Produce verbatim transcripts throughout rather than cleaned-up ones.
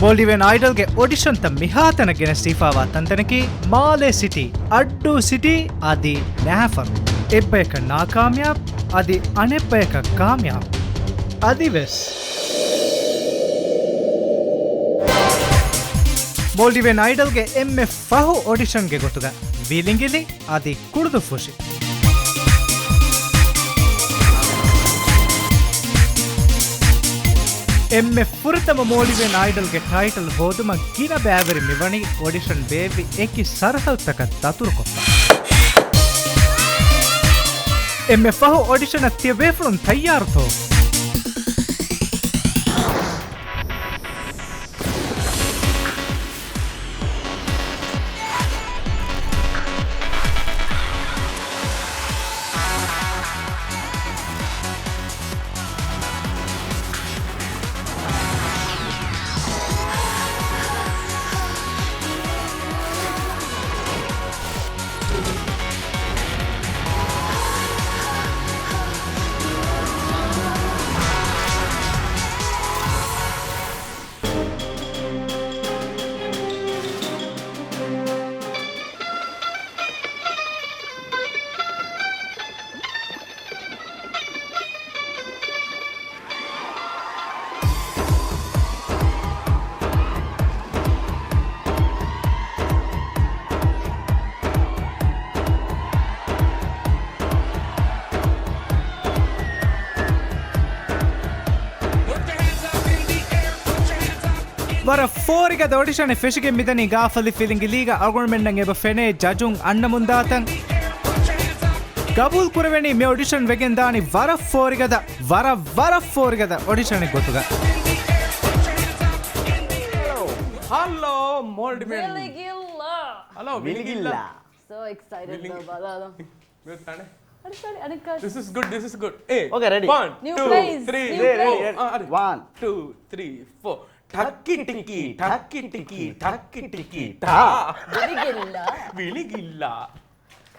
މޯލްޑިވިއަން އައިޑަލްގެ އޮޑިޝަންތައް މިހާތަނަށް ގެނެސްދީފާވާ ތަންތަނަކީ މާލޭ ސިޓީ، އައްޑޫ ސިޓީ އަދި ނާފަރު. އެއްބަޔަކަށް ނާކާމިޔާބު އަދި އަނެއްބަޔަކަށް ކާމިޔާބު. އަދިވެސް މޯލްޑިވިއަން އައިޑަލްގެ އެންމެ ފަހު އޮޑިޝަންގެ ގޮތުގަ ވިލިނގިލި އަދި ކުޅުދުއްފުށި. އެންމެ ފުރަތަމަ މޯލްޑިވިއަން އައިޑަލްގެ ޓައިޓަލް ހޯދުމަށް ގިނަ ބައިވެރިން މިވަނީ އޮޑިޝަން ބޭއްވި އެކި ސަރަހައްދުތަކަށް ދަތުރުކޮށްފަ. އެންމެ ފަހު އޮޑިޝަނަށް ތިޔަ ބޭފުޅުން ތައްޔާރުތޯ؟ ވަރަށް ފޯރިގަދަ އޮޑިޝަނެއް ފެށިގެން މިދަނީ ގާފަލި ފިލިނގިލީގަ. އަޅުގަނޑުމެންނަށް އެބަ ފެނޭ ޖަޖުން އަންނަމުންދާތަން. ގަބޫލު ކުރެވެނީ މި އޮޑިޝަން ވެގެން ދާނީ ވަރަށް ފޯރިގަދަ، ވަރަށް، ވަރަށް ފޯރިގަދަ އޮޑިޝަނެއް ގޮތުގަ. ހަލޯ، މޯލްޑިވިއަން. ވިލިގިއްލާ. ހަލޯ، ވިލިގިއްލާ. ވިލިގިއްލާ. So excited ވިލި-، ދޯ ބަލާލަ. މި ތަނެ. އަނެއްކާ. This is good, this is good. އޭ. Okay, ready. One, two, three, four. New prize. އާ، އަރެ. One, two, three, four. ޓައްކި ޓިކި، ޓައްކި ޓިކި، ޓައްކި ޓިކި، ޓާ. ވިލިގިއްލާ. ވިލިގިއްލާ.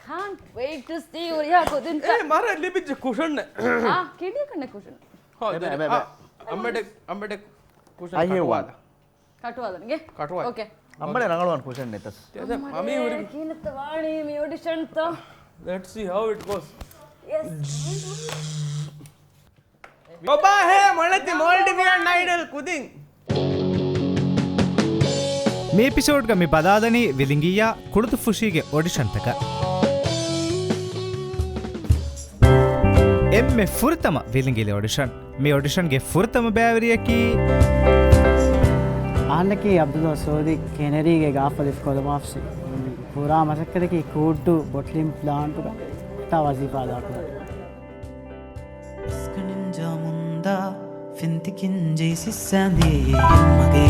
Can't wait to see ހުރިހާ ކުދިންތައް. އޭ، މަރަށް ލިބިއްޖެ ކުޝަން. އާ، ކިޑިއަކަށް ނެ ކުޝަން. ހޯ، އެބެ، ދެން، އެބެ، އާ، އެބެ. އަނބެޑެ، އަނބެޑެ ކުޝަން ކަޓުވާލަ. ކަޓުވާލަން ގެ. ކަޓުވާލަ. Okay. އަނބަޅެ ރަނގަޅުވާން ކުޝަން ނެތަސް. ތިޔަ ދެ، މަމީ ހުރި. ކިހިނެއްތަ ވާނީ މި އޮޑިޝަންތަ؟ Let's see how it goes. Yes. އޮބާހޭ މޮޅެތި މޯލްޑިވިއަން އައިޑަލް ކުދިން. މި އެޕިސޯޑްގަ މި ބަލާލަނީ ވިލިނގިއްޔާ ކުޅުދުއްފުށީގެ އޮޑިޝަންތަކަށް. އެންމެ ފުރަތަމަ ވިލިނގިލި އޮޑިޝަން. މި އޮޑިޝަންގެ ފުރަތަމަ ބައިވެރިޔަކީ އަހަންނަކީ އަބްދުﷲ ސޯދި ކެނެރީގެ ގާފަލިފު ކޮލަމާފުށި ކުރާ މަސައްކަތަކީ ކޫއްޑޫ ބޮޓްލިން ޕްލާންޓުގަ ތާ ވަޒީފާ އަދާކުރަން. އިސްކަނިން ޖާމުންދާ ފިންތިކިން ޖެއިސިއްސާނދީ އެންމަގޭ.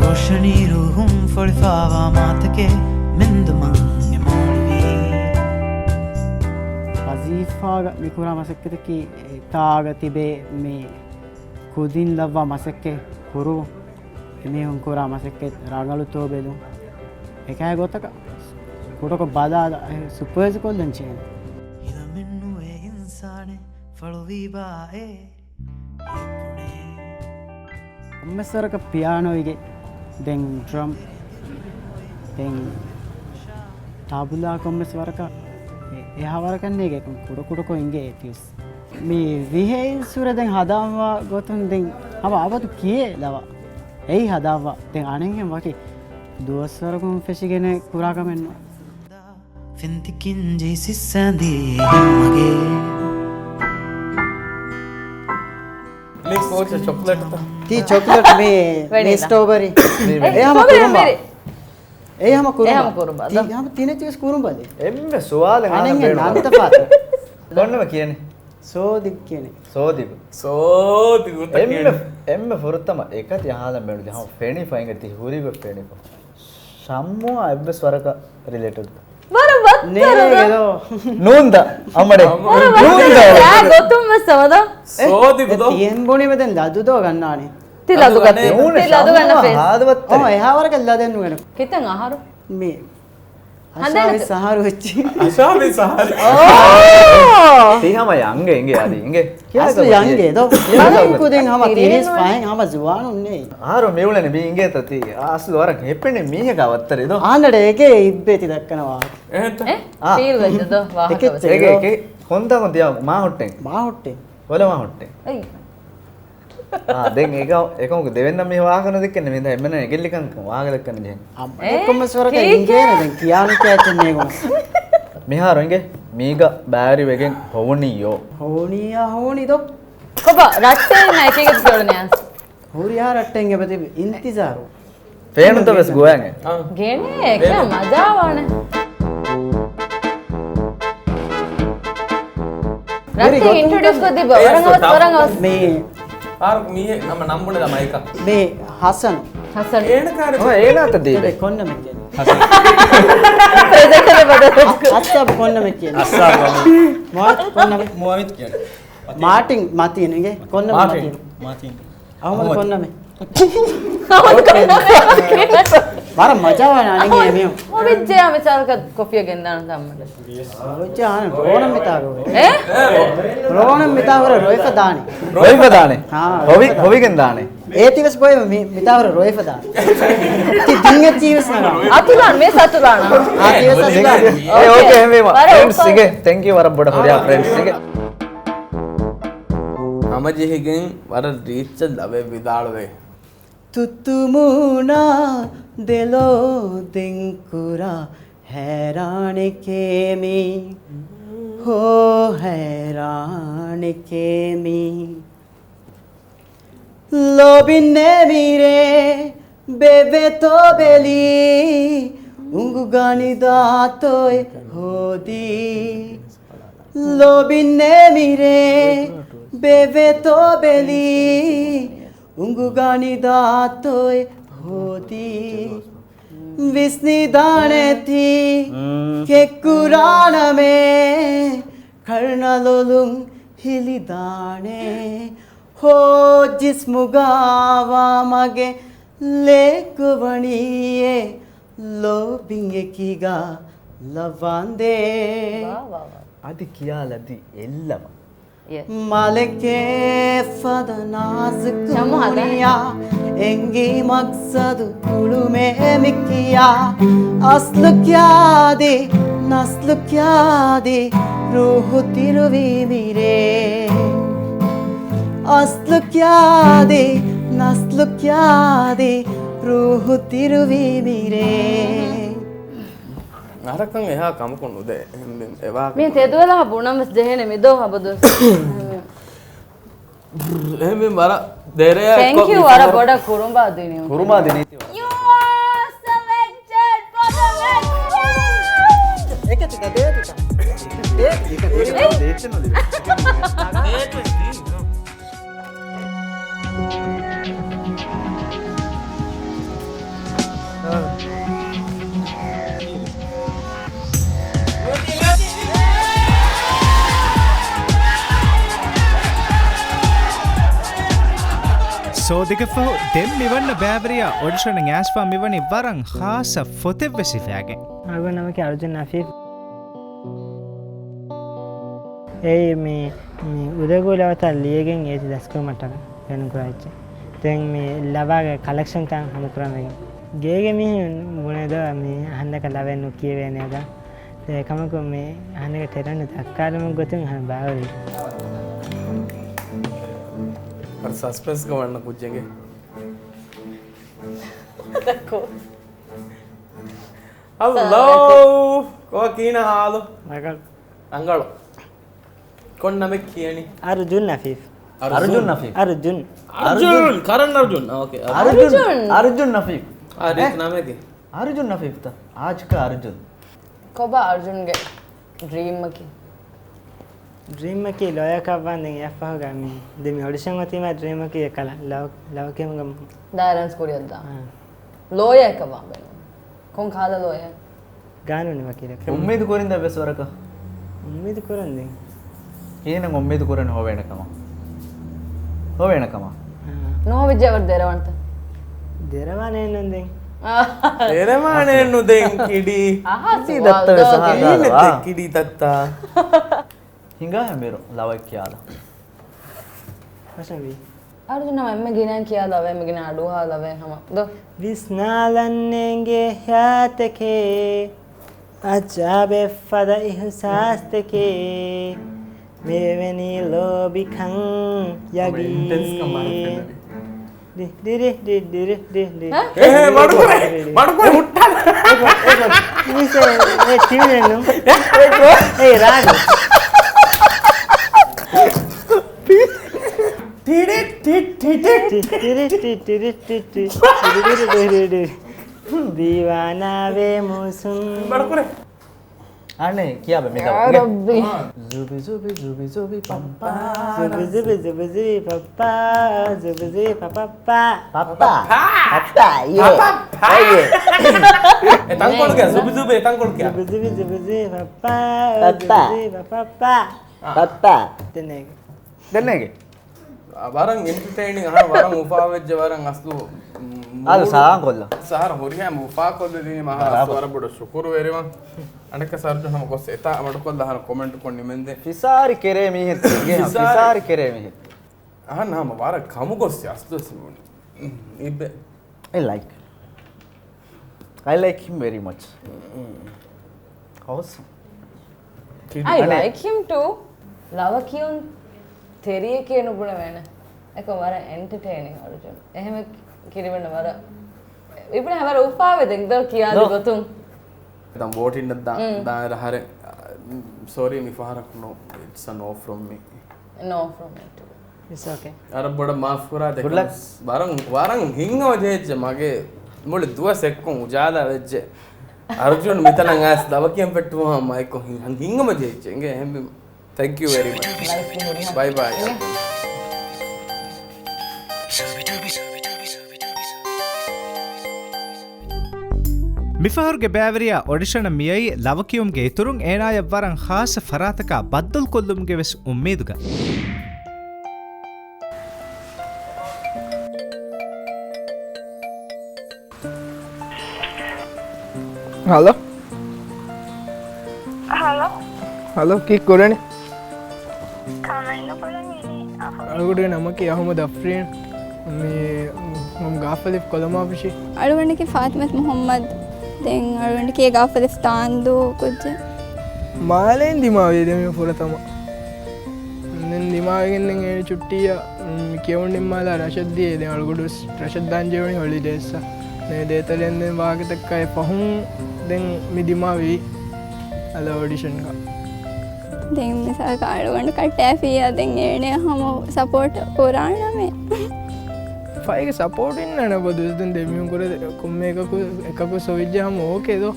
ރޯޝަނީ ރޫހުން ފޮޅިފާވާ މާތަކެއް މެންދުމަށް އެ މޯޅިވީ. ވަޒީފާގަ މި ކުރާ މަސައްކަތަކީ އެތާގަ ތިބޭ މި ކުދިން ލައްވާ މަސައްކަތް ކުރު، އެމީހުން ކުރާ މަސައްކަތް ރަނގަޅުތޯ ބެލުން، އެކަހަލަ ގޮތަކަށް ކުޑަކޮށް ބަލާލާ ސުޕަވައިޒް ކޮށްލަން ޖެހޭނެ. ހިލަމެއްނުވޭ އިންސާނެއް ފަޅުވީ ބާއޭ ކޮންމެސް ވަރަކަށް ޕިއާނޯއިގެ ދެން ޑްރަމް ދެން ތާބުލާ ކޮންމެސް ވަރަކަށް އެ-، އެހާ ވަރަކަށް ނޭގެ ކުޑަކުޑަކޮށް އިނގޭ އެޓްލީސްޓް. މި ވިހޭ ސުރަ ދެން ހަދާންވާ ގޮތުން ދެން ހަމަ އަބަދު ކިޔޭ ލަވަ. އެއީ ހަދާންވާ. ދެން އަނެއްހެން ވަކި ދުވަސްވަރަކުން ފެށިގެނެ ކުރާ ކަމެއް ނޫން. ފިންތިކިން ޖެއިސި ސާނދީ ހިންމަގޭ. މި ކޯޗަށް ޗޮކްލެޓްތަ؟ ތީ ޗޮކްލެޓް މި، މި ވެނިލާ. ސްޓްރޯބެރީ. އެ، އެ ހަމަ ސްޓްރޯބެރީ ކުރުމާ. ބެރީ. އެ ހަމަ ކުރުމާ. އެ ހަމަ ކުރުމާ. ތީ ދޯ. ހަމަ ތިނެތިވެސް ކުރުމަ ބަލޭ. އެންމެ ސުވާލެއް އަނެއް އާނަމެން ނަންތަ ފާތަ. ކޮންނަމަ ކިޔަނީ؟ ސޯދި ކިޔަނީ. ސޯދި. ސޯދިގު ތަކެއް. އެންމެ، އެންމެ ފުރަތަމަ އެކަތި އަހާލަން ބޭނުން ހަމަ ފެނިފަ އިނގެ ތި ހުރިބަ ފެނިފަ. ޝައްމުއާ އެއްވެސް ވަރަކަށް ރިލޭޓެޑް. ވަރަށް ވައްތަރު. ނޭގެ ދޯ. ނޫންދަ. އަމަޑެ. ވަރަށް ވައްތަރު. ނޫންދަ. އާ ގޮތުން ވެސް ސަމަދަ. ސޯދި އެ ބުދޯ. ތިއެން ބުނީމެ ދެން ލަދު ދޯ ގަންނާނީ. ތި ލަދު ގަތޭ. ނޫނެ ތި ލަދު ގަންނަ ޝައްމުއާ ފޭ. ހާދަ ވައްތަރެއް. އޯ، އެހާ ވަރަކަށް ލަދެއް ނުގަނެ. ކިތަން އަހަރު؟ މި. ހަނދާން އަށާވީސް އަހަރު ވެއްޖެ. އަށާވީސް އަހަރު. ތީ ހަމަ ޔަންގެ އިނގޭ އަދި އިނގޭ. ކިޔާ އަސްލު ޔަންގެ ދޯ. ޔަންގެ ދޯ. ދެން ހަމަ ތިރީސް ފަހެއް ހަމަ ޒުވާނުން ނޭ. އަހަރު މިއުޅެނީ މީ އިނގޭތަ ތީ. އަސްލު ވަރަށް ހެޕެނީ މީހަކާ ވައްތަރޭ ދޯ. އާނަޑޭ އެގޭ އިއްބޭ ތި ދައްކަނަ ވާހަކަ. އެހެންތަ؟ އެ؟ އާ. ފީލް ވެއްޖެ ދޯ ވާހަކަ އެކެއްޗެއް. އެގޭ އެކޭ ކޮންތާކުން ތިޔާ މާހުއްޓެން. މާހުއްޓެން. ކޮލަ މާހުއްޓެން. އެއް. އާ، ދެން އެކަ-، އެކަމަކު ދެވެންނަ މި ވާހަކަ ނުދެއްކެން މި ދަ އެމެން އެގެއްލިކަން ވާހަކަ ދެއްކަން ޖެހެން. އަ، އެ؟ އެކޮންމެސް ވަރަކަށް ކީކޭ؟ އިނގޭނެ ދެން ކިޔާނު ކިޔާ އެއްޗެއް ނޭގުމަސް. މިހާރު އިނގޭ މީގަ ބާރިވެގެން ހޮވުނީޔޯ. ހޮވުނީޔާ ހޮވުނީ ދޯ. ކޮބާ ރައްޓެއް ނައިކީގެ ކިޔޮޅު ނިޔާސް. ހުރިހާ ރައްޓެއް އެބަތިބި އިންތިޒާރު. ފޭނުތަ ވެސް ގޮވައިގެން. އާ. ގޭނެ ކިޔާ މަޖާވާނެ. ރައްޓެއް އިންޓްރޮޑިއުސް ކޮށްދީބަ. އޭ، ވަރަށް ހަސަން ވަރަށް ހަސަން. މީ ހާރު މީހެއް ނަމަ ނަންބުނެލަ މައިކަ. މީ ހަސަން. ހަސަން. އޭނަ ކާރި. އޭނާތަ ދީބެ. ކޮންނަމެއް ކިޔަނީ؟ ހަސަން. އައްސާބު ކޮންނަމެއް ކިޔަނީ؟ އައްސާބު. މުހައްމަދު ކޮންނަމެއް؟ މުހައްމަދު ކިޔަނީ. މާޓިން މަތީން އިނގޭ. ކޮންނަމެއް މާޓިން. މަތީން؟ މާޓިން. އަހުމަދު ކޮންނަމެއް؟ ވަރަށް މަޖާވާނެ އަނެއް މިއު. މޮވިއްޖެ އާ މިސާލަކަށް ކޮފީއަށް ގެންދާނަން ތައްމަ. މޮވިއްޖެ އާނ ރޯނަން މިތާގު. އެ؟ ރޯނަން މިތާ ހުރެ ރޮއިފަ ދާނެ. ރޮއިފަ ދާނެ؟ ހާ، ހޮވި، ރޮއިފަ ހޮވިގެން ދާނެ. އޭތި ވެސް ބޮއެ މި، މިތާ ހުރެ ރޮއިފަ ދާނެ. ތި ދިން އެއްޗީ ވެސް ނަގާ. އަތުލާން، މޭސް އަތުލާނަ. އާ، ތި ވެސް އަތުލާނަ. އޭ، އޯކޭ، އެހެންވީމަ. ވަރަށް ފްރެންޑްސް އުފަ- އިނގޭ. ތެންކް ޔޫ ވަރަށް ބޮޑަށް ހުރިހާ ފްރެންޑްސް އިނގޭ. ހަމަޖެހިގެން ވަރަށް ރީއްޗަށް ލަވެއް ވިދާޅުވޭ. ތުއްތުމޫނާ ދެލޯ ދެން ކުރާ ހައިރާނެކޭ މީ. ހޯ ހައިރާނެކޭ މީ. ލޯބިންނޭ މިރޭ ބެއްވޭތޯ ބެލީ، އުނގުގަނި ދާތޯއެ ހޯދީ. ލޯބިންނޭ މިރޭ ބެއްވޭތޯ ބެލީ، އުނގުގަނި ދާތޯއެ ހޯދީ. ވިސްނިދާނެތީ ކެއްކުރާނަމޭ، ކަރުނަލޮލުން ހިލިދާނެ. ހޯ ޖިސްމުގަ ވާ މަގެ ލޭކު ވަނީއޭ، ލޯބިން އެކީގަ ލަވާނދޭ. ވާ، ވާ، ވާ. އަދި ކިޔާލަދީ އެއްލަމަ. ޔެސް. މާލެކޭ ފަދަ ނާޒުކު ޝަމު ހަދާ. މުނިޔާ، އެނގި މަގްސަދު ކުޅުމޭ މިކިޔާ. އަސްލު ކިޔާދި، ނަސްލު ކިޔާދި، ރޫހު ތިރުވީ މިރޭ. އަސްލު ކިޔާދި، ނަސްލު ކިޔާދި، ރޫހު ތިރުވީ މިރޭ. އަހަރަކަށް އެހާ ކަމަކު ނުދޭ. އެހެންވެ، އެވާހަކަ މި ތެދުވެލާ ބުނަން ވެސް ޖެހޭނެ މިދޯ ހަބަދުވެސް. އެހެންވެ، ވަރަށް ދެރަޔާ ތެންކް އެއްކޮށް ޔޫ، ވަރަށް މިފަހަރު ބޮޑަށް ކުރުމާ ދިނީ. ކުރުމާ ދިނީ. You are selected for the next round. އެކަތި ތަ ދޭތި ތަ. ދޭތި ތަ ދޭތި ތަ. ސޯދިގެފަހު ދެން މިވަންނަ ބައިވެރިޔާ އޮޑިޝަނަށް އައިސްފަ މިވަނީ ވަރަށް ޚާއްޞަ ފޮތެއްވެސް ހިފާގެން. އަޅުގެ ނަމަކީ އަރުޖުން އަފީފް. އެއީ މި، މި އުދަގޫ ލަވަތައް ލިޔެގެން އޭތި ދަސްކުރުމަށްޓަކަ ބޭނުންކުރާ އެއްޗެއް. ދެން މި ލަވާގެ ކަލެކްޝަންތައް ހަމަކުރަން ވެގެން. ގޭގެ މީހުން ބުނެދޯ މި އަހަންނަކަށް ލަވައެއް ނުކިޔެވޭނެ އެދާ. އެކަމަކު މި އަހަންނަކަށް ޓެލެންޓް ދައްކާލުމުގެ ގޮތުން އަހަން ބާވަރުވި. އަރަ ސަސްޕެންސްގަ ވަންނަ ކުއްޖެއްގެ. ދައްކޯ. ހަލޯ! ކޯ ކީނަ ހާލު؟ ރަނގަޅު. ރަނގަޅު. ކޮން ނަމެއް ކިޔަނީ؟ އަރުޖުން ނަފީފް. އަރުޖުން. އަރުޖުން. އަރުޖުން. ކަރަން އަރުޖުން. އާ، އޯކޭ. އަރުޖުން. އަރުޖުން. އަރުޖުން ނަފީފް. އާ، ރީތި ނަމެކޭ. އަރުޖުން ނަފީފްތަ؟ އާޖްކާ އަރުޖުން. ކޮބާ އަރުޖުންގެ ޑްރީމަކީ؟ ޑްރީމަކީ ލޯޔަކަށްވާން. ދެން އެއަށްފަހުގަ މި، ދެން މި އޮޑިޝަން އޮތީމާ ޑްރީމަކީ އެކަލަ ލަވް، ލަވް ކިޔުމުގެ. ދާއިރާންސް ކުރިއަށްދާ. އާ. ލޯޔައަކަށްވާން ބޭނުން. ކޮން ކަހަލަ ލޯޔަ؟ ގާނޫނީ ވަކީލަކަށް. އުއްމީދު ކުރިން ދެ ވެސް ވަރަކަށް. އުއްމީދު ކުރަން ދެން. ކިހިނެއް އުއްމީދު ކުރަން ހޮވޭނެ ކަމަށް؟ ހޮވޭނެ ކަމަށް؟ އާ. ނުހޮވިއްޖެ ވަރަށް ދެރަވަންތަ؟ ދެރަވާނެ ނަން ދެން. އޭރެމާނެއްނު ދެން ކިޑީ. އަހާ، ސުވާލު ދައްތަވެސް ދޯ. އަހާ ދަރުވާ. ކިޑީ ދައްތާ. ހިނގާ ހެނބިރު ލަވައް ކިޔާލަ. ހަސަންވީ. އަރުޖުން ހަމަ އެންމެ ގިނައިން ކިޔާލަވަ، އެންމެ ގިނަ އަޑުއަހާލަވަ ހަމަ. ދޯ. ވިސްނާލަން ނޭނގޭ ހަޔާތެކޭ، އަޖާބެއްފަދަ އިހުސާސްތެކޭ، މެވެނީ ލޯބިކަން ޔަގީ. އިންޓެންސްކަން މާ ފެންނަނީ. ޑި، ޑި، ޑި، ޑި، ޑި، ޑި، ޑި. ހަ؟ އެހެ، މަޑުކުރޭ، މަޑުކުރޭ، ހުއްޓާ. މިސެ، އެ ޓިވި ނެންނު. އެ ރާނި. ޓިޑި، ޓި، ޓިޑި. ޓި، ޓިޑި، ޓި، ޓިޑި، ޓި، ޓި. ދީވާނާވޭ މޫސުން. ބަޑުކުރޭ. އަނެ، ކިޔާބަ މި ޔާ ދަވަ. ރައްބީ. ޒުބި، ޒުބި، ޒުބި، ޒުބި، ޕައްޕާ. ޒުބި، ޒުބި، ޒުބި، ޒުބި، ޕައްޕާ. ޒުބި، ޒުބި، ޕަޕައްޕާ. ޕައްޕާ. ޕައްޕާ، ޔޭ. ޕަޕައްޕާ. އޭ. އެ ތަންކޮޅު ކިޔާ، ޒުބި، ޒުބި، އެ ތަންކޮޅު ކިޔާ. ޒުބި، ޒުބި، ޒުބި، ޒުބި، ޕައްޕާ. ޕައްޕާ. ޒުބި، ޒުބި، ޕަޕައްޕާ. ޕައްޕާ. ދެންނޭގެ. ދެންނޭގެ. ވަރަށް އެންޓަޓެއިނިން، އަހަ، ވަރަށް އުފާވެއްޖެ، ވަރަށް އަސްލު، އަލު މޫޑު ސާން ކޮށްލަ. ސަހަރ ހުރިހާ އުފާކޮށްލެދިނީ މަހާ އަސްލު ވަރަށް ބޮޑަށް ޝުކުރުވެރިވަން. އަނެއްކާ ސަރްޖުން ހަމަ ގޮސް އެތާ މަޑުކޮށްލަ އަހަން ކޮމެންޓް ކޮށް ނިމެންދޭ. ފިސާރި ކެރޭ މީހެއް ތިގެ، ފިސާރި. ފިސާރި ކެރޭ މީހެއް. އަހަން ހަމަ ވަރަށް ކަމުގޮސް އަސްލު ސިމުން. އިއްބެ. އެ ލައިކް. I like him very much. Awesome. I like him too. ލަވަ ކިޔުން ތެރިޔެކޭ ނުބުނެވޭނެ. އެކަމް ވަރަށް އެންޓަޓެއިނިން އަރުޖުން. އެހެމެ ކިރިވެން ވަރަށް. އިބުނެ ހަމަ އުފާވެ ދެން ދޯ ކިޔާލި ގޮތުން. ދަން ވޯޓިން ދާ، ދާއިރަ ހަރެ، ސޯރީ މި ފަހަރަކު ނޯ. It's a no from me. No from me too. It's okay. އަރަ ބޮޑަށް މާފު ކުރާ ދެކަން. ވަރަށް، ވަރަށް ހިތްހަމަ ޖެހިއްޖެ މަގޭ މުޅި ދުވަސް އެއްކޮށް އުޖާލާ ވެއްޖެ. އަރްޖުން މިތަނަށް އައިސް ލަވަ ކިޔަން ފެއްޓުމަށް ހަމަ އެއްކޮށް ހިތްހަމަ ޖެހިއްޖެ. އިނގޭ އެހެންވީމަ. Thank you very much. Bye bye. މިފަހަރުގެ ބައިވެރިޔާ އޮޑިޝަނަށް މިއައީ ލަވަ ކިޔުމުގެ އިތުރުން އޭނާޔަށް ވަރަށް ޚާއްޞަ ފަރާތަކާ ބައްދަލުކޮށްލުމުގެ ވެސް އުއްމީދުގަ. ހަލޯ. ހަލޯ. ހަލޯ، ކީއްކުރަނީ؟ ކަމެއްނުކުރަނީ. އަޅުގަނޑުގެ ނަމަކީ އަހުމަދު އަފްރީން. މި ގާފަލިފް ކޮލަމާފުށި. އަޅުގަނޑަކީ ފާތިމަތު މުހައްމަދު. ދެން އަޅުގަނޑަކީ ގާފަލިފް ތާނދޫ ކުއްޖެއް. މާލޭން ދިމާވި ދެމި ފުރަތަމަ. ދެން ދިމާވިގެން ދެން އޭނި ޗުއްޓީއަށް، މް، ކިޔެވުން ނިންމާލާ ރަށަށް ދިޔަ. ދެން އަޅުގަޑު ވެސް ރަށަށް ދާން ޖެހުނީ ހޮލިޑޭސްއަށް. ދެން ދޭތެރޭން ދެން ވާހަކަތައް ކައި ފަހުން ދެން މި ދިމާވީ އަލަށް އޮޑިޝަންގަ. ދެން މިސާލަކަށް އަޅުގަނޑު ކައްޓައިފިއްޔާ ދެން އޭނަ ހަމަ ސަޕޯޓް ކުރާނަމޭ. ފައިގެ ސަޕޯޓް އިންނާނެ ބަދުވެސް ދެން ދެމީހުން ކުރެ ކޮންމެ އެކަކު، އެކަކު ސޮވިއްޖެ ހަމަ އޯކޭ ދޯ.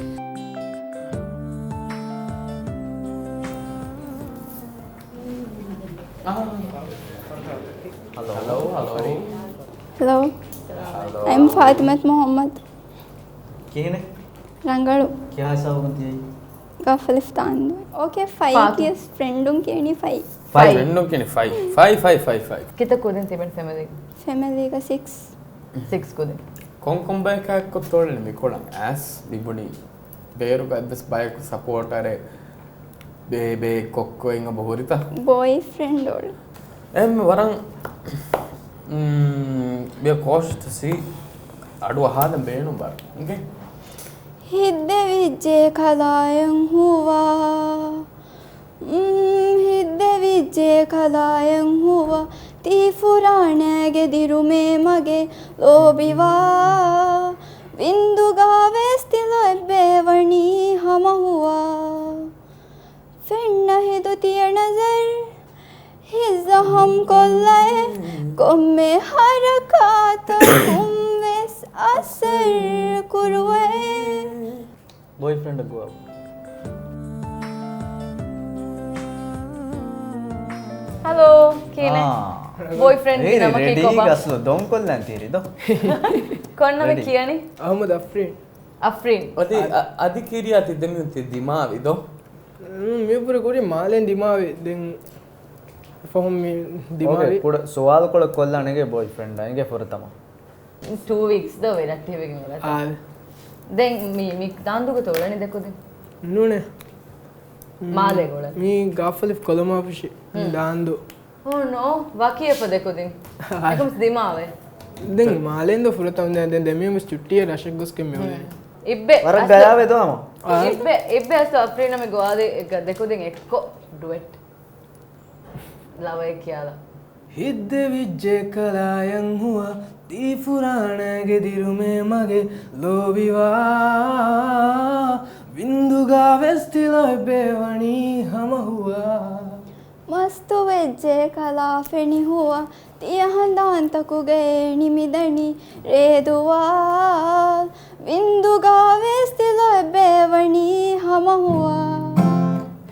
ހަލޯ، ހަލޯ. ހަލޯ. ހަލޯ. އައިމް ފާތިމަތު މުހައްމަދު. ކިހިނެއް؟ ރަނގަޅު. ކިހާ ހިސާބަކުން ތިޔައީ؟ ގާފަލިފް ތާނދޫ. އޯކޭ، ފައި ފާތު. ކިޔަސް ފްރެންޑުން ކިޔަނީ ފައި. ފައި. ފްރެންޑުން ކިޔަނީ ފައި. ފައި، ފައި، ފައި، ފައި. ކިތައް ކުދިން ތިބެން ފެމިލީ؟ ފެމިލީގަ ސިކްސް. ސިކްސް ކުދިން. ކޮން ކޮން ބަޔަކާ އެއްކޮށް ތޮޅެން މިކޮޅަށް އައިސް މިބުނީ؟ ބޭރުގަ އެއްވެސް ބަޔަކު ސަޕޯޓަރެއް ބޭ، ބޭ ކޮއްކޮއިން އެބަ ހުރިތަ؟ ބޯއިފްރެންޑް އޮޅު. އެހެން ވަރަށް، މް، ބިޔަ ކޯޝިތު ސީ އަޑު އަހާލަން ބޭނުން ވަރަށް. އިނގޭ. ހިތްދެވިއްޖެ ކަލާޔަން ހުވާ. މް، ހިތްދެވިއްޖެ ކަލާޔަން ހުވާ، ތި ފުރާނައިގެ ދިރުމޭ މަގޭ ލޯބިވާ. ވިންދުގަ ވެސް ތި ލޯތްބޭ ވަނީ ހަމަ ހުވާ. ފެންނަ ހިދު ތިޔަ ނަޒަރް، ހިތް ޒަހަމް ކޮށްލައޭ، ކޮންމެ ހަރަކާތަކުން ވެސް އަސަރް ކުރުވައޭ. ބޯއިފްރެންޑަށް ގޮވާ. ހަލޯ، ކިހިނެއް؟ އާ. ބޯއިފްރެންޑްގެ ރެޑީ، ނަމަކީ ރެޑީ ކޮބާ؟ އަސްލު ދޮންކޮށްލަން ތިރި ދޯ. ކޮން ނަމެއް ރެޑީ. ކިޔަނީ؟ އަހުމަދު އަފްރީން. އަފްރީން. އަދި، އަ، އަދި ކިރިޔާ ތި ދެމީހުން ތި ދިމާވި ދޯ. މި ބުރި ކުރި މާލެން ދިމާވި ދެން ފަހުން މި ދިމާވި. އޯކޭ، ކުޑަ ސުވާލުކޮޅެއް ކޮށްލާނެގެ ބޯއިފްރެންޑާ އިނގޭ ފުރަތަމަ. ޓޫ ވީކްސް ދޯ ވެ ރައްޓެހިވެގެން އުޅަތާ. އާ. ދެން މި، މި ދާންދޫގަ ތޯޅަނީ ދެކުދިން؟ ނޫނޭ. މާލޭގަ އުޅެނީ. މީ ގާފަލިފު ކޮލަމާފުށި. ހުން. ދާންދޫ. އޯ ނޯ، ވަކިވެފަ ދެކުދިން. އެކަމަސް ދިމާވޭ. ދެން މާލޭން ދޯ ފުރަތަމަ ދެން، ދެން ދެމީހުން ވެސް ޗުއްޓީއެއް ރަށެއް ގޮސްގެން މި އުޅެނީ. އިއްބެ ވަރަށް އަސްލު، ގަޔާވޭ ދޯ ހަމަ. އާ. އިއްބެ، އިއްބެ އަސްލު އަފްރީން މި ގޮވާލި އެއްގަ ދެކުދިން އެއްކޮށް ޑުއެޓް. ލަވައެއް ކިޔާލަ. ހިތްދެވިއްޖެ ކަލާޔަން ހުވާ، ތީ ފުރާނައިގެ ދިރުމޭ މަގެއް ލޯބިވާ. ވިންދުގަ ވެސް ތިލޮއެއް ބޭވަނީ ހަމަ ހުވާ. މަސްތުވެއްޖެ ކަލާ ފެނި ހުވާ، ތިޔަ ހަނދާންތަކުގައި ނިމިދަނީ ރޭދުވާ. ވިންދުގަ ވެސް ތިލޮއެއް ބޭވަނީ ހަމަ ހުވާ.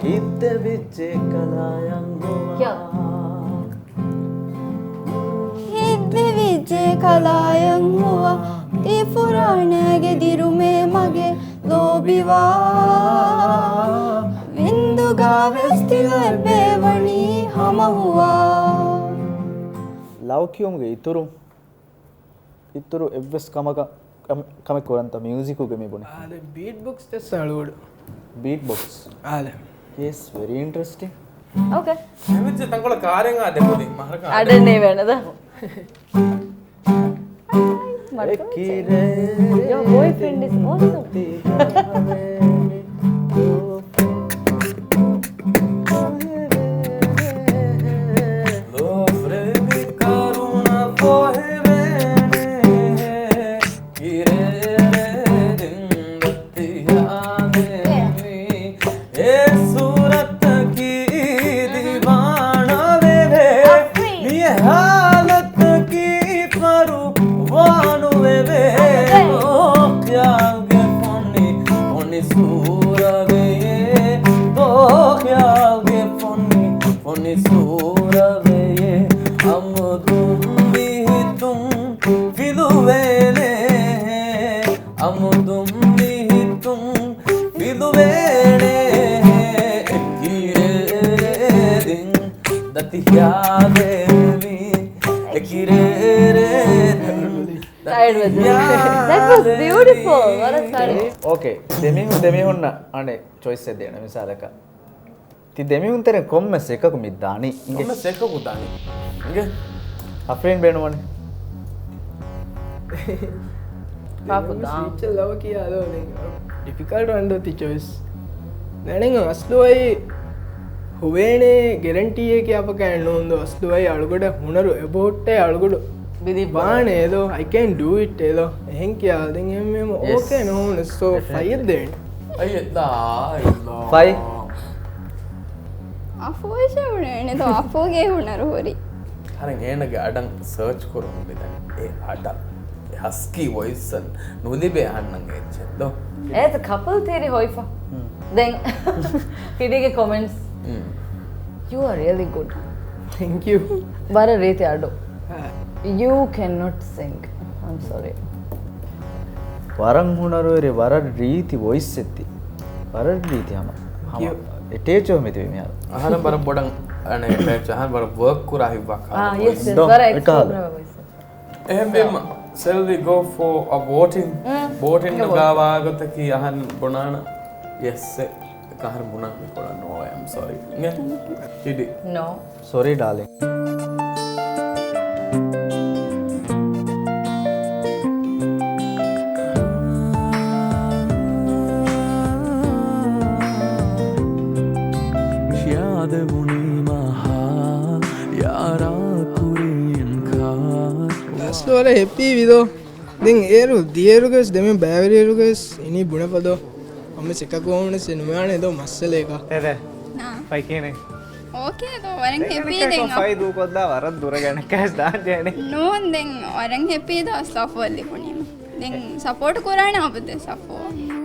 ހިތްދެވިއްޖެ ކަލާޔަން ހުވާ. ކިޔާ. ހިތްދެވިއްޖެ ކަލާޔަން ހުވާ، ތި ފުރާނައިގެ ދިރުމޭ މަގެއް ލޯބިވާ. ވިންދުގަ ވެސް ތިލޮއެއް ބޭވަނީ ހަމަ ހުވާ. ލަވް ކިޔުމުގެ އިތުރުން އިތުރު އެއްވެސް ކަމަކަށް، ކަމެއް، ކަމެއް ކުރަންތަ މިއުޒިކުގެ މި ބުނި؟ އާދެ، ބީޓް ބޮކްސް ދެއްސަ އަޅުގަޑު. ބީޓް ބޮކްސް؟ އާދެ. Yes, very interesting. Okay. ހެމިއްޖެ ތަންކޮޅަށް ކާރެއް އާ ދެކުދިން މަހަރަކާ އަޑެއް ނޭވޭނެ ދޯ. އެކިރޭ. Your boyfriend is awesome. އެ ސޫރަތަކީ ދިވާނާވެވޭ. މި ހާލަތަކީ ފަރުވާނުވެވޭ. އަހަރެން. ދޯޚިޔާލްގެ ފޮނި، ފޮނި ސޫރަވެޔޭ. ދޯޚިޔާލްގެ ފޮނި، ފޮނި ސޫރަވެޔޭ. އަމުދުން މިހިތުން ފިލުވޭނެ. އަމުދުން މިހިތުން ފިލުވޭނެ. އެކިރޭ ދިން ދަތި ހިޔާލެވި. އެކިރޭ ދިން ދަތި ހިޔާލެވި. That was beautiful. ވަރަށް ސަރެ. އޯކޭ. ދެމީހުން، ދެމީހުންނަށް އަނެއް ޗޮއިސްއެއް ދޭނެ މިސާލަކަށް. ތި ދެމީހުން ތެރެއިން ކޮންމެސް އެކަކު މި ދާނީ އިނގޭ. ކޮންމެސް އެކަކު ދާނީ އިނގޭ. އަފްރީން ބޭނުންވަނީ. ކާކު ދާ؟ ސްވިޗް ލަވަ ކިޔާލޯ ދެން. ޑިފިކަލްޓް ވަންދޯ ތި ޗޮއިސް. ދެން އަސްލު އައި ހުވޭނޭ ގެރެންޓީއެއް ކިޔާފަކައެއް ނޫންދޯ. އަސްލު އައި އަޅުގަޑަށް ހުނަރު އެބަހުއްޓޭ އަޅުގަޑު ބިލި ވާނެ އެލޯ. I can do it އެލޯ. އެހެން ކިޔާ ދެން އެހެންވީމަ އޯކޭ ނޫން. ސޯ ފައި ދޭން. އައްލާ، އައްލާ. ފައި. އަފޫ އެށެވުނޭނެ ދޯ އަފޫގެ ހުނަރު ހުރި. ހަރެން އޭނަގެ އަޑަށް ސަރޗް ކުރުން މިދަނީ. އެ އަޑަށް. އެ ހަސްކީ ވޮއިސް ނުލިބޭ އަހަންނަށް އެއްޗެއް ދޯ. އޭތަ ކަޕަލް ތިޔަރީ ހޮއިފަ. ދެން ކިޑީގެ ކޮމެންޓްސް. You are really good. Thank you. ވަރަށް ރީތި އަޑު. You cannot sing. I'm sorry. ވަރަށް ހުނަރުވެރި، ވަރަށް ރީތި ވޮއިސް އެއްތި. ވަރަށް ރީތި ހަމަ. ހަމަ އެޓޭޗް ވެ މިތިބި މިހާރު. އަހަރެން ވަރަށް ބޮޑަށް އަނެއް އެޓޭޗް އަހަރެން ވަރަށް ވަރކް ކުރާ ހިތްވާ ކާ. އާ، ޔެސް، ޔެސް، ވަރަށް އެކަހަލަ. އެކްސްޕްރެސް ވަރަށް ވޮއިސް. އެހެންވީމަ، shall we go for a voting؟ ވޯޓިން ގަ ވާގޮތަކީ އަހަން ބުނާނަ ޔެސް އެއް. އަހަން ބުނާ މިކޮޅަށް ނޯ، I am sorry. ކިޑި. ނޯ. ސޮރީ ޑާލިން. ޔާދެވުނީ މަހާ ޔާރާ ކުރިން ކާ. ލާސްޓް ވަރަށް ހެޕީ ވިދޯ. ދެން އޭރު ދިޔައިރުގަސް ދެމެ ބައިވެރިއިރުގަސް އިނީ ބުނެފަދޯ. އަމި ސިކަކޯންސް ނުވާނެ ދޯ މައްސަލޭގަ. ތެދެ. ނާ. ފައިކޭނެ. އޯކޭ ދޯ ވަރަށް ހެޕީ ދެން. ފައި ދޫކޮށްދާ ވަރަށް ދުރަގަނެ ކަސް ދާން ޖެހެނެ. ނޫން ދެން ވަރަށް ހެޕީ ދޯ ސަފޯ ލިބުނީމަ. ދެން ސަޕޯޓް ކުރާނެ އަބަދު ސަފޯ.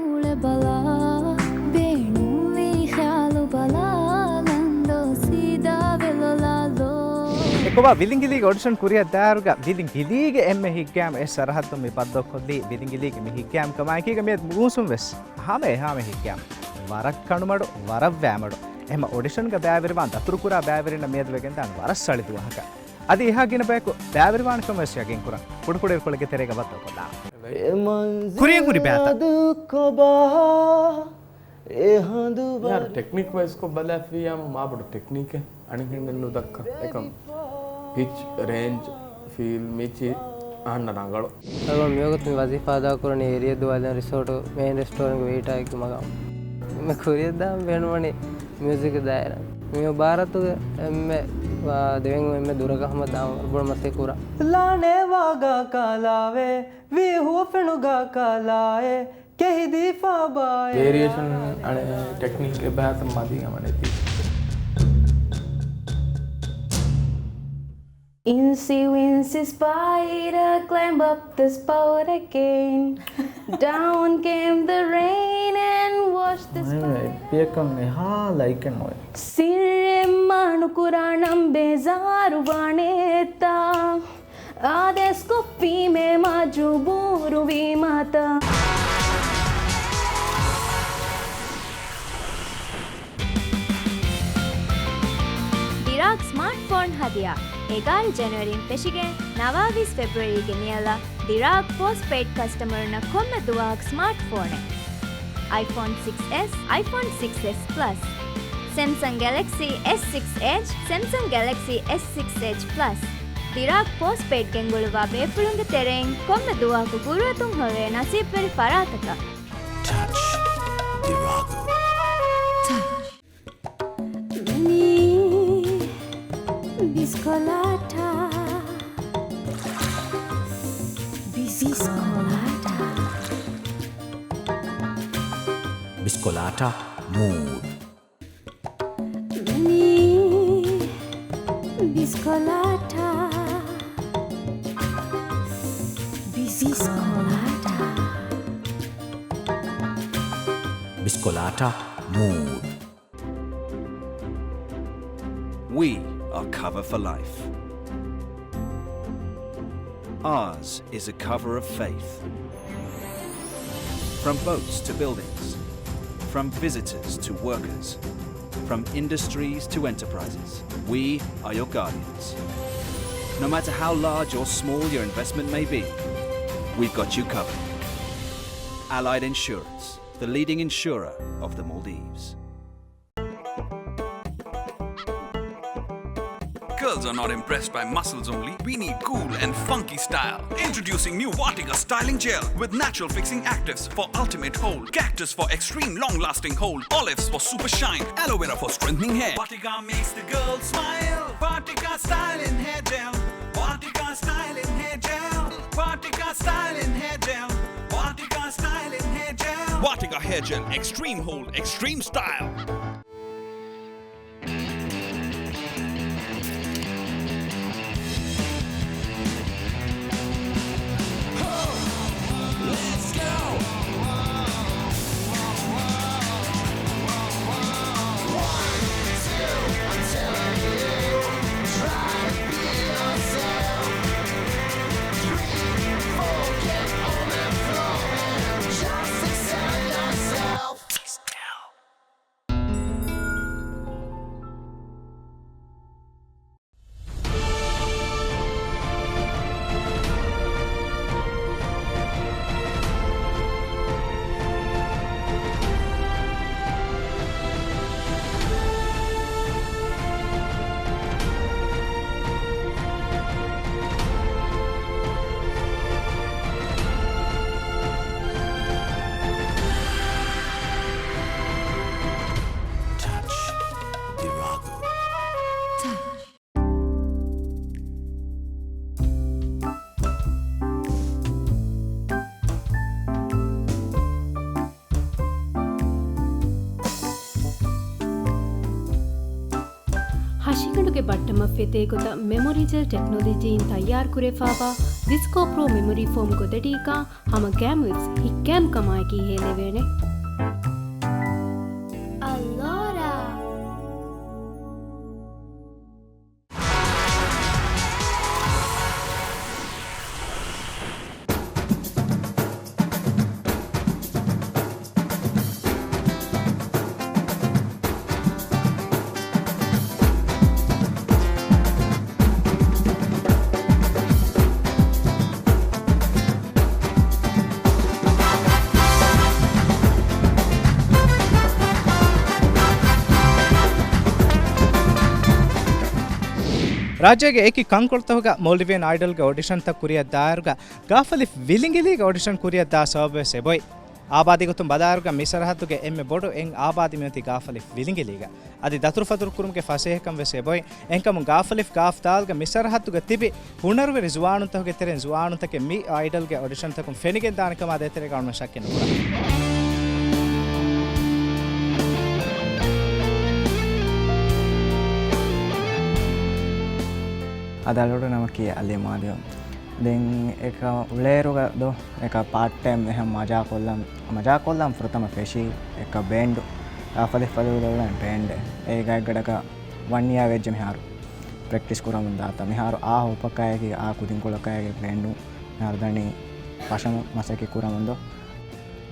އުޅެބަލާ، ބޭނުންވީ ޚިޔާލު ބަލާލަން ދޯ ސީދާ ވެލޮލާލޯ. އެކޮބާ ވިލިނގިލީގެ އޮޑިޝަން ކުރިއަށް ދާއިރުގަ ވިލިނގިލީގެ އެންމެ ހިތްގައިމު އެއް ސަރަހައްދުން މި ބައްދަލުކޮށްލީ ވިލިނގިލީގެ މި ހިތްގައިމު ކަމާއެކީގަ މިއަދު މޫސުން ވެސް ހަމަ އެހާމެ ހިތްގައިމު. ވަރަށް ކަނޑުމަޑު، ވަރަށް ވައިމަޑު. އެހެމަ އޮޑިޝަންގަ ބައިވެރިވާން ދަތުރުކުރާ ބައިވެރިންނަށް މިއަދު ވެގެންދާން ވަރަށް ސަޅި ދުވަހަކަށް. އަދި އެހާ ގިނަ ބަޔަކު ބައިވެރިވާނެ ކަމަށް ވެސް ޔަގީން ކުރަން. ކުޑަކުޑައިރުކޮޅެއްގެ ތެރޭގަ ބައްދަލުކޮށްލާ. ކުރިއަށް ހުރި ބައިތައް. ޔާރ، ޓެކްނިކް ވައިސްކޮށް ބަލާފިއްޔާމު މާބޮޑު ޓެކްނިކެއް އަނެއްހެންނެއް ނުދައްކާ. އެކަމް ޕިޗް، ރޭންޖް، ފީލް، މިޗި އަހަންނަށް ރަނގަޅު. ހަލޯ، މިވަގުތު މި ވަޒީފާ އަދާކުރަނީ އޭރިއަ ދުވާލި ރިސޯޓު މޭން ރެސްޓޯރެންޓްގެ ވެއިޓާއެއްގެ މަގާމު. މި ކުރިއަށްދާން ބޭނުންވަނީ މިއުޒިކް ދާއިރާ. މި ބާރަތުގެ އެންމެ، އާ، ދެވެން އެންމެ ދުރަގަ ހަމަ ދާން ވަރުބޮޑު މަސައްކަތް ކުރާ. ލާނޭ ވާގާ ކާލާވޭ، ވީ ހުވަފެނުގާ ކާލާއޭ، ކެހިދީފާ ބާއޭ. ވޭރިއޭޝަން އަނެއް ޓެކްނިކް އެބައިތައް މަދީ ހަމަ ނެތީ. Incy wincy spider, climb up the spout again. Down came the rain and washed the spider. އެއްބިޔަކަށް އެހާ ލައިކެއް ނުވޭ. ސިއްރެއް މާ ނުކުރާނަން ބޭޒާރު ވާނެތާ. އާދޭސްކޮށްފީމޭ މަޖުބޫރު ވީމަތާ. ދިރާގް ސްމާޓް ފޯން ހަދިޔާ. އެގާރަ ޖެނުއަރީން ފެށިގެން ނަވާވީސް ފެބްރުއަރީގެ ނިޔަލަށް ދިރާގް ޕޯސްޓް ޕެއިޑް ކަސްޓަމަރުންނަށް ކޮންމެ ދުވަހަކު ސްމާޓް ފޯނެއް. އައިފޯން ސިކްސް އެސް، އައިފޯން ސިކްސް އެސް ޕްލަސް، ސެމްސަން ގެލެކްސީ އެސް ސިކްސް އެޗް، ސެމްސަން ގެލެކްސީ އެސް ސިކްސް އެޗް ޕްލަސް. ދިރާގް ޕޯސްޓް ޕެއިޑް ގެންގުޅުއްވާ ބޭފުޅުންގެ ތެރެއިން ކޮންމެ ދުވަހަކު ގުރުއަތުން ހޮވޭ ނަސީބުވެރި ފަރާތަކަށް. ޓަޗް ދިރާގު. ޓަޗް. މިނީ ބިސްކޮލާޓާ. ބިސްކޮލާޓާ. ބިސްކޮލާޓާ މޫޑް. މިނީ ބިސްކޮލާޓާ. ބިސްކޮލާޓާ. ބިސްކޮލާޓާ މޫޑް. We are Cover for Life. Ours is a cover of faith. From boats to buildings, from visitors to workers, from industries to enterprises, we are your guardians. No matter how large or small your investment may be, we've got you covered. Allied Insurance, the leading insurer of the Maldives. Girls are not impressed by muscles only. We need cool and funky style. Introducing new Vatika Styling Gel with natural fixing actives for ultimate hold, cactus for extreme long-lasting hold, olives for super shine, aloe vera for strengthening hair. Vatika makes the girl smile. Vatika Styling Hair Gel. Vatika Styling Hair Gel. Vatika Styling Hair Gel. Vatika Styling Hair Gel. Vatika Hair Gel. Extreme hold, extreme style. ހަށިގަނޑުގެ ބައްޓަމަށް ފެތޭ ގޮތަށް މެމޮރީ ޖެލް ޓެކްނޮލޮޖީއިން ތައްޔާރުކުރެވިފައިވާ ވިސްކޯ ޕްރޯ މެމޮރީ ފޯމް ގޮދަޑީގަ ހަމަ ގޭމް ވެސް ހިއްކޭމް ކަމާއެކީ ހޭލެވޭނެ. އަލޯރާ. ރާއްޖޭގެ އެކި ކަންކޮޅުތަކުގަ މޯލްޑިވިއަން އައިޑަލްގެ އޮޑިޝަންތައް ކުރިއަށްދާއިރުގަ ގާފަލިފް ވިލިނގިލީގެ އޮޑިޝަން ކުރިއަށްދާ ސަބަބުވެސް އެބޮތް. އާބާދީ ގޮތުން ބަލާއިރުގަ މި ސަރަހައްދުގެ އެންމެ ބޮޑު އެން އާބާދީ މިއޮތީ ގާފަލިފް ވިލިނގިލީގަ. އަދި ދަތުރުފަތުރު ކުރުމުގެ ފަސޭހަކަން ވެސް އެބޮތް. އެހެންކަމުން ގާފަލިފް ގާފް ދާލްގެ މި ސަރަހައްދުގަ ތިބި ހުނަރުވެރި ޒުވާނުންތަކުގެ ތެރެއިން ޒުވާނުންތަކެއް މި އައިޑަލްގެ އޮޑިޝަންތަކުން ފެނިގެންދާނެ ކަމާ ދޭތެރޭގަ އަޅުގަނޑު ޝައްކެއް ނުކުރާ. އަދި އަޅުގަނޑު ނަމަކީ އަލީ މާދިޔު. ދެން އެކަ އުޅޭއިރުގަ ދޯ އެކަ ޕާޓް ޓައިމް އެހެން މަޖާކޮށްލަން، މަޖާކޮށްލަން ފުރަތަމަ ފެށީ އެކަ ބޭންޑު، ގާފަލިފް ފަދަ ބޭންޑެއް. އޭގެ ގާތްގަޑަކަށް ވަން ޔާ ވެއްޖެ މިހާރު ޕްރެކްޓިސް ކުރަމުން ދާތާ. މިހާރު އާ ހުއްޕަކާއެކީ އާ ކުދިންކޮޅަކާއެކީ ބޭންޑު މިހާރު ދަނީ ފަށަމުން މަސައްކަތް ކުރަމުން ދޯ.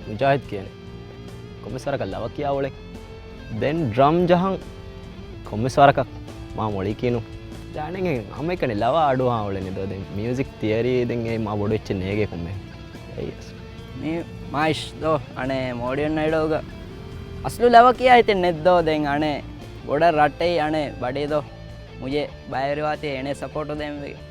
މުޖާހިދް ކިޔަނީ. ކޮންމެސް ވަރަކަށް ލަވަ ކިޔާ އުޅެން. ދެން ޑްރަމް ޖަހަން ކޮންމެސް ވަރަކަށް މާ މޮޅީ ކީނު. ޖާނެގެ ހަމައެކަނި ލަވަ އަޑުއަހާ އުޅެނީ ދޯ. ދެން މިއުޒިކް ތިއަރީ ދެން އެ މާ ބޮޑު އެއްޗެއް ނޭގޭ ކޮންމެ. އެއް މި މާއިޝް ދޯ އަނެއް މޯޑިއަން އައިޑަލްގަ އަސްލު ލަވަ ކިޔާ ހިތެއް ނެއްދޯ. ދެން އަނެއް ބޮޑަށް ރައްޓެއް އަނެއް ބަޑި ދޯ. މުޖެ ބައިވެރިވާތީ އޭނެ ސަޕޯޓު ދޭން ވެގެން.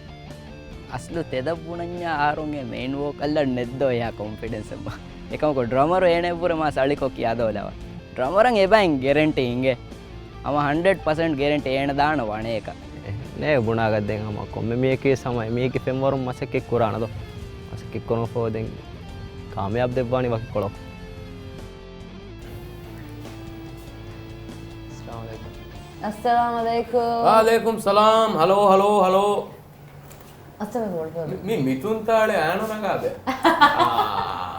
އަސްލު ތެދަށް ބުނަންޏާ އަހަރުންގެ މެއިން ވޯކަލްއަށް ނެއްދޯ އެހާ ކޮންފިޑެންސެއް މާ. އެކަމަކު ޑްރަމަރު އޭނަ އެއްބުރެ މާ ސަޅިކޮށް ކިޔާދޯ ލަވަ. ޑްރަމަރަށް އެބައިން ގެރެންޓީ އިނގޭ. ހަމަ ހަންޑްރެޑް ޕަސެންޓް ގެރެންޓީ އޭނަ ދާނަ ވަނޭކަ. ނޭ ބުނާގަ ދެން ހަމަ ކޮންމެ މީހަކީ ހަމަ އެމީހެއްގެ ފެންވަރުން މަސައްކަތް ކުރާނަ ދޯ. މަސައްކަތް ކުރުމަށްފަހު ދެން ކާމިޔާބު ދެއްވާނީ ވަކިކޮޅަކު. އައްސަލާމު ޢަލައިކުމް. ވަޢަލައިކުމް ސަލާމް. ހަލޯ، ހަލޯ، ހަލޯ. އައްސަލާމު ޢަލައިކުމް. މި، މި މިތުން ތާޅެ އާނު ނަގާބެ. އާ،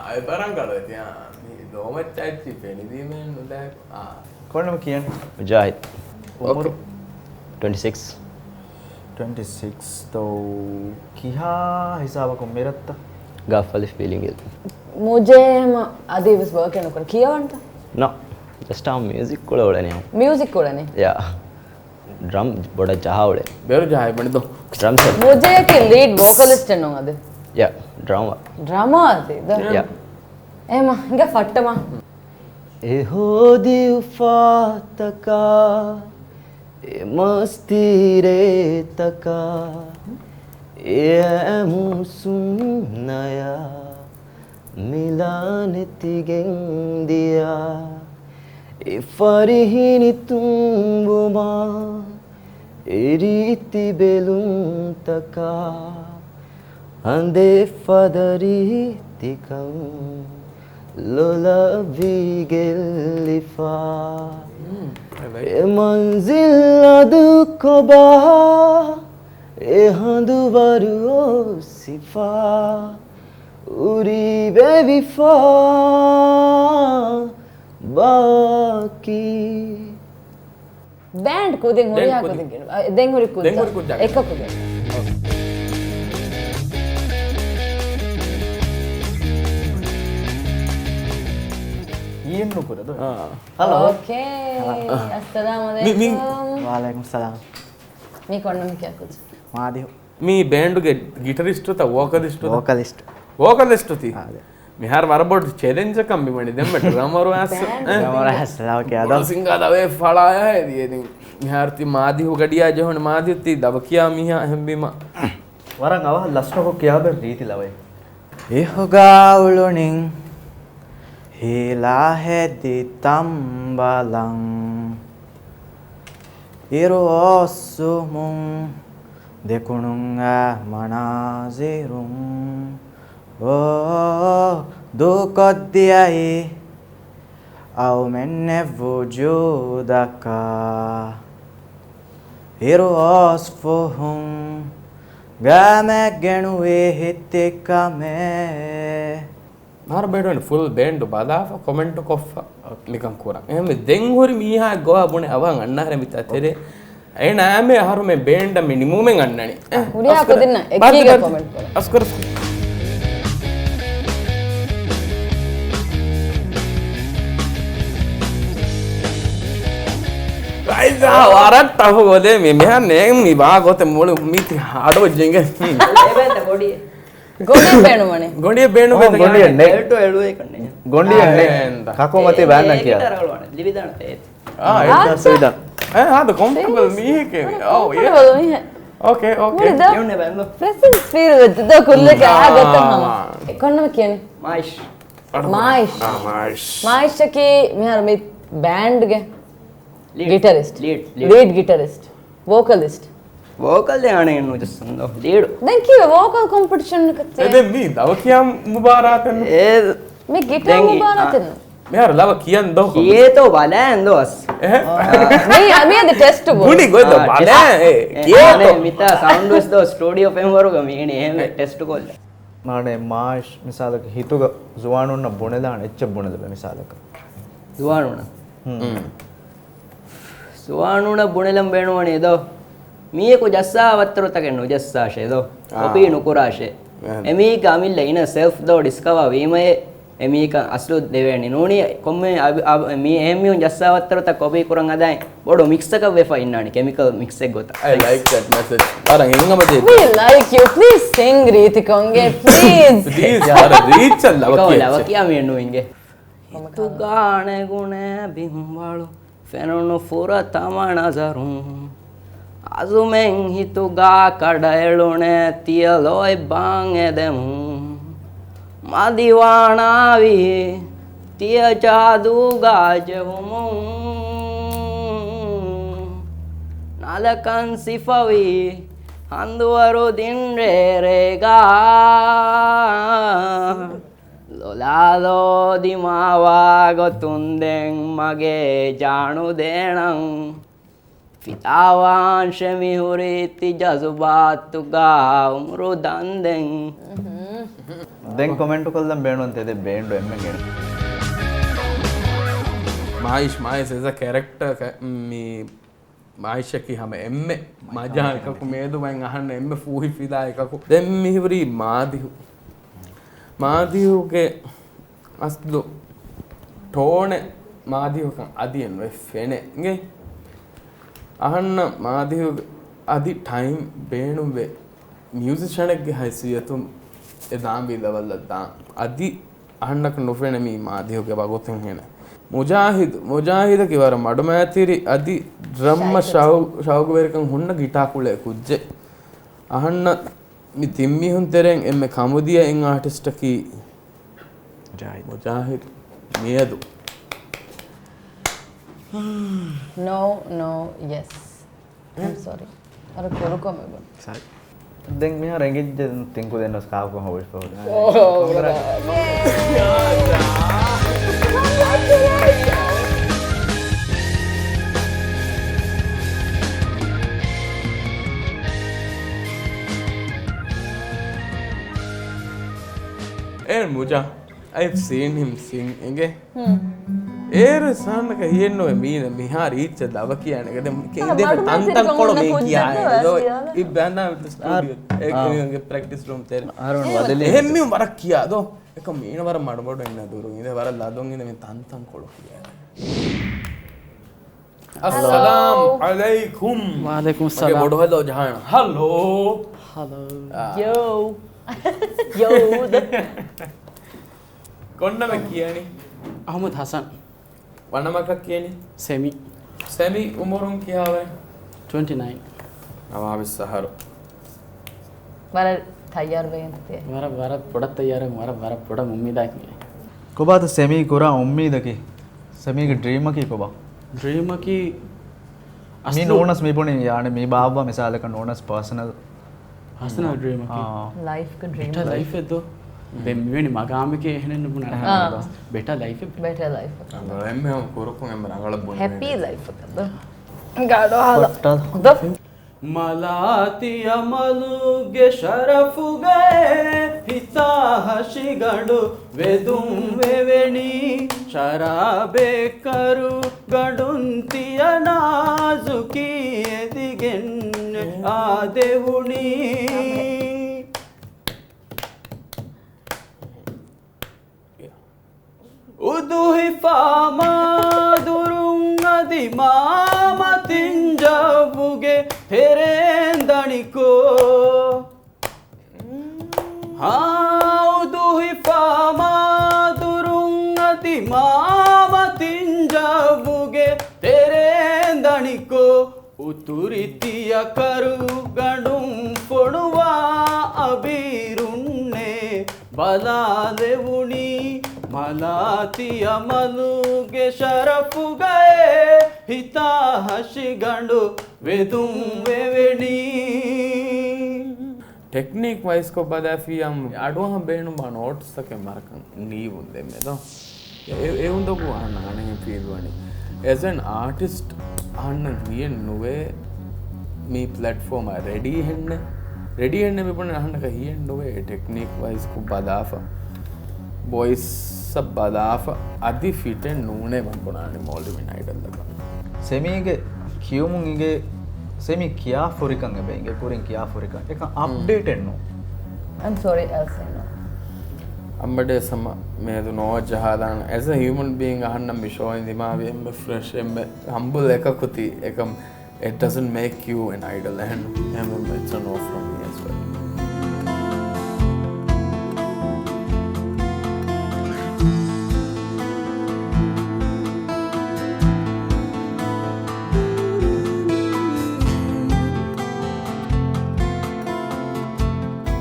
އެ ބަރަން ގަޑު އެތި. އާ، މި ލޯމައްޗައްޗި ފެނިދީމެއް ނުލާ. އާ. ކޮންނަމަ ކިޔަން؟ މުޖާހިދް. އުމުރު؟ ޓްވެންޓީ ސިކްސް. ޓްވެންޓީ ސިކްސް ތޯ ކިހާ ހިސާބަކުން މިރަށްތަ؟ ގާފަލިފް ވިލިނގިލް. މުޖޭ ހަމަ އަދިވެސް ވޯކެއް ނުކުރަ ކިޔަވަންތަ؟ ނޯ. ޖަސްޓް ހަމަ މިއުޒިކް ކުޅެ އުޅެނީ. މިއުޒިކް ކުޅެނީ؟ ޔާ. ޑްރަމް ބޮޑަށް ޖަހާ އުޅެނީ. ބޭރު ޖަހާ ބަނޑި ދޯ. ޑްރަމް ސެޓް. މުޖޭއަކީ ލީޑް ވޯކަލިސްޓެއް ނޫން އަދި؟ ޔާ، ޑްރަމަރ. ޑްރަމަރ އަދި ދޯ؟ ޔާ. އެހެމަ ހިނގާ ފައްޓަމާ. އެ ހޯދި އުފާތަކާ، އެ މަސްތި ރޭތަކާ، އެ އައިމު ސުންނަޔާ، މިލާ ނެތިގެން ދިޔާ، އެ ފަރިހިނި ތުނބުމާ، އެ ރީތި ބެލުންތަކާ، ހަނދެއް ފަދަ ރީތިކަން ލޮލަށްވީ ގެއްލިފާ. އެ މަންޒިލް އަދު ކޮބާ، އެ ހަނދުވަރު އޮއްސިފާ، އުރި ވެވިފާ ބާކީ. ބޭންޑް ކުދިން ދެން ހުރިހާ ކުދިން. ކުދިން ގެނު-، އަ، ދެން ހުރި ކުއްޖާ. ދެން ހުރި ކުއްޖާ. އެކަކުގެ. އީއެން ނުކުރެ ދޯ. އާ. ހަލޯ. އޯކޭ. ހަލޯ. އައްސަލާމު މި-، މި- ޢަލައިކުމް. ވަޢަލައިކުމް ސަލާމް. މީ ކޮންނަމެކޭ ކުއްޖާ؟ މާދިހު. މީ ބޭންޑުގެ ގިޓަރިސްޓުތަ ވޯކަލިސްޓުތަ؟ ވޯކަލިސްޓް. ވޯކަލިސްޓުތީ؟ އާ، އާދެ. މިހާރު ވަރަށް ބޮޑު ޗެލެންޖަކަށް މިވަނީ. ދެންމެ ޑްރަމަރު އަސް، ބޭންޑް. އެ؟ ޑްރަމަރު އަސް ލަވަކި އަދޯ. ދޯ ސިންގާ ލަވައެއް ފަޅާޔާ ހެދި އެދިން. މިހާރު ތި މާދިހު ގަޑިޔާ ޖެހުނު މާދިހު ތި ލަވަ ކިޔާ މީހާ އެހެންވީމަ. ވަރަށް އަވަހަށް ލަސްނުކޮށް ކިޔާބެ ރީތި ލަވައެއް. އިހުގާ އުޅުނިން ހީލާ ހެދި ތަނބަލަން. އިރު އޮއްސުމުން ދެކުނުން އާ މަނާޒިރުން. އޯ، ދޫކޮށްދިޔައީ އައުމެއްނެއް ވުޖޫދަކަށް. އިރު އޮސްފުހުން ގަމެއް ގެނުވީ ހިތެއްކަމެއް. މާރު ބޭންޑު ފުލް ބޭންޑު ބަލާފަ ކޮމެންޓު ކޮށްފަ ނިކަން ކުރަން. އެހެންވެ ދެން ހުރި މީހާ ގޮވާ ބުނެ އަވަހަށް އަންނާރެ މިތާ ތެރޭ. އޭނާ އާމެ އަހަރުމެ ބޭންޑަށް މި ނިމުމެއް އަންނަނީ. އެ، ހުރިހާ ކުދިންނަށް އެކީގަ ކޮމެންޓް ކުރަން. އަސްކަރ، އަސްކަރ. ރައިޒާ ވަރަށް ޓަފު ގޮލޭ މި މިހާ ނޭން މި ވާ ގޮތެއް މޮޅު މީތި ހާޑު ޖެނގެ. އެބޭތަ ބޮޑި. ގޮނޑި ބޭނުމަނި. ގޮނޑި ބޭނު އޮ، ބޭނު. ގޮނޑި ނެ. އެލްޓޯ އެޅުވޭ ކަންނޭ. ގޮނޑި ނެ. އެ، ކަކު މަތި ބާންނަ ކިޔާ. ގިޓާރ އަޅުވާނެ. ލިބިދާނެ ތޭ. އާ، އެ، އާ، ސުވިދާ. އެ، ހާދަ ކޮމްފަޓަބަލް މީހެކޭ. އޯ، އެ. ކޮމްފަޓަބަލް މީހެ. އޯކޭ، އޯކޭ. މުޅި ދޯ. ޔޫ ނެވެން ދޯ. ޕްރެޒެންސް ފީލް ވެއްޖެ ދޯ ކުއްލަކަށް އާ ގޮތަށް ހަމަ. ކޮން ނަމެއް ކިޔަނީ؟ މާއިޝް. މާއިޝް. އާ، މާއިޝް. މާއިޝަކީ މިހާރު މި ބޭންޑްގެ ލީޑް. ގިޓަރިސްޓް. ލީޑް، ލީޑް. ލީޑް ގިޓަރިސްޓް. ވޯކަލިސްޓް. ވޯކަލް ދޭ އަނެއް ނުޖައްސަން ދޯ. ލީޑު. ދެން ކީއްވެ ވޯކަލް ކޮމްޕިޓިޝަން އެކަށް ދެން މީ ދަވަ ކިޔާ މުބާރާތެއް ނޫން. އޭ މި ގިޓާ ދެން އި-، މުބާރާތެއް ނޫން. މިހާރު ލަވަ ކިޔަން ދޯ. ކިޔޭތޯ ބަލާން ދޯ އަސް. އެހެ. މީ އަ-، މިއަދު ޓެސްޓު ބުނި. ގުނި ގޮތް ދޯ އާ، ބަލާ، ޓެސްޓް. އޭ، އެ، ކިޔޭތޯ. އާނެ، މިތާ ސައުންޑް ވެސް ދޯ ސްޓޫޑިއޯ ފެންވަރުގަ މީނި އެހެން ޓެސްޓު ކޮށްލަ. މާނެ މާއިޝް މިސާލަކަށް ހިތުގަ ޒުވާނުންނަށް ބުނެލާނެ އެއްޗެއް ބުނެލެބެ މިސާލަކަށް. ޒުވާނުންނަށް؟ ހުން. ޒުވާނުންނަށް ބުނެލަން ބޭނުންވަނީ ދޯ. މީހަކު ޖައްސާ ވައްތަރުތަކެއް ނުޖައްސާށޭ ދޯ. އާ. ކޮޕީ ނުކުރާށޭ. އެހެން. އެމީހަކަށް އަމިއްލަ އިނަ ސެލްފް ދޯ ޑިސްކަވާ ވީމަޔޭ. އެމީހަކަށް އަސްލު ދެވޭނީ ނޫނީ ކޮންމެ އަބި-، އަބ-، މީ އެހެން މީހުން ޖައްސާ ވައްތަރުތައް ކޮޕީ ކުރަން ހަދާއި ބޮޑު މިކްސްއަކަށް ވެފަ އިންނާނީ ކެމިކަލް މިކްސްއެއް ގޮތަށް. I like that message. ވަރަށް ހިތްހަމަޖެހި. We like you. Please sing ރީތިކޮންގެ. Please. Please. ވަރަށް ރީއްޗަށް ލަވަ ކިޔައްޗެއް. ލަވަ ކިޔާ މީހެއް ނުވިންގެ. ހިތުގާ ނެގުނޭ ބިންވަޅު ފެނުނު ފުރަތަމަ ނަޒަރުން. އަޒުމެއް ހިތުގާ ކަޑައެޅުނޭ ތިޔަ ލޯތްބާން އެދެމުން. މަދިވާނާވީ ތިޔަ ޖާދޫގާ ޖެހުމުން. ނަލަކަން ސިފަވީ ހަނދުވަރު ދިން ރޭރޭގާ. ލޮލާލޯ ދިމާވާ ގޮތުން ދެން މަގޭ ޖާނުދޭނަން. ފިތާވާންށެ މިހުރީ ތި ޖަޒުބާތުގާ އުމުރު ދަންދެން. ދެން ކޮމެންޓު ކޮށްލަން ބޭނުން ތެދެއް ބޭންޑު އެންމެން ގެނެ. މާއިޝް، މާއިޝް is a character ކަ-، މި މާއިޝަކީ ހަމަ އެންމެ މަޖާ އެކަކު، މޭދު ބައިން އަހަންނަށް އެންމެ ފޫހިފިލާ އެކަކު. ދެން މިހުރީ މާދިހު. މާދިހުގެ އަސްލު ޓޯނެއް މާދިހުކަން އަދިއެއް ނުވެ ފެނޭ. އިނގޭ؟ އަހަންނަށް މާދިހުގެ އަދި ޓައިމް ބޭނުންވޭ މިއުޒިޝަނެއްގެ ހައިސިއްޔަތުން އެ ދާންވީ ލެވަލްއަށް ދާން. އަދި އަހަންނަކަށް ނުފެނޭ މީ މާދިހުގެ ވަގުތެއް ހެނެއް. މުޖާހިދު، މުޖާހިދަކީ ވަރަށް މަޑުމައިތިރި އަދި ޑްރަމްއަށް ޝައު-، ޝައުގުވެރިކަން ހުންނަ ގިޓާ ކުޅޭ ކުއްޖެއް. އަހަންނަށް މި ތިން މީހުން ތެރެއިން އެންމެ ކަމުދިޔަ އެއް އާޓިސްޓަކީ މުޖާހިދު. މުޖާހިދު. މިއަދު. No, no, yes. I'm sorry. އަރަ ކުރުކޮށް މިބުން. ސޮރީ. ދެން މިހާރު އެނގިއްޖެ ތިން ކުދިން ވެސް ކާކު ހޮވިފަ. އޭ މުޖާ. I've seen him sing. އިނގޭ؟ ހުން. އޭރު ސާންނަކަށް ހިއެއްނުވޭ މީނަ މިހާރު އީއްޗަށް ދަވަ ކިޔާނެ. ގަދަ ކެނދެ ތަންތަން ކޮޅު މީ ކިޔާ. އެހެން މީހުންގެ ޕްރެކްޓިސް ރޫމް ތެރެ. އެހެން މީހުން ވަރަށް ކިޔާ ދޯ. އެކަމް މީނަ ވަރަށް މަޑުމަޑު އިންނަ ދުރު އިނދެ ވަރަށް ލަދުން އިނދެ މި ތަންތަން ކޮޅު ކިޔާ. އައްސަލާމް އަލައިކުމް. ވަޢަލައިކުމް އައްސަލާމް. ބޮޑު ހެލޯ ޖަހާނަ. ހަލޯ. ހަލޯ. ޔޯ. ޔޯ. ކޮން ނަމެއް ކިޔަނީ؟ އަޙްމަދު ޙަސަން. ވަނަމަކަށް ކިޔަނީ؟ ސެމި. ސެމި އުމުރުން ކިހާވަރެއް؟ ޓްވެންޓީ ނައިން. ނަވާވީސް އަހަރު. ވަރަށް ތައްޔާރު ވެގެން ތި. ވަރަށް، ވަރަށް ބޮޑަށް ތައްޔާރު، ވަރަށް، ވަރަށް ބޮޑަށް އުއްމީދާ ކިޔަނީ. ކޮބާތަ ސެމީ ކުރާ އުއްމީދަކީ؟ ސެމީގެ ޑްރީމަކީ ކޮބާ؟ ޑްރީމަކީ މީ އަސްލު ނޫނަސް މި ބުނި، ޔާނީ މި ބާއްވާ މިސާލަކަށް ނޫނަސް ޕާސަނަލް ޕާސަނަލް ޑްރީމަކީ. އާ. ލައިފްގެ ޑްރީމް. ބެޓާ ލައިފް. ލައިފެއް ދޯ. ދެން މިވެނި މަގާމެކޭ އެހެނެއް ނުބުނާ. އާ. ބެޓާ ލައިފެއް. ބެޓާ ލައިފް. އެންމެ ހަމަ ކުރުކުން އެންމެ ރަނގަޅަށް ބުނި. ހެޕީ ލައިފް ދޯ. ގާޑޯ ހާލަ. ދޯ. މަލާތި އަމަލުގެ ޝަރަފުގައި ހިތާ ހަށިގަނޑު ވެދުން ވެވެނީ ޝަރާބެއް ކަރު ގަނޑުން ތިޔަ ނާޒުކީ އެދިގެން އާދެވުނީ. އުދުހިފާ މާދުރުން އަދި މާމަތިން ޖައްވުގެ ތެރޭން ދަނިކޯ. ހާ، އުދުހިފާ މާދުރުން އަދި މާމަތިން ޖައްވުގެ ތެރޭން ދަނިކޯ. އު ތުރިތިޔަ ކަރުގަނޑުން ފޮނުވާ އަބީރުންނޭ ބަލާލެވުނީ، މަލާތިޔަ މަލުގެ ޝަރަފުގައޭ ހިތާ ހަށިގަނޑު ވެދުން ވެވެނީ. ޓެކްނިކް ވައިސްކޮށް ބަލާފިއްޔާ އަޑުއަހަން ބޭނުންވާ ނޯޓްސްތަކެއް މަރަކަށް ނީވުން ދެންމެ ދޯ. އެ، އެ އުނދަގޫ އަހަންނަށް އަނެއްހެން ފީލްވަނީ. އެޒް އެން އާޓިސްޓް އަހަންނަށް ހިޔެއް ނުވޭ މި ޕްލެޓްފޯމަށް ރެޑީ ހެންނެއް. ރެޑީ ހެންނެއް މި ބުނެ އަހަންނަކަށް ހިޔެއް ނުވޭ ޓެކްނިކް ވައިސްކޮށް ބަލާފަ. ވޮއިސްއަށް ބަލާފަ. އަދި ފިޓެއް ނޫނޭ މަ ބުނާނެ މޯލްޑިވިއަން އައިޑަލްއަކަށް. ސެމީގެ ކިޔުމުން އިނގޭ، ސެމީ ކިޔާ ފުރިކަން އެބަ އިނގޭ، ކުރިން ކިޔާ ފުރިކަން. އެކަން އަޕްޑޭޓެއް ނޫން. I'm sorry, I'll say no. އަނބަޑޭސަމަ މޭދު ނޯ ޖަހާލާން. As a human being އަހަންނަށް މި ޝޯއިން ދިމާވި އެންމެ ފްރެޝް، އެންމެ ހަމްބުލް އެކަކު ތީ. އެކަމް it doesn't make you an idol. And, and it's a no from me as well.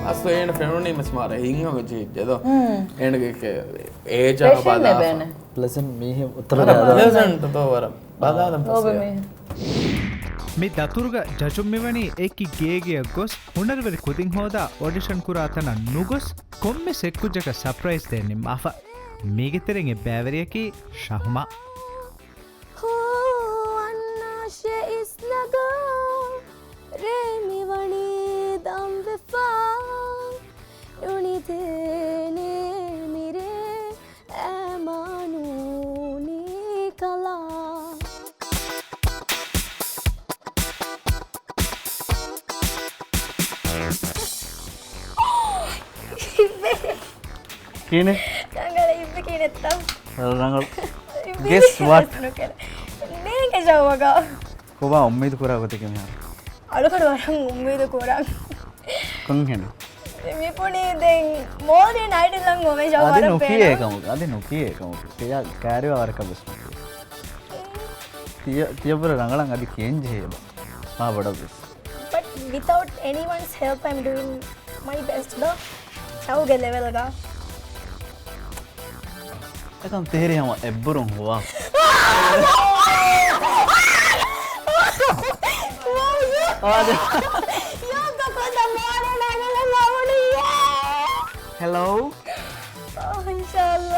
އަސްލު އޭނަ ފެނުނީ މިސް މާރަ ހިނގަމެ ޖެހިއްޖެ ދޯ. އޭނަގެ އޭޖާ ބަލާފަ. ޕްލެޒެންޓް މީހެއް އުތަރު ޕްލެޒެންޓް ދޯ ވަރަށް. ބަލާލަން ފަސޭ. މި ދަތުރުގަ ޖަޖުން މިވަނީ އެކި ގޭގެއަށް ގޮސް ހުނަރުވެރި ކުދިން ހޯދާ އޮޑިޝަން ކުރާ ތަނަށް ނުގޮސް ކޮންމެސް އެއްކުއްޖަކަށް ސަޕްރައިޒް ދޭން ނިންމާފަ. މީގެ ތެރެއިން އެއް ބައިވެރިޔަކީ ޝަހުމާ. ހޯ، އަންނާށޭ އިސްނަގާ، ރޭ މިވަނީ ދަންވެފަ. ނުނިދޭނޭ މިރޭ، އަމާނޫނީ ކަލާ. ކިހިނެއް؟ ރަނގަޅަށް އިއްވެ ކިހިނެއްތަ؟ ރަނގަޅު. އިއްވެ Guess what? ނުކެރެ. ނޭނގެ ޖައުވަގަ. ކޮބާ އުއްމީދު ކުރާ ގޮތެކޭ މިހާރު؟ އަޅުގަނޑު ވަރަށް އުއްމީދު ކުރަން. ކޮންހެން؟ މި ބުނީ ދެން މޯލްޑިވިއަން އައިޑަލްއަށް އޮވެ ޖައުވަރަށް އަދި ނުކިޔޭ ބޭނުން. ކަމުގަ، އަދި ނުކިޔޭ ކަމުގަ. ތިޔަ ކާރިވާ ވަރަކަށް ވެސް ނުކިޔޭ. ތިޔަ، ތިޔަބުރަ ރަނގަޅަށް އަދި ކިޔެން ޖެހޭ ބަ. މާ ބޮޑަށް ވެސް. But without anyone's help, I'm doing my best ދޯ. ޝައުގެ ލެވެލްގަ. އެކަން ތެހެރި ހަމަ އެއްބުރުން ހުވާ. ހެލޯ. އާ، އިންޝާﷲ.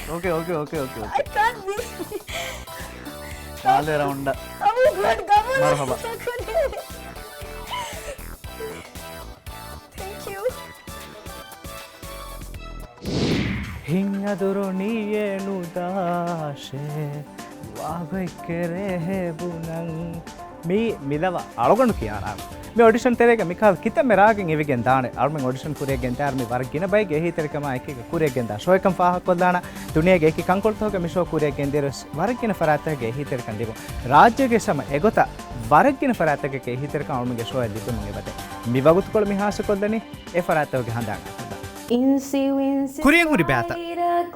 އޯކޭ، އޯކޭ, އޯކޭ, އޯކޭ, އޯކޭ. I can't believe. ނާލެ ރައުންޑަށް. އަބޫ ގޮޑް ގަބޫލު. މަރުހަބާ. ތެންކް ޔޫ. ހިތްއަދުރު ނިޔެ ނުދާށޭ، ވާގޮތް ކެރޭ ހޭ ބުނަން. މީ މިލަވަ އަޅުގަނޑު ކިޔާނާން. މި އޮޑިޝަން ތެރޭގަ މިކަހަލަ ކިތައްމެ ރާގެއް އިވިގެން ދާނެ. އަޅުމެން އޮޑިޝަން ކުރިއަށް ގެންދާއިރު މި ވަރަށް ގިނަ ބައެއްގެ އެހީތެރިކަމާ އެކީގަ ކުރިއަށް ގެންދާ ޝޯއެއްކަން ފާހަގަކޮށްލާނަން. ދުނިޔޭގެ އެކި ކަންކޮޅުތަކުގެ މި ޝޯ ކުރިއަށް ގެންދިޔައިރު ވަރަށް ގިނަ ފަރާތްތަކެއްގެ އެހީތެރިކަން ލިބުން. ރާއްޖޭގެ ހަމަ އެގޮތަށް ވަރަށް ގިނަ ފަރާތްތަކެއްގެ އެހީތެރިކަން އަޅުމެންގެ ޝޯއަށް ލިބެމުން އެބަދޭ. މި ވަގުތުކޮޅު މި ހާއްސަކޮށްލަނީ އެ ފަރާތްތަކުގެ ހަނދާން. ކުރިއަށް ހުރި ބައިތައް.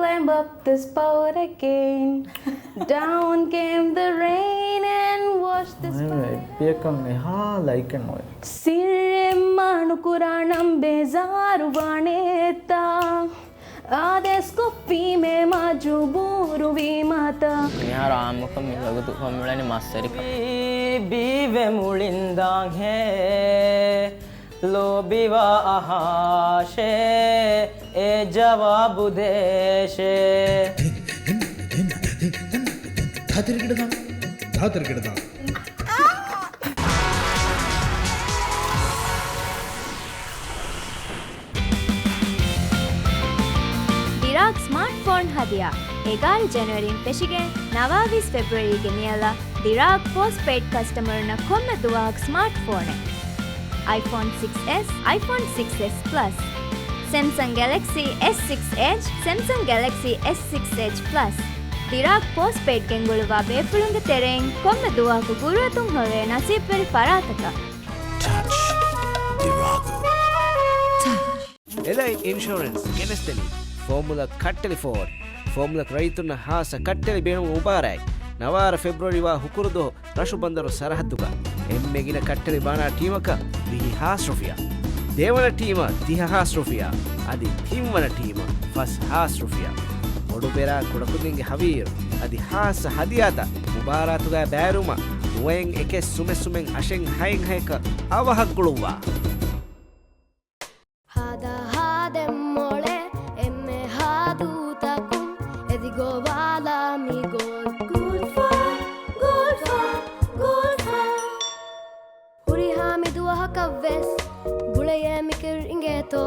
Climb up the spout again. Down came the rain and washed the spout. އެއްބިޔަކަށް އެހާ ލައިކެއް ނުވޭ. ސިއްރެއް މާ ނުކުރާނަން ބޭޒާރު ވާނެތާ. އާދޭސްކޮށްފީމޭ މަޖުބޫރު ވީމަތާ. މިހާރު އާއްމުކޮށް މި ވަގުތު ކޮންމެވެނި މައްސަރިކަން. ބީ، ބީވެ މުޅިން ދާންހޭ. ލޯބިވާ އަހާށޭ އެ ޖަވާބު ދޭށޭ. ދާތެރެގަޑަ ދާ، ދާތެރެގަޑަ ދާ. ދިރާގް ސްމާޓްފޯން ހަދިޔާ. އެގާރަ ޖެނުއަރީން ފެށިގެން ނަވާވީސް ފެބްރުއަރީގެ ނިޔަލަށް ދިރާގް ޕޯސްޓްޕެއިޑް ކަސްޓަމަރުންނަށް ކޮންމެ ދުވަހަކު ސްމާޓްފޯނެއް. އައިފޯން ސިކްސް އެސް، އައިފޯން ސިކްސް އެސް ޕްލަސް، ސެމްސަން ގެލެކްސީ އެސް ސިކްސް އެޗް، ސެމްސަން ގެލެކްސީ އެސް ސިކްސް އެޗް ޕްލަސް. ދިރާގް ޕޯސްޓްޕެއިޑް ގެންގުޅުއްވާ ބޭފުޅުންގެ ތެރެއިން ކޮންމެ ދުވަހަކު ގުރުއަތުން ހޮވޭ ނަސީބުވެރި ފަރާތަކަށް. ޓަޗް ދިރާގު. އެލްއައި އިންޝުއަރެންސް ގެނެސްދެނީ ފޯމުލަ ކައްޓެލި ފޯޑް. ފޯމުލަ ރައްޔިތުންނަށް ހާއްސަ ކައްޓެލި ބޭނުން މުބާރާތް. ނަވާރަ ފެބްރުއަރީ މަހު ހުކުރު ދުވަހު ރަށުބަނދަރު ސަރަހައްދުގަ އެންމެ ގިނަ ކައްޓެނި ބާނާ ޓީމަކަށް ވިހި ހާސް ރުފިޔާ، ދެވަނަ ޓީމަށް ދިހަ ހާސް ރުފިޔާ، އަދި ތިންވަނަ ޓީމަށް ފަސް ހާސް ރުފިޔާ. ބޮޑުބެރާ ކުޑަކުދިންގެ ހަވީރު އަދި ހާއްސަ ހަދިޔާތައް މުބާރާތުގައި ބައިވެރިވުމަށް ދުވައެއް އެކެއް ސުމެއް ސުމެއް އަށެއް ހައެއް ހައެކަށް އަވަހަށް ގުޅުއްވާ. ހާދަ ހާދަ މޮޅޭ އެންމެ ހާދޫތަކުން އެދި ގޮވާލާ މި ގޯލް. ގޯލް ފޯ، ގޯލް ފޯ، ގޯލް ފޯ. ހުރިހާ މި ދުވަހަކަށް ވެސް ގުޅެޔޭ މި ކިރު އިނގޭތޯ.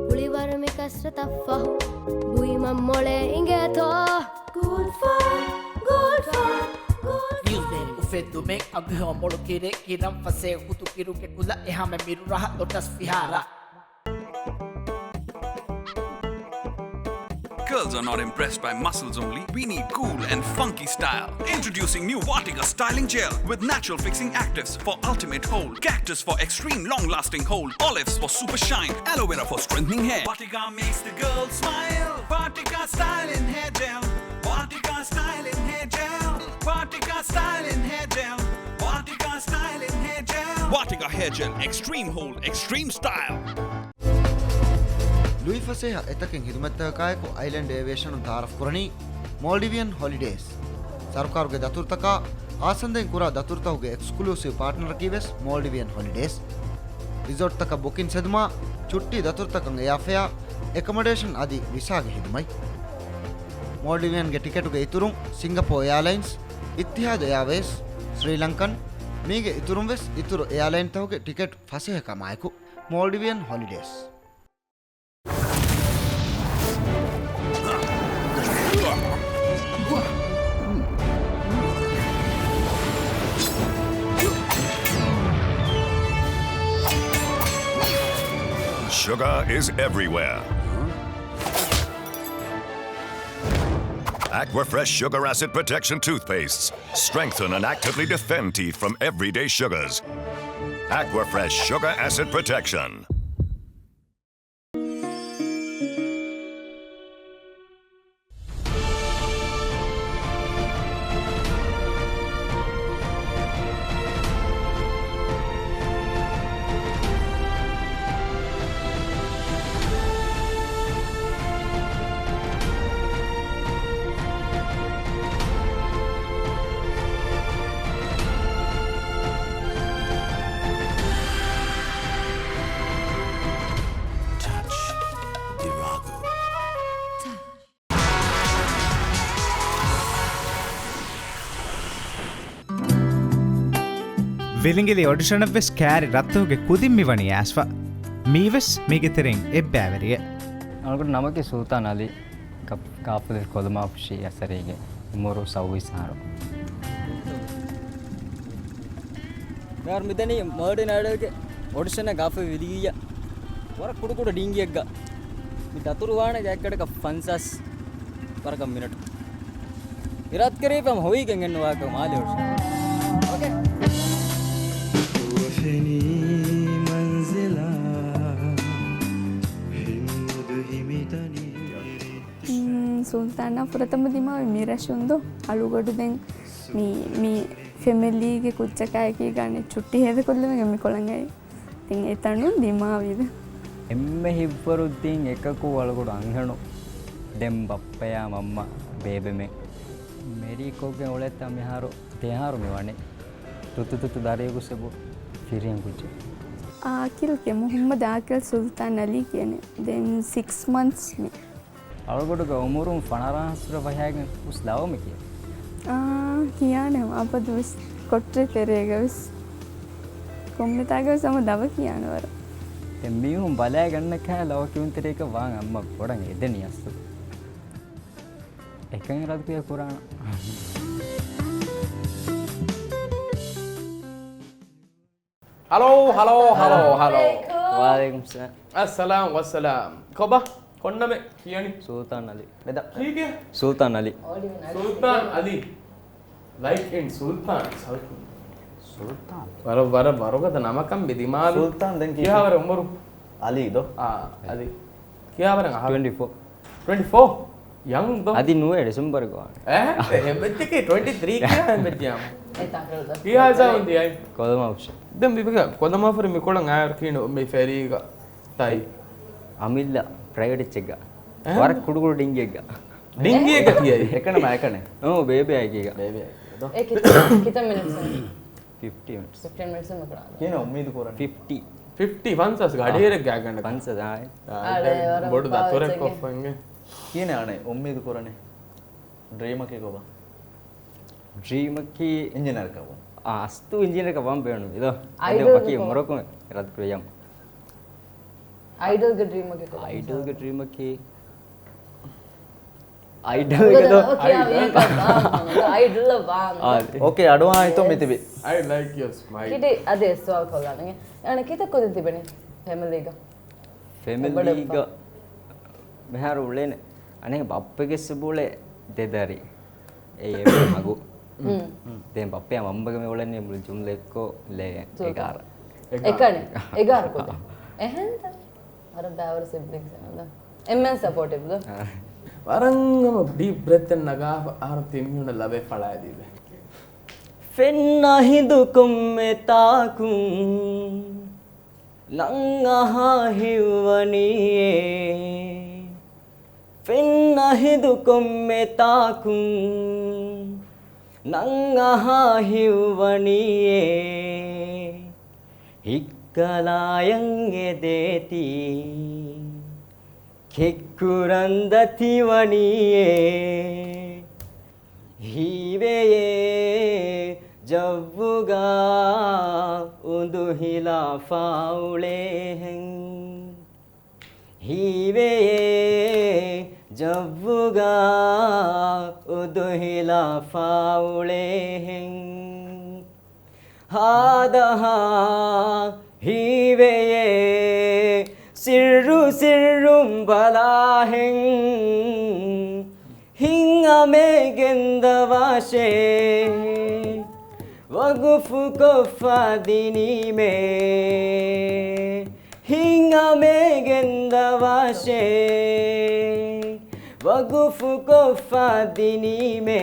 ހުޅިވަރު މި ކަސްރަތަށް ފަހު ބުއިމަށް މޮޅޭ އިނގޭތޯ. ގޯލް ފޯ، ގޯލް ފޯ، ގޯލް ފޯ. މިއުޒޭ އުފެއްދުމެއް އަގުހެޔޮ މޮޅު ކިރެއް ކިރަން ފަސޭ ހުދު ކިރުގެ ކުލަ އެހާމެ މިރު ރަހަ ލޮޓަސް ފިހާރަ. Girls are not impressed by muscles only. We need cool and funky style. Introducing new Vatika Styling Gel with natural fixing actives for ultimate hold, cactus for extreme long-lasting hold, olives for super shine, aloe vera for strengthening hair. Vatika makes the girl smile. Vatika Styling Hair Gel. Vatika Styling Hair Gel. Vatika Styling Hair Gel. Vatika Styling Hair Gel. Vatika Hair Gel. Extreme hold, extreme style. ލުއިފަސޭހަ އެތަކެއް ހިދުމަތްތަކަކާއެކު އައިލެންޑް އޭވިއޭޝަނުން ތައާރަފް ކުރަނީ މޯލްޑިވިއަން ހޮލިޑޭސް. ސަރުކާރުގެ ދަތުރުތަކާ އާސަންދެން ކުރާ ދަތުރުތަކުގެ އެކްސްކްލޫސިވް ޕާޓްނަރަކީ ވެސް މޯލްޑިވިއަން ހޮލިޑޭސް. ރިސޯޓްތަކަށް ބުކިން ހެދުމާ، ޗުއްޓީ ދަތުރުތަކަށް އެއާފެއާ، އެކަމަޑޭޝަން އަދި ވިސާގެ ހިދުމަތް. މޯލްޑިވިއަންގެ ޓިކެޓުގެ އިތުރުން ސިންގަޕޯ އެއާލައިންސް، އިއްތިހާދު އެއާވޭސް، ސްރީލަންކަން، މީގެ އިތުރުން ވެސް އިތުރު އެއާލައިންތަކުގެ ޓިކެޓް ފަސޭހަކަމާއެކު. މޯލްޑިވިއަން ހޮލިޑޭސް. Sugar is everywhere. Aquafresh Sugar Acid Protection Toothpastes strengthen and actively defend teeth from everyday sugars. Aquafresh Sugar Acid Protection. ވިލިނގިލި އޮޑިޝަނަށްވެސް ކާރި ރައްތަހުގެ ކުދިން މިވަނީ އައިސްފަ. މީވެސް މީގެ ތެރެއިން އެއްބައިވެރިއެއް. އަޅުގަނޑު ނަމަކީ ސުލްތާން އަލީ. ގަ-، ގާފުލި ކޮލުމާފުށީ އަސަރީގެ އުމުރު ސައުވީސް އަހަރު. މިހާރު މިދަނީ މާޑިން އައިޑަލްގެ އޮޑިޝަނަށް ގާފުލި ވިލިގިއްޔާ. ވަރަށް ކުޑަކުޑަ ޑިންގިއެއްގަ މި ދަތުރު ވާނެ ގާތްގަޑަކަށް ފަންސާސް ވަރަކަށް މިނެޓު. އިރާދަކުރީ ހަމަ ހޮވީގެން ގެންނަވާކަށް މާލެ އޮޑިޝަން. އޯކޭ. ފެނީ މަންޒިލާ ހިންމުދު ހިމިތަނީ. ސުލްތާނާ ފުރަތަމަ ދިމާވި މި ރަށުން ދޯ އަޅުގަޑު ދެން މި، މި ފެމިލީގެ ކުއްޖަކާއެކީ ގާނެ ޗުއްޓީ ހޭދަކޮށްލުމުގެ މި ކޮޅަނގައި. ތިން އެތަނުން ދިމާވި. އެންމެ ހިތްވަރު ދިން އެކަކު އަޅުގަޑު އަންހެނު. ދެން ބައްޕަޔާ މަންމަ ބޭބެމެން. މެރީކޮށްގެން އުޅޭތާ މިހާރު ދެހާރު މި ވަނީ. ތުތު ތުތު ދަރިއަކު ސެބު ފިރިހެން ކުއްޖެއް. އާކިލް ކެ މުހައްމަދު އާކިލް ސުލްތާން އަލީ ކިޔަނީ. ދެން ސިކްސް މަންތްސް މި. އަޅުގަޑުގެ އުމުރުން ފަނަރަ ހާސް ވަހައިގެން ހުސް ލަވަ މި ކިޔަނީ. އާ، ކިޔާނެ އަބަދުވެސް ކޮޓަރި ތެރޭގަވެސް. ކޮންމެތާގަވެސް ހަމަ ލަވަ ކިޔާނެ ވަރަށް. ދެން މީހުން ބަލައިގަންނަކަށް ލަވަ ކިޔުންތެރިޔަކަށް ވާން އައްމަ ބޮޑަށް އެދެނީ އަސްލު. އެކަން އިރާދަކުރިޔާ ކުރާނަ. ހަލޯ، ހަލޯ، ހަލޯ، ހަލޯ. ވަޢަލައިކުމް ސަލާމް. އައްސަލާމް ވައްސަލާމް. ކޮބާ؟ ކޮން ނަމެއް ކިޔަނީ؟ ސުލްތާން އަލީ. ބެދަ. ކީކޭ؟ ސުލްތާން އަލީ. ސުލްތާން އަލީ. ލައިކް އިން ސުލްތާން. ސުލް-، ސުލްތާން. ވަރަށް، ވަރަށް ވަރުގަދަ ނަމަކަށް މި ދިމާވި. ސުލްތާން ދެން ކީކޭ؟ ކިހާވަރެއް އުމުރު؟ އަލީ ދޯ؟ އާ، އަލީ. ކިހާވަރެއް އަހަރު؟ ޓްވެންޓީ ފޯ. ޓްވެންޓީ ފޯ؟ ޔަން ދޯ. އަދި ނުވޭ ޑިސެމްބަރުގަ ވާނެ. އެ، އެހެން ވެއްޖެކޭ ޓްވެންޓީ ތްރީ ކިޔާ ހެން ވެއްޖިޔާމު. ކިހާ ހިސާބުން ދިޔައީ؟ ކޮލަމާ އޮފްޝަން. ދެން މި ކޮލަމާފަރި މިކޮޅަށް އާއިރު ކީނު މި ފެރީގަ ތައި. އަމިއްލަ ޕްރައިވެޓް އެއްޗެއްގަ. އެހެން؟ ވަރަށް ކުޑުކުޑު ޑިންގިއެއްގަ. ޑިންގިއެއްގަ ތިޔައީ؟ އެކަނި މާ އެކަނި. އޯ، ބޭބެ އައިގީގަ. ބޭބެ އައިގީގަ ދޯ. އެ ކިތަ-، ކިތައް މިނިޓްސް؟ ފިފްޓީ މިނިޓްސް. ފިފްޓީން މިނިޓްސް މިކުރާނެ. ކިހިނެއް އުއްމީދު ކުރަނީ؟ ފިފްޓީ. ފިފްޓީ ފަންސާސް ގަޑިއެރެއް ގާގަނޑަކަށް. ފަންސާސް އާއި. އާ، އާ، އާ، ދެން ވަރަށް ބޮޑު ދަތުރެއް ކޮށްފައިނގެ. ކިހިނެއް އަނެއް އުއްމީދު ކުރަނީ؟ ޑްރީމަކީ ކޮބާ؟ ޑްރީމަކީ އިންޖިނިއަރަކަށް ވުން. އާ، އަސްތު އިންޖިނިއަރަކަށް ވާން ބޭނުމީ ދޯ. އަދި އައިޑަލް ވަކި ކޮބާ؟ މުރަކު ރަދު ކުރިޔަމް. އައިޑަލްގެ ޑްރީމަކީ ކޮބާ؟ އައިޑަލްގެ ޑްރީމަކީ އައިޑަލްގެ ދޯ. އައިޑަލް. އައިޑަލް ވާން. އާ. އޯކޭ، އަޑުވާ ހިތުން މިތިބި. I like your smile. ކިޑި އަދި ސުވާލު ކޮށްލާނަން. އަނެ ކިތައް ކުދިން ތިބެނީ ފެމިލީގަ؟ ފެމިލީގަ މިހާރު އުޅޭނެ. އަނެ ބައްޕަގެ ސުބުޅެ ދެދަރި. އެ އެ މަގު. ދެން ބައްޕަޔާ މަންބަގެ މި އުޅެނީ މުޅި ޖުމްލައެއްކޮށް ލޭ އެގާރަ. އެކަނި. އެގާރަ ކުދިން. އެހެންތަ؟ ވަރަށް ބައިވަރު ސިބްލިންގްސް އިންނަ. އެންމެން ސަޕޯޓިވް ދޯ. ވަރަށް ހަމަ ޑީޕް ބްރެތް އެއް ނަގާފަ އަހަރު ތިން މީހުންނަށް ލަވޭ ފަޅާއެދީބެ. ފެންނަ ހިނދު ކޮންމެ ތާކުން ނަން އަހާ ހިތްވަނީއޭ. ފެންނަ ހިނދު ކޮންމެ ތާކުން ނަން އަހާ ހިތްވަނީއޭ. ހިއްކަލާޔަން އެދޭތީ ކެއްކުރަން ދަތިވަނީއޭ. ހީވެޔޭ ޖައްވުގަ އުނދުހިލާފާ އުޅޭހެން. ހީވެޔޭ ޖައްވުގަ އުދުހިލާފާ އުޅޭހެން. ހާދަހާ ހީވެޔޭ ސިއްރު ސިއްރުން ބަލާހެން. ހިތްހަމައެއް ގެންދަވާށޭ، ވަގުފުކޮށްފަ ދިނީމޭ. ހިތްހަމައެއް ގެންދަވާށޭ، ވަގުފުކޮށްފަ ދިނީމޭ.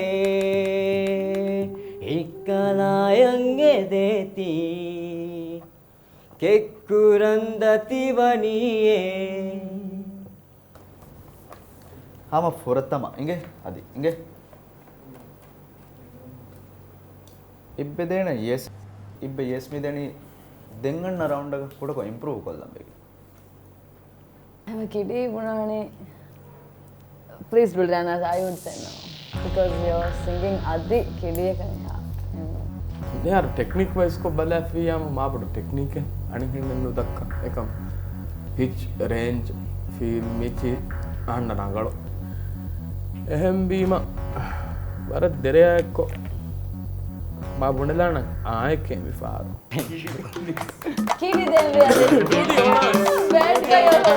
ހިއްކަލާޔަން އެދޭތީ ކެއްކުރަން ދަތިވަނީއޭ. ހަމަ ފުރަތަމަ އިނގޭ، އަދި އިނގޭ. އިއްބެ ދޭނެ ޔެސް، އިއްބެ ޔެސް މި ދެނީ ދެން އަންނަ ރައުންޑަކަށް ކުޑަކޮށް އިމްޕްރޫވް ކޮށްލަން ވެގެން. ހަމަ ކިޑީ ބުނާނެ، please do that, I would say no. Because your singing އަދި ކިޑިއަކަށް މިހާރު ޓެކްނިކް ވައިޒްކޮށް ބަލާފިއްޔާމު މާބޮޑު ޓެކްނިކެއް އަނެއްހެންނެއް ނުދައްކަ އެކަމް. ޕިޗް، ރޭންޖް، ފީލް މިޗި އަހަންނަށް ރަނގަޅު. އެހެންވީމަ ވަރަށް ދެރަޔާ އެއްކޮށް މާ ބުނެލާނަން އާއެކޭ މިފަހަރު. ކިޑި ދެއްވި އަދި. ބޭޑް ގަޔަލު.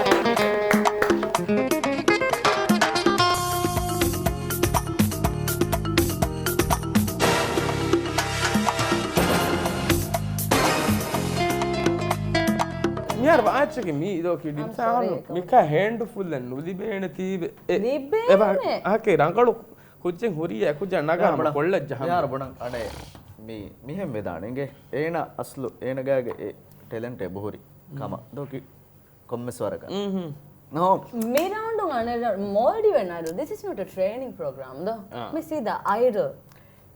މިހާރު ވާއެއްޗަކީ މީ ދޯ ކިޑި. I'm sorry. މިކާ ހޭންޑްފުލްއެއް ނުލިބޭނެ ތީވެ. އެ، ލިބޭނެ. އެ ވާ-، އާކޭ ރަނގަޅު ކުއްޖެއް ހުރި އެކުއްޖާ ނަގާ މިހާރު ބުނަން. ކޮށްލައްޖަ ހަމަ. މިހާރު ބުނަން އަނެއް މި، މިހެން ވެދާނެ އިނގޭ. އޭނަ އަސްލު އޭނަގާގެ އެ ޓެލެންޓް އެބަހުރި ކަމަށް. ދޯ ކި-، ކޮންމެސް ވަރަކަށް. ނޯ. މި ރައުންޑު އަނެއް މޯލްޑިވިއަން އައިޑަލް. This is not a training program ދޯ. އާ. މި ސީދާ އައިޑަލް.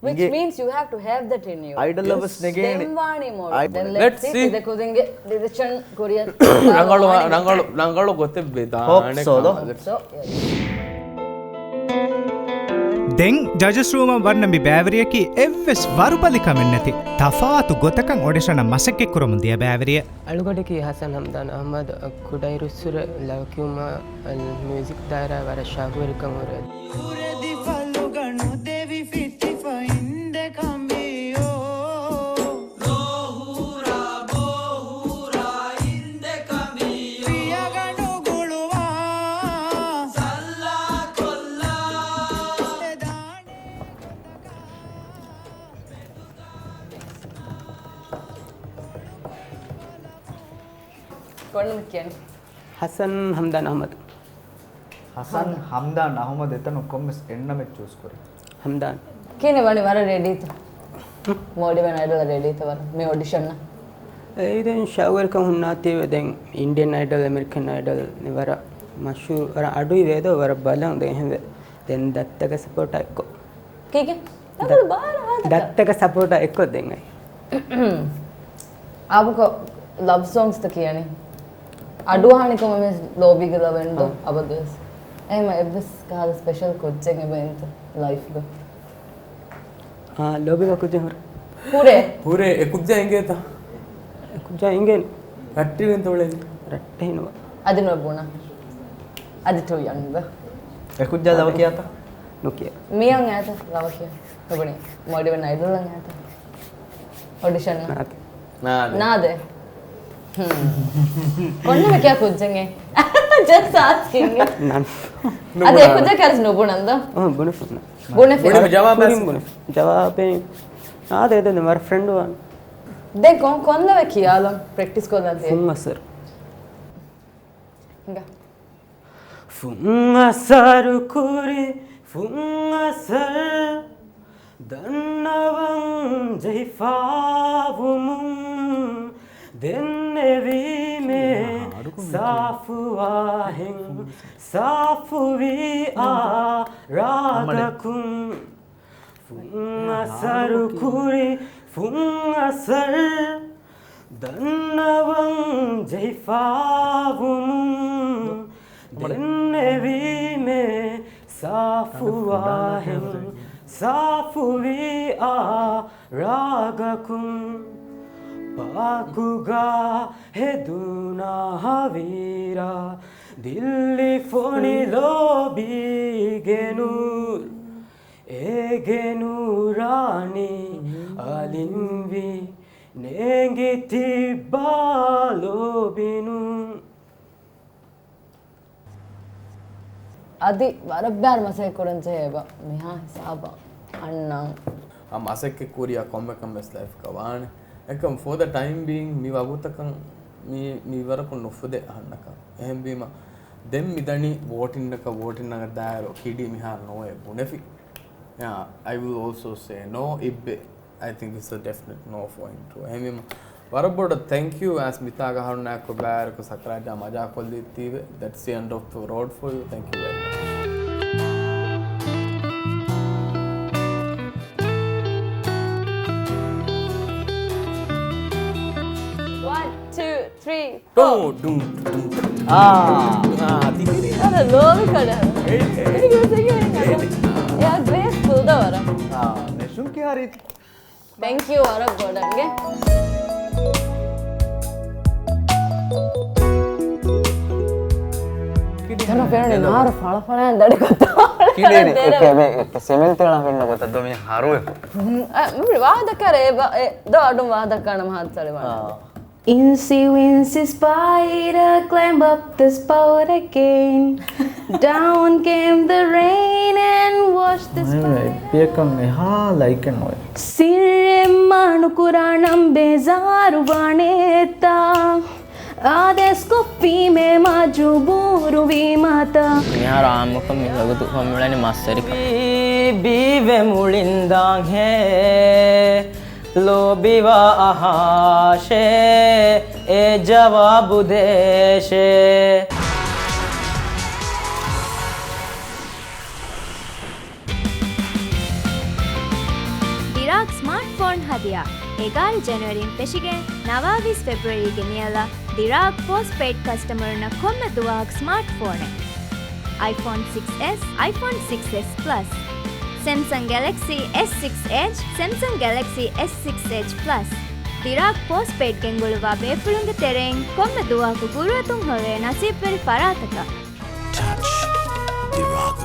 Which means you have to have that in you. އައިޑަލް އަވަސް ނެގޭނެ. ދެން ވާނީ މޯލްޑިވިއަން. Let's see. ދެން ލެޓްސް ސީ ތި ދެ ކުދިންގެ ޑިރެކްޝަން ކުރިއަށް ރަނގަޅު، ރަނގަޅު، ރަނގަޅު ގޮތެއް ވެދާނެ. ހޮޕް ސޯ ދޯ. ހޮޕް ސޯ. ދެން ޖަޖަސް ރޫމަށް ވަންނަ މި ބައިވެރިޔަކީ އެއްވެސް ވަރުބަލިކަމެއް ނެތި ތަފާތު ގޮތަކަށް އޮޑިޝަނަށް މަސައްކަތްކުރަމުން ދިޔަ ބައިވެރިޔެއް. އަޅުގަޑަކީ ހަސަން ހަމްދާން އަހްމަދު. ކުޑައިރުއްސުރެ ލަވަކިވުމަށް މިއުޒިކް ދާއިރާ ވަރަށް ޝައުގުވެރިކަން ހުރޭ. ކުރެދިފަ ލުގަނޑު ދެވި ފިއްޓިފަ އިންދެ ކަމީ އޯ. ފިޔަގަނޑު ގުޅުވާ. ކޮން ނަމެއް ކިޔަނީ؟ ހަސަން ހަމްދާން އަހްމަދު. ހަސަން، ހަމްދާން އަހުމަދު އެތަނުން ކޮންމެސް އެންނަމެއް ޗޫސް ކުރީ؟ ހަމްދާން. ކިހިނެއް ވަނީ ވަރަށް ރެޑީތަ؟ މޯލްޑިވިއަން އައިޑަލަށް ރެޑީތަ ވަރަށް މި އޮޑިޝަނަށް؟ އެއީ ދެން ޝައުގުވެރިކަން ހުންނާތީވެ ދެން އިންޑިއަން އައިޑަލް، އެމެރިކަން އައިޑަލް ވަރަށް މަޝްހޫރު، ވަރަށް އަޑުއިވޭ ދޯ ވަރަށް ބަލަން ދެން އެހެންވެ. ދެން ދައްތަގެ ސަޕޯޓާ އެއްކޮށް. ކީކޭ؟ ދައްތަ-، ދައްތަގެ ސަޕޯޓާ އެއްކޮށް ދެން އައި. އާބުކޮ ލަވް ސޮންގްސްތަ ކިޔަނީ؟ އަޑުއަހާނީ ކޮންމެސް ލޯބީގެ ލަވެއްނު ދޯ؟ ހަ. އަބަދުވެސް. އެހެމަ އެއްވެސް ކަހަލަ ސްޕެޝަލް ކުއްޖެއް އެބައިންތަ ލައިފްގަ؟ އާ، ލޯބިވާ ކުއްޖެއް ހުރޭ. ހުރޭ؟ ހުރޭ، އެ ކުއްޖާ އިނގޭތަ؟ އެ ކުއްޖާ އިނގޭނެ. ރައްޓެހިންތަ އުޅެނީ؟ ރައްޓެހިނުވާ. އަދި ނުބުނާ. އަދި ޓޫ ޔަންގް. އެ ކުއްޖާ ލަވަ ކިޔާތަ؟ ނުކިޔާ. މިޔަން އާތަ ލަވަ ކިޔާ. ނުބުނީ. މޯލްޑިވިއަން އައިޑަލް އަން އާތަ. އޮޑިޝަން. ނާދެ. ނާދެ. ނާދެ. ހުން. ކޮންނަމެ ކިޔާ ކުއްޖެއް އެ. ޖަސްޓް އާސްކިން. ނަން. އަދި އެ ކުއްޖާ ކަރެސް ނުބުނަންދޯ؟ އަހަ، ބުނެފުން. ބުނެފިން. ބުނެ ޖަވާބެއް. ކުރިން ބުނެ. ޖަވާބެއް. ނާދެ ދެން ވަރަށް ފްރެންޑު ވާން. ދެން ކޮން، ކޮންލަވެ ކިޔާލަން ޕްރެކްޓިސް ކޮށްލަން ތިޔަ. ފުން އަސަރު. ހިނގާ. ފުން އަސަރު ކުރި، ފުން އަސަރު. ދަންނަވަން ޖެހިފާވުމުން ދެންނެވީމޭ ސާފުވާހެން، ސާފުވީ އާ ރާގަކުން. ފުން އަސަރު ކުރި، ފުން އަސަރު. ދަންނަވަން ޖެހިފާވުމުން ދެންނެވީމޭ ސާފުވާހެން، ސާފުވީ އާ ރާގަކުން. ޕާކުގަ ހެދުނާ ހަވީރާ ދިއްލި ފޮނި ލޯބީގެ ނޫރު. އޭގެ ނޫރާނީ އަލިންވީ ނޭނގި ތިއްބާ ލޯބިނު. އަދި ވަރަށް ބާރު މަސައްކަތް ކުރަން ޖެހޭ އެބަ މިހާ ހިސާބަށް އަންނަން. އާ މަސައްކަތް ކުރިއަށް ކޮންމެ ކަމެއް ވެސް ލައިފްގަ ވާނެ. އެކަމް for the time being މި ވަގުތަކަށް މި، މި ވަރަކުން ނުފުދޭ އަހަންނަކަށް. އެހެންވީމަ ދެން މިދަނީ ވޯޓިންއަކަށް، ވޯޓިންއަށް ދާއިރު ކިޑި މިހާރު ނޯއޭ ބުނެފި. ޔާ، I will also say no. އިއްބެ. I think it's a definite no for him too. އެހެންވީމަ ވަރަށް ބޮޑަށް thank you އަސް މިތާގަ އަހަރުންނާއެކު ބައިވެރިކޮށް ސަކަރާތް ޖާމް އަޖާކޮށްލީތީވެ. That's the end of the road for you. Thank you very much. One, two, three, four. އާ. އާ، ތިކިރި. އަދަ ލޯބި ކަޑަ. އޭ، އޭ. އޭ، ގްރޭސް ކުލް ދަވަރ. އާ، ނެޝުން ކިހާރީ؟ ތެންކް ޔޫ ވަރަށް ބޮޑަށް. ތަނަ ފެނުނީ ނާރު ފަޅަފަޅައިން ދަޑިކޮށް ކިޑޭނެ. އެކެ މެ، އެކެ ސެމެންތި އަޅާ ފެންނަ ގޮތަށް ދޯ މި ހަރުވެފަ. އަ، މި ވާހަކަ ދައްކާ އެބަ، އެ، ދޯ އަޑުން ވާހަކަ ދައްކާނަމަ ހާދަ ސަޅިވާނެ. އާ. Incy wincy spider, climb up the spout again. Down came the rain and washed the spider. އެއްބިޔަކަށް އެހާ ލައިކެއް ނުވޭ. ސިއްރެއް މާ ނުކުރާނަން ބޭޒާރު ވާނެތާ. އާދޭސް ކޮށްފީމޭ މަޖުބޫރު ވީމަތާ. މިހާރު އާއްމުކޮށް މި ވަގުތު ކޮށް މިއުޅެނީ މަސްވެރިކަން. ބީ، ބީވެ މުޅިންދާން ހޭ. ލޯބިވާ އަހާށޭ، އޭ ޖަވާބު ދޭށޭ. ދިރާގް ސްމާޓް ފޯން ހަދިޔާ. އެގާރަ ޖެނުއަރީން ފެށިގެން ނަވާވީސް ފެބްރުއަރީގެ ނިޔަލަށް ދިރާގް ޕޯސްޓް ޕެއިޑް ކަސްޓަމަރުންނަށް ކޮންމެ ދުވަހަކު ސްމާޓް ފޯނެއް. iPhone six S, iPhone six S Plus, Samsung Galaxy S six Edge, Samsung Galaxy S six Edge Plus. ދިރާގް ޕޯސްޓް ޕެއިޑް ގެންގުޅުއްވާ ބޭފުޅުންގެ ތެރެއިން ކޮންމެ ދުވަހަކު ގުރުއަތުން ހޮވޭ ނަސީބުވެރި ފަރާތަކަށް. ޓަޗް ދިރާގު.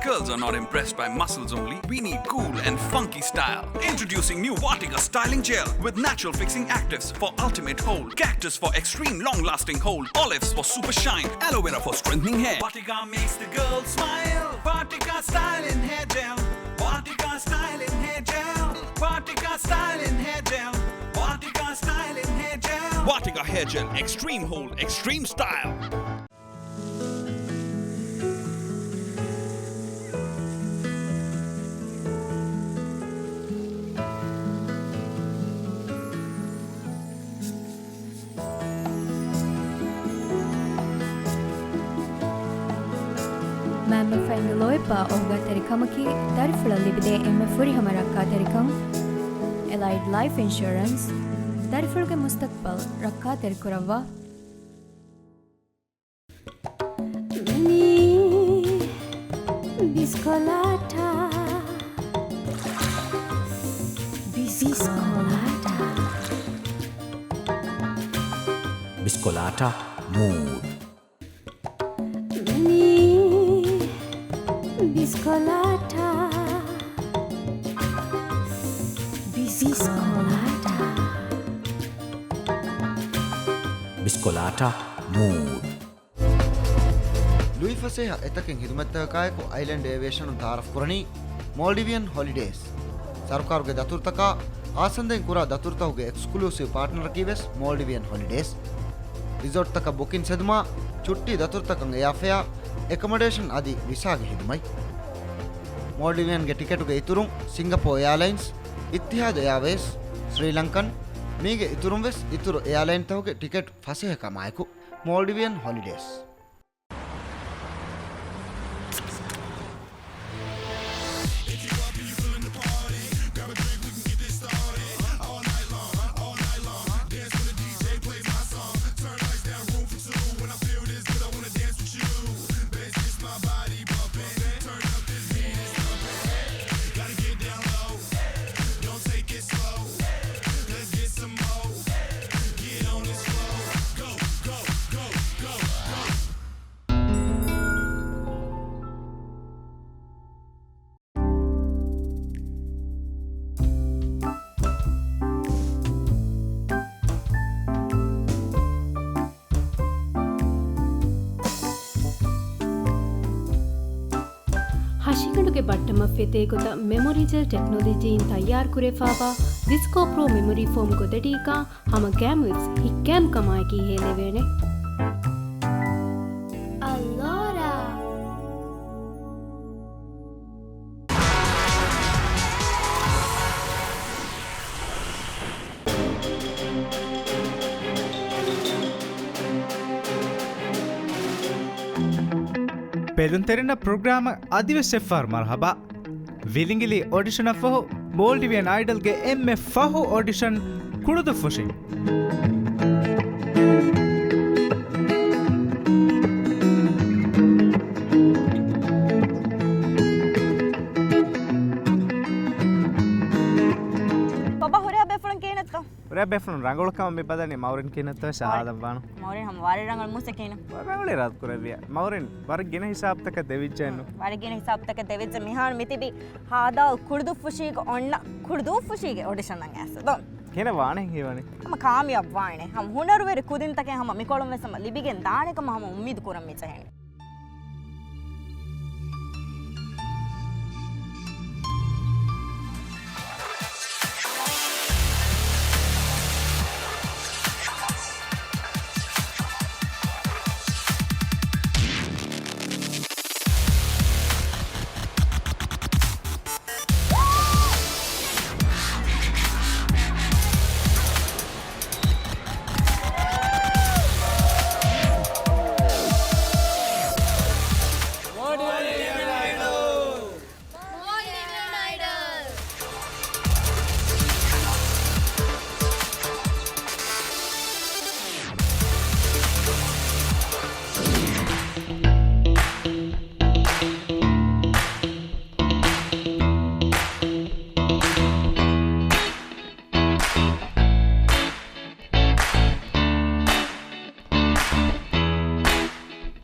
Girls are not impressed by muscles only, we need cool and funky style. Introducing new Vatika Styling Gel with natural fixing actives for ultimate hold, cactus for extreme long-lasting hold, olives for super shine, aloe vera for strengthening hair. Vatika makes the girl smile. Vatika Styling Hair Gel. Vatika Styling Hair Gel. Vatika Styling Hair Gel. Vatika Styling Hair Gel. Vatika hair gel, extreme hold, extreme style. މައިންބަފައިންގެ ލޯތްބާ އޮހޮގާތެރިކަމަކީ، ދަރިފުޅަށް ލިބިދޭ އެންމެ ފުރިހަމަ ރައްކާތެރިކަން. އެލައިޑް ލައިފް އިންޝުއަރެންސް، ދަރިފުޅުގެ މުސްތަޤްބަލް ރައްކާތެރިކުރައްވާ. މި ބިސްކޮލާޓާ. ބިސްކޮލާޓާ. ބިސްކޮލާޓާ މޫޑް. މި ބިސްކޮލާޓާ. ބިސްކޮލާޓާ. ބިސްކޮލާޓާ މޫޑް. ލުއިފަސޭހަ އެތަކެއް ހިދުމަތްތަކާއެކު އައިލެންޑް އޭވިއޭޝަނުން ތައާރަފް ކުރަނީ މޯލްޑިވިއަން ހޮލިޑޭސް. ސަރުކާރުގެ ދަތުރުތަކާ އާސަންދެން ކުރާ ދަތުރުތަކުގެ އެކްސްކްލޫސިވް ޕާޓްނަރަކީ ވެސް މޯލްޑިވިއަން ހޮލިޑޭސް. ރިސޯޓްތަކަށް ބުކިން ހެދުމާ، ޗުއްޓީ ދަތުރުތަކަށް އެއާފެއާ، އެކަމަޑޭޝަން އަދި ވިސާގެ ހިދުމަތް. މޯލްޑިވިއަންގެ ޓިކެޓުގެ އިތުރުން ސިންގަޕޯ އެއާލައިންސް، އިއްތިހާދު އެއާވޭސް، ސްރީލަންކަން، މީގެ އިތުރުން ވެސް އިތުރު އެއާލައިންތަކުގެ ޓިކެޓް ފަސޭހަކަމާއެކު. މޯލްޑިވިއަން ހޮލިޑޭސް. ހަށިގަނޑުގެ ބައްޓަމަށް ފެތޭ ގޮތަށް މެމޮރީ ޖެލް ޓެކްނޮލޮޖީއިން ތައްޔާރުކުރެވިފައިވާ ވިސްކޯ ޕްރޯ މެމޮރީ ފޯމް ގޮދަޑީގަ ހަމަ ގައިމުވެސް ހިތްގައިމުކަމާއެކީ ހޭލެވޭނެ. އަލޯރާ. ބެލުންތެރިންނަށް ޕްރޮގްރާމަށް އަދިވެސް އެއްފަހަރު މަރުހަބާ. ވިލިނގިލީ އޮޑިޝަނަށްފަހު، މޯލްޑިވިއަން އައިޑަލްގެ އެންމެ ފަހު އޮޑިޝަން ކުޅުދުއްފުށިން. ބަބާ، ހުރިހާ ބޭފުޅުން ކިހިނެއްތޯ؟ ހުރިހާ ބޭފުޅުން ރަނގަޅު ކަމަށް މި ބަލަނީ މައުރިން ކިހިނެއްތޯ ޝަހާދަށް ވާނު. މައުރިން ހަމަ ވާރި ރަނގަޅު މޫސެކީނު. ރަނގަޅީ ރާދު ކުރެއްވިޔާ. މައުރިން ވަރަށް ގިނަ ހިސާބުތަކެއް ދެވިއްޖެއެއްނު. ވަރަށް ގިނަ ހިސާބުތަކެއް ދެވިއްޖެ. މިހާރު މިތިބީ ހާދާ ކުޅުދުއްފުށީގެ އޮންނަ ކުޅުދުއްފުށީގެ އޮޑިޝަނަށް އައިސް ދޯ. ކިހިނެއް ވާނެ ހީވަނީ؟ ހަމަ ކާމިޔާބު ވާނެ. ހަމަ ހުނަރުވެރި ކުދިންތަކެއް ހަމަ މިކޮޅުން ވެސް ހަމަ ލިބިގެން ދާނެ ކަމަށް ހަމަ އުއްމީދު ކުރަން މި ޖެހެނީ.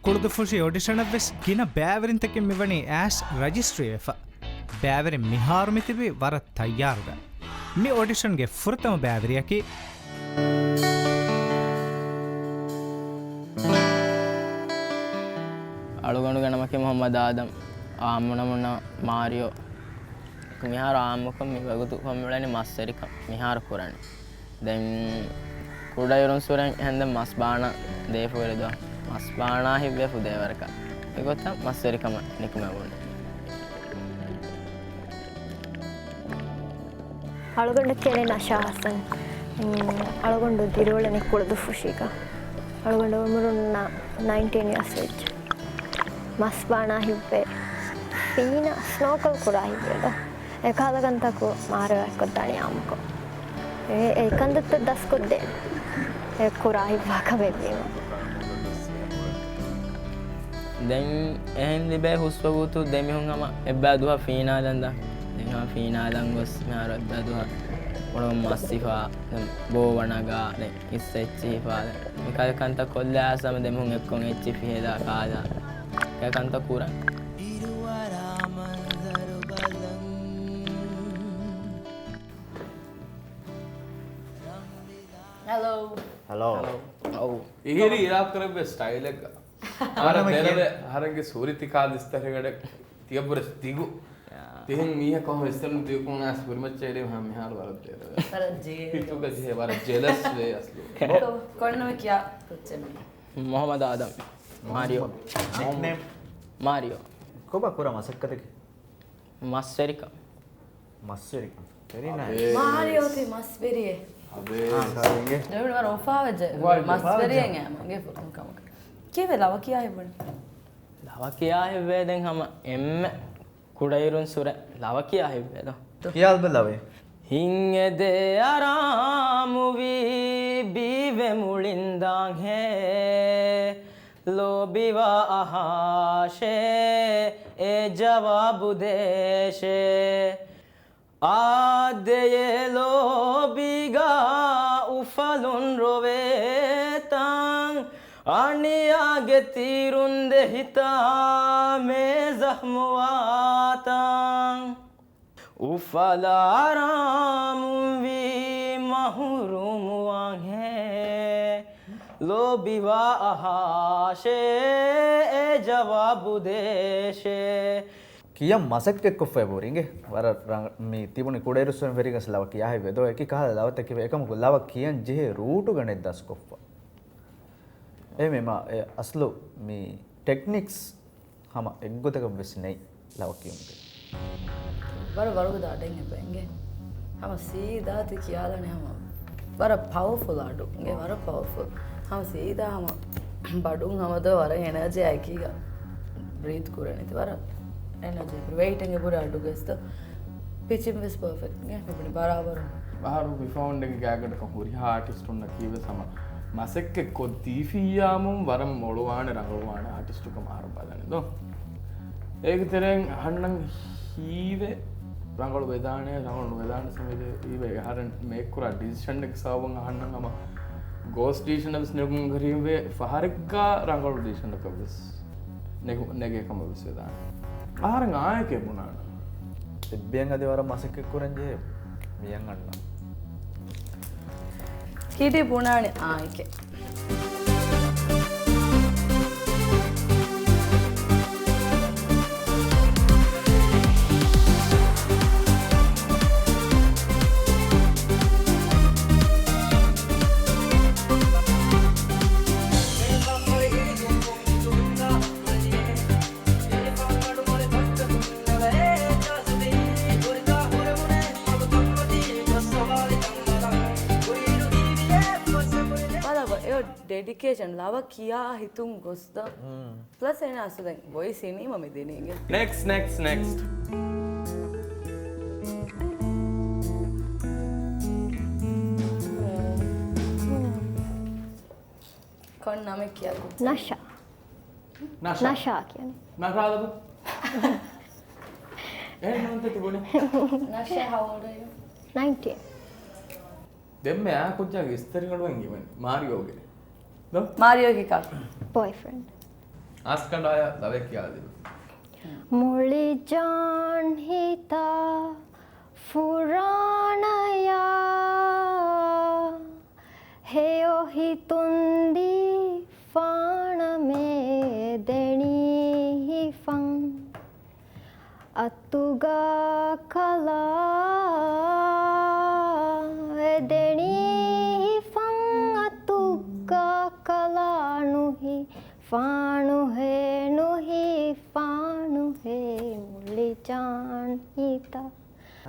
ކުޅުދުއްފުށި އޮޑިޝަނަށްވެސް ގިނަ ބައިވެރިންތަކެއް މިވަނީ އައިސް ރަޖިސްޓްރީވެފަ. ބައިވެރިން މިހާރު މިތިބީ ވަރަށް ތައްޔާރުގަ. މި އޮޑިޝަންގެ ފުރަތަމަ ބައިވެރިޔަކީ. އަޅުގަނޑުގެ ނަމަކީ މުހައްމަދު އާދަމް. އާއްމު ނަމުންނަށް މާރިޔޯ. މިހާރު އާއްމުކޮށް މިވަގުތު ކޮންމެވަނީ މަސްވެރިކަން މިހާރު ކުރަނީ. ދެން ކުޑައިރުންސުރެން އެހެންދެން މަސް ބާނަ ދޭފަ ވެރި ދުވަހު މަސް ބާނާ ހިތްވޭފު ދޭވަރަކަށް އެގޮތަށް މަސްވެރިކަމަށް ނިކުމެވުނު. އަޅުގަނޑަށް ކިޔަނީ ނަޝާ ހަސަން. އަޅުގަނޑު ދިރިއުޅެނީ ކުޅަދުއްފުށީގަ. އަޅުގަނޑު އުމުރުން ނައިންޓީން އިޔާސް ވެއްޖެ. މަސް ބާނާ ހިތްވޭ. ފީނަ ސްނޯކަލް ކުރާ ހިތްވޭ ދޯ. އެކަހަލަ ކަންތަކު މާރަވެ ކޮށްދާނީ އާއްމުކޮށް. އެ، އެ ކަންތައްތައް ދަސްކޮށްދޭނެ. އެ ކުރާ ހިތްވާ ކަމެއްވީމަ. ދެން އެހެން ލިބޭ ހުސްވަގުތު ދެމިހުން ހަމަ އެއްބައި ދުވަހަށް ފީނާލަން ދާ. ދެން ހަމަ ފީނާލަން ގޮސް މިހާރު އެއްބައި ދުވަހަށް މޮޅު މަސް ހިފާ، ދެން ބޯ ވަނަގާ، ދެން އިސް އެއްޗި ހިފާ، ދެން މިކަހަލަ ކަންތައް ކޮށްލާ ހަމަ ދެމިހުން އެއްކޮށް އެއްޗި ފިހެލާ ކާލާ. އެ ކަންތައް ކުރަން. ހެލޯ. ހެލޯ. ހެލޯ. އޮއް. އިހިރީ އިރާދަކުރެއްވި ސްޓައިލެއްގަ. އާނަ ވަރަށް ދެރަވެ ހަރެއްގެ ސޫރި ތިކާ ދިސްތަށިގަޑެއް ތިޔަބުރެސް ދިގު. ތިހެން މީހަކު ހަމަ ވެސްޓަރން ދިގުކުން އާސް ބުރިމައްޗަށް އެރީ ހަމަ މިހާރު ވަރަށް ދެރަވެ. ވަރަށް ޖެލަސް. ހިތުގަ ޖެހޭ ވަރަށް ޖެލަސް ވޭ އަސްލު. ކޮ-، ކޮންނަމެ ކިޔާ ކުއްޖެއް މީ؟ މުހައްމަދު އާދަމް. މާރިއޯ. ނިކްނޭމް؟ މާރިއޯ. ކޮބާ ކުރާ މަސައްކަތަކީ؟ މަސްވެރިކަން. މަސްވެރިކަން. ވެރީ ނައިސް. މާރިއޯ ތި މަސްވެރިއެއް. އާ، ކާރިންގެ. ދެމިން ވަރަށް އުފާވެއްޖެ. އުފާވެއްޖެ، މަސްވެރިއެއް އުފާވެއްޖެ. އެނގޭ ފުރަތަމަ ކަމަކަށް. ކީއްވެ ލަވަ ކިޔާ ހިތްވަނީ؟ ލަވަ ކިޔާ ހިތްވޭ ދެން ހަމަ އެންމެ ކުޑައިރުންސުރެ ލަވަ ކިޔާ ހިތްވޭ ދޯ. ކިޔާލަބަ ލަވައެއް. ހިތް އެދޭ އަރާމުވީ ބީވެ މުޅިން ދާންހޭ. ލޯބިވާ އަހާށޭ އެ ޖަވާބު ދޭށޭ. އާދެޔޭ ލޯބީގާ އުފަލުން ރޮވޭތަން. އަނިޔާގެ ތީރުން ދޭ ހިތާމޭ ޒަހްމުވާތަން. އުފަލާ އަރާމުންވީ މަހުރޫމުވާންހޭ. ލޯބިވާ އަހާށޭ އެ ޖަވާބު ދޭށޭ. ކިޔަން މަސައްކަތްކޮށްފައި ބޯރިންގެ. ވަރަށް ރަނގަ-، މި ތިބުނި ކުޑައިރުއްސުރެން ވެރިގަސް ލަވަ ކިޔާ ހިތްވޭ ދޯ. އެކި ކަހަލަ ލަވަތަކެވެ. އެކަމަކު ލަވަ ކިޔަން ޖެހޭ ރޫޓުގަ ނެތް ދަސްކޮށްފަ. އެ މި މާ، އެ އަސްލު މި ޓެކްނިކްސް ހަމަ އެއްގޮތަކަށް ވެސް ނެތް ލަވަ ކިޔުމުގެ. ވަރަށް ވަރުގަދަ އަޑެއް އެބަ އެނގޭ. ހަމަ ސީދާ ތި ކިޔާލަނީ ހަމަ ވަރަށް ޕަވަރފުލް އަޑު އެނގޭ، ވަރަށް ޕަވަރފުލް. ހަމަ ސީދާ ހަމަ ބަޑުން ހަމަ ދޯ ވަރަށް އެނަޖީ އައިކީގަ ބްރީތް ކުރަނީ ތި ވަރަށް އެނަޖީ. ވެއިޓް އެނގޭ ބުރެ އަޑުގެސްތޯ. ޕިޗިން ވެސް ޕަރފެކްޓް ގެ މިބުނި ބަރާބަރު. ބަހަރު ވިފައުންޑެއްގެ ގާގަޑަކަށް ހުރިހާ އާޓިސްޓުންނަކީ ވެސް ހަމަ މަސައްކަތް ކޮށްދީފިއްޔާމުން ވަރަށް މޮޅުވާނެ ރަނގަޅުވާނެ އާޓިސްޓުކަމަށް އަހަރު ބަލަނީ ދޯ. އޭގެ ތެރެއިން އަހަންނަށް ހީވެ ރަނގަޅު ވެދާނެ، ރަނގަޅު ނުވެދާނެ ސަމިލެ އީވެ އަހަރެން މޭކް ކުރާ ޑިސިޝަން އެއް ސަބަބުން އަހަންނަށް ހަމަ ގޯސް ޑިސިޝަން ވެސް ނެގުން ކަރީމްވެ ފަހަރެއްގަ ރަނގަޅު ޑިސިޝަން އަކަށް ވެސް ނެގު-، ނެގޭ ކަމަށް ވެސް ވެދާނެ. އަހަރެން އާނއެކޭ ބުނާނެ. އެއްބިޔަން އަދި ވަރަށް މަސައްކަތް ކުރަން ޖެހޭ މިޔަން އަންނަ. ކިޑި ބުނާނެ އާނއެކޭ. ބަލަބަ، އެ ޑެޑިކޭޝަން ލަވަ ކިޔާ ހިތުން ގޮސްދަ. ޕްލަސް އޭނަ އަސްލު ދެން ވޮއިސް އިނީމަ މި ދިނީގެ. ނެކްސްޓް، ނެކްސްޓް، ނެކްސްޓް. ކޮން ނަމެއް ކިޔާ ކުއްޖާ؟ ނަޝާ. ނަޝާ. ނަޝާ ކިޔަނީ. ނަޝާ ލަބު. އެހެން ނޫންތަ ތިބުނީ؟ ނަޝާ، how old are you? ނައިންޓީން. ދެންމެ އާ ކުއްޖާގެ އިސްތަށިގަނޑު އެނގިވަނީ މާރިއޯގެ. ދޯ؟ މާރިއޯގެ ކާ؟ ބޯއިފްރެންޑް. އާސް ކަނޑާޔާ ލަވެ ކިޔާލިބު. މުޅި ޖާން ހިތާ ފުރާނަޔާ ހެޔޮ ހިތުން ދީފާނަމޭ ދެނީ ހިފަން. އަތުގަ ކަލާ އެދެނީ ހިފަން.